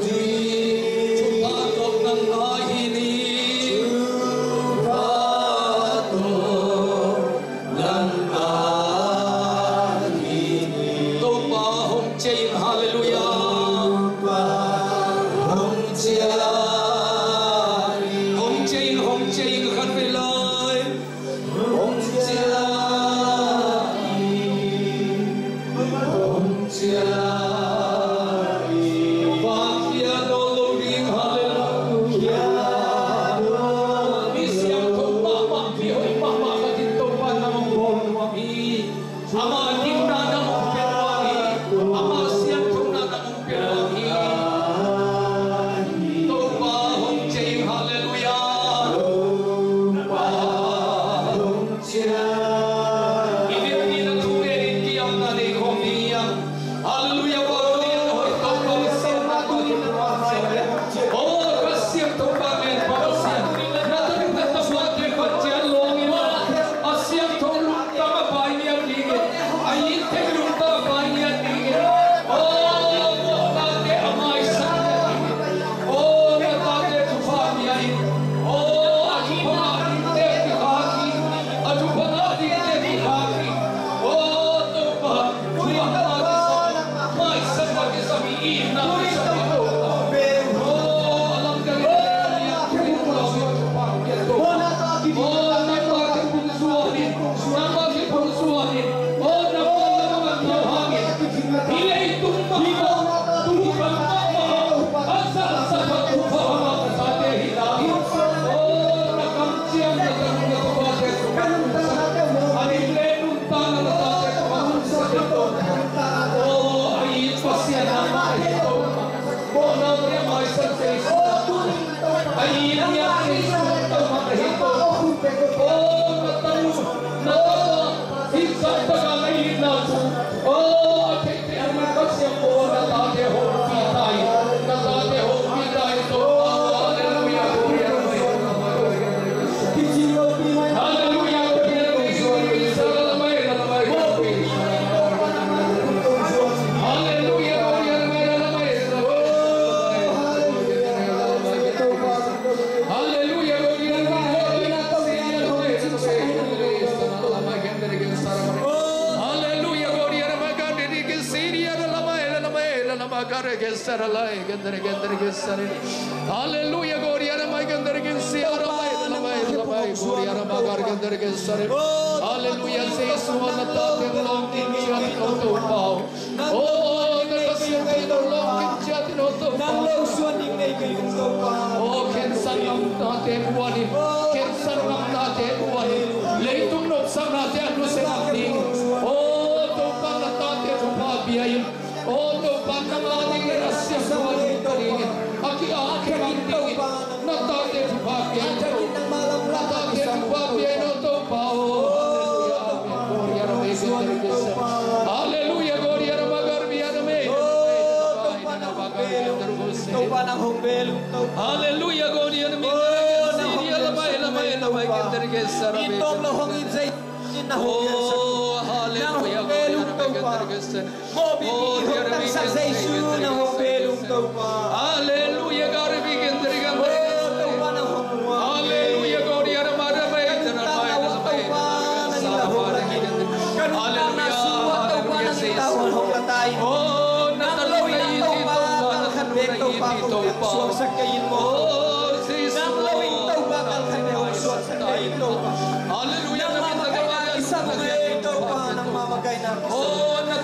ding. Thupha tawh nang a hi ni. Thupha tawh nang a hi ni. Topa hong ciah in, halleluiah. Topa hong ciah in. Hong ciah in, hong ciah in khat vei lai. Hong ciah in, hong ciah in. Vak khia nawn lo ding, halleluiah. Khia nawn lo ding. Mi siangtho mahmah, mi hoih mahmah khat in Topa nang hong bawl nuam hi. Ama dikna nang hong pia nuam hi. Ama siangthona nang hong pia nuam hi. Topa hong ciah in, halleluiah. Topa hong ciah in. I biakinn a thu ngen in ki-apna nei khawm ding hi hang. Halleluiah, Pasian hoih, Topa Pasian, na tua in na tua in. Oh, Pasian, Topa ngen, Pasian. Na tua in na tua in, Pasian lawng in. A siangtho lungtang a pai ngiat dingin, a it teng lungtang a pai ngiat dingin. Oh, mawhnate a maisak ngiat dingin. Oh, na tate thupha pia in. Oh, a thupha ngah dingte kikhak in. A thupha ngah dingte kikhak in. Oh, Topa, thupha ngah dingte kikhak in. Maisak mah kisam hi, itna kisam hi. Oh, a lamdang in, oh, nangmah kiphung zuan in, nangmah kiphung zuan in. Oh, nangmah, nangmah kiphung zuan in. Hih leitung mah, tuu gam mah, a zahsa thak thupha ngah na tate hi ta. Oh, na kamciam na tanu na tuate, a lim le nuntakna na tate Oh, a it Pasian nangmah ahi Topa. Mawhnate maisak Jesuh. A it ngiat Jesuh nangmah ahi Topa. Oh, na tanu, na tapa, hih zah takah na itna thu. Oh, a theihtheih a Pasian aw, na tate hopih ta in. Na tate hopih ta in Topa. Halleluiah. Halleluiah. Halleluiah, Gawdiyah Ramai Gandar Gin Sia Ramai Ramai Ramai Gawdiyah Ramai Gandar Gin Sia. Halleluiah, Jesuh aw, na tate lawng ding ciat in aw Topa aw. Oh, na Pasian tate lawng ding ciat in aw Topa aw. Nang lo suan ding nei kei ung Topa. Oh, khensan ngam tate buan in. Khensan ngam tate buan in. Leitung nopsaknate a nusia ngam ding. Oh, Topa na tate thupha pia in. Aw Topa, nang a dingin a siam tua ding ka dingin, a ki-a a khe ngam dingin, na tate thupha pia in Topa. Na tate thupha pia in aw Topa aw. Halleluiah. Amen. Gawdiyah Ramai Gandar Gin Sia. Halleluiah, Gawdiyah Ramai Gandar Gin Sia. Halleluiah, Gawdiyah Ramai Gandar Gin Sia. Ramai Gandar Gin Sia. Ramai Gandar Gin Sia. Oh, halleluiah, Gawdiyah Ramai Gandar Gin Sia. Mawhbi mi hong tangsak Jesuh na hong bel ung Topa. Halleluiah, Gari Bigin Trigan. Oh, Topa na hong muang. Halleluiah, Gawdiyah Ramai Ramai Ramai Ramai. Topa na hong lakin. Kan Topa na suak Topa na hong lakin. Oh, nang lo in Topa kalkhat bek Topa hong suaksak kei in maw. Oh, Jesus. Nang lo in Topa kalkhat bek hong suaksak kei in Topa. Halleluiah. Nangmah makaihna kisam ung ei Topa, nangmah makaihna kisam ung.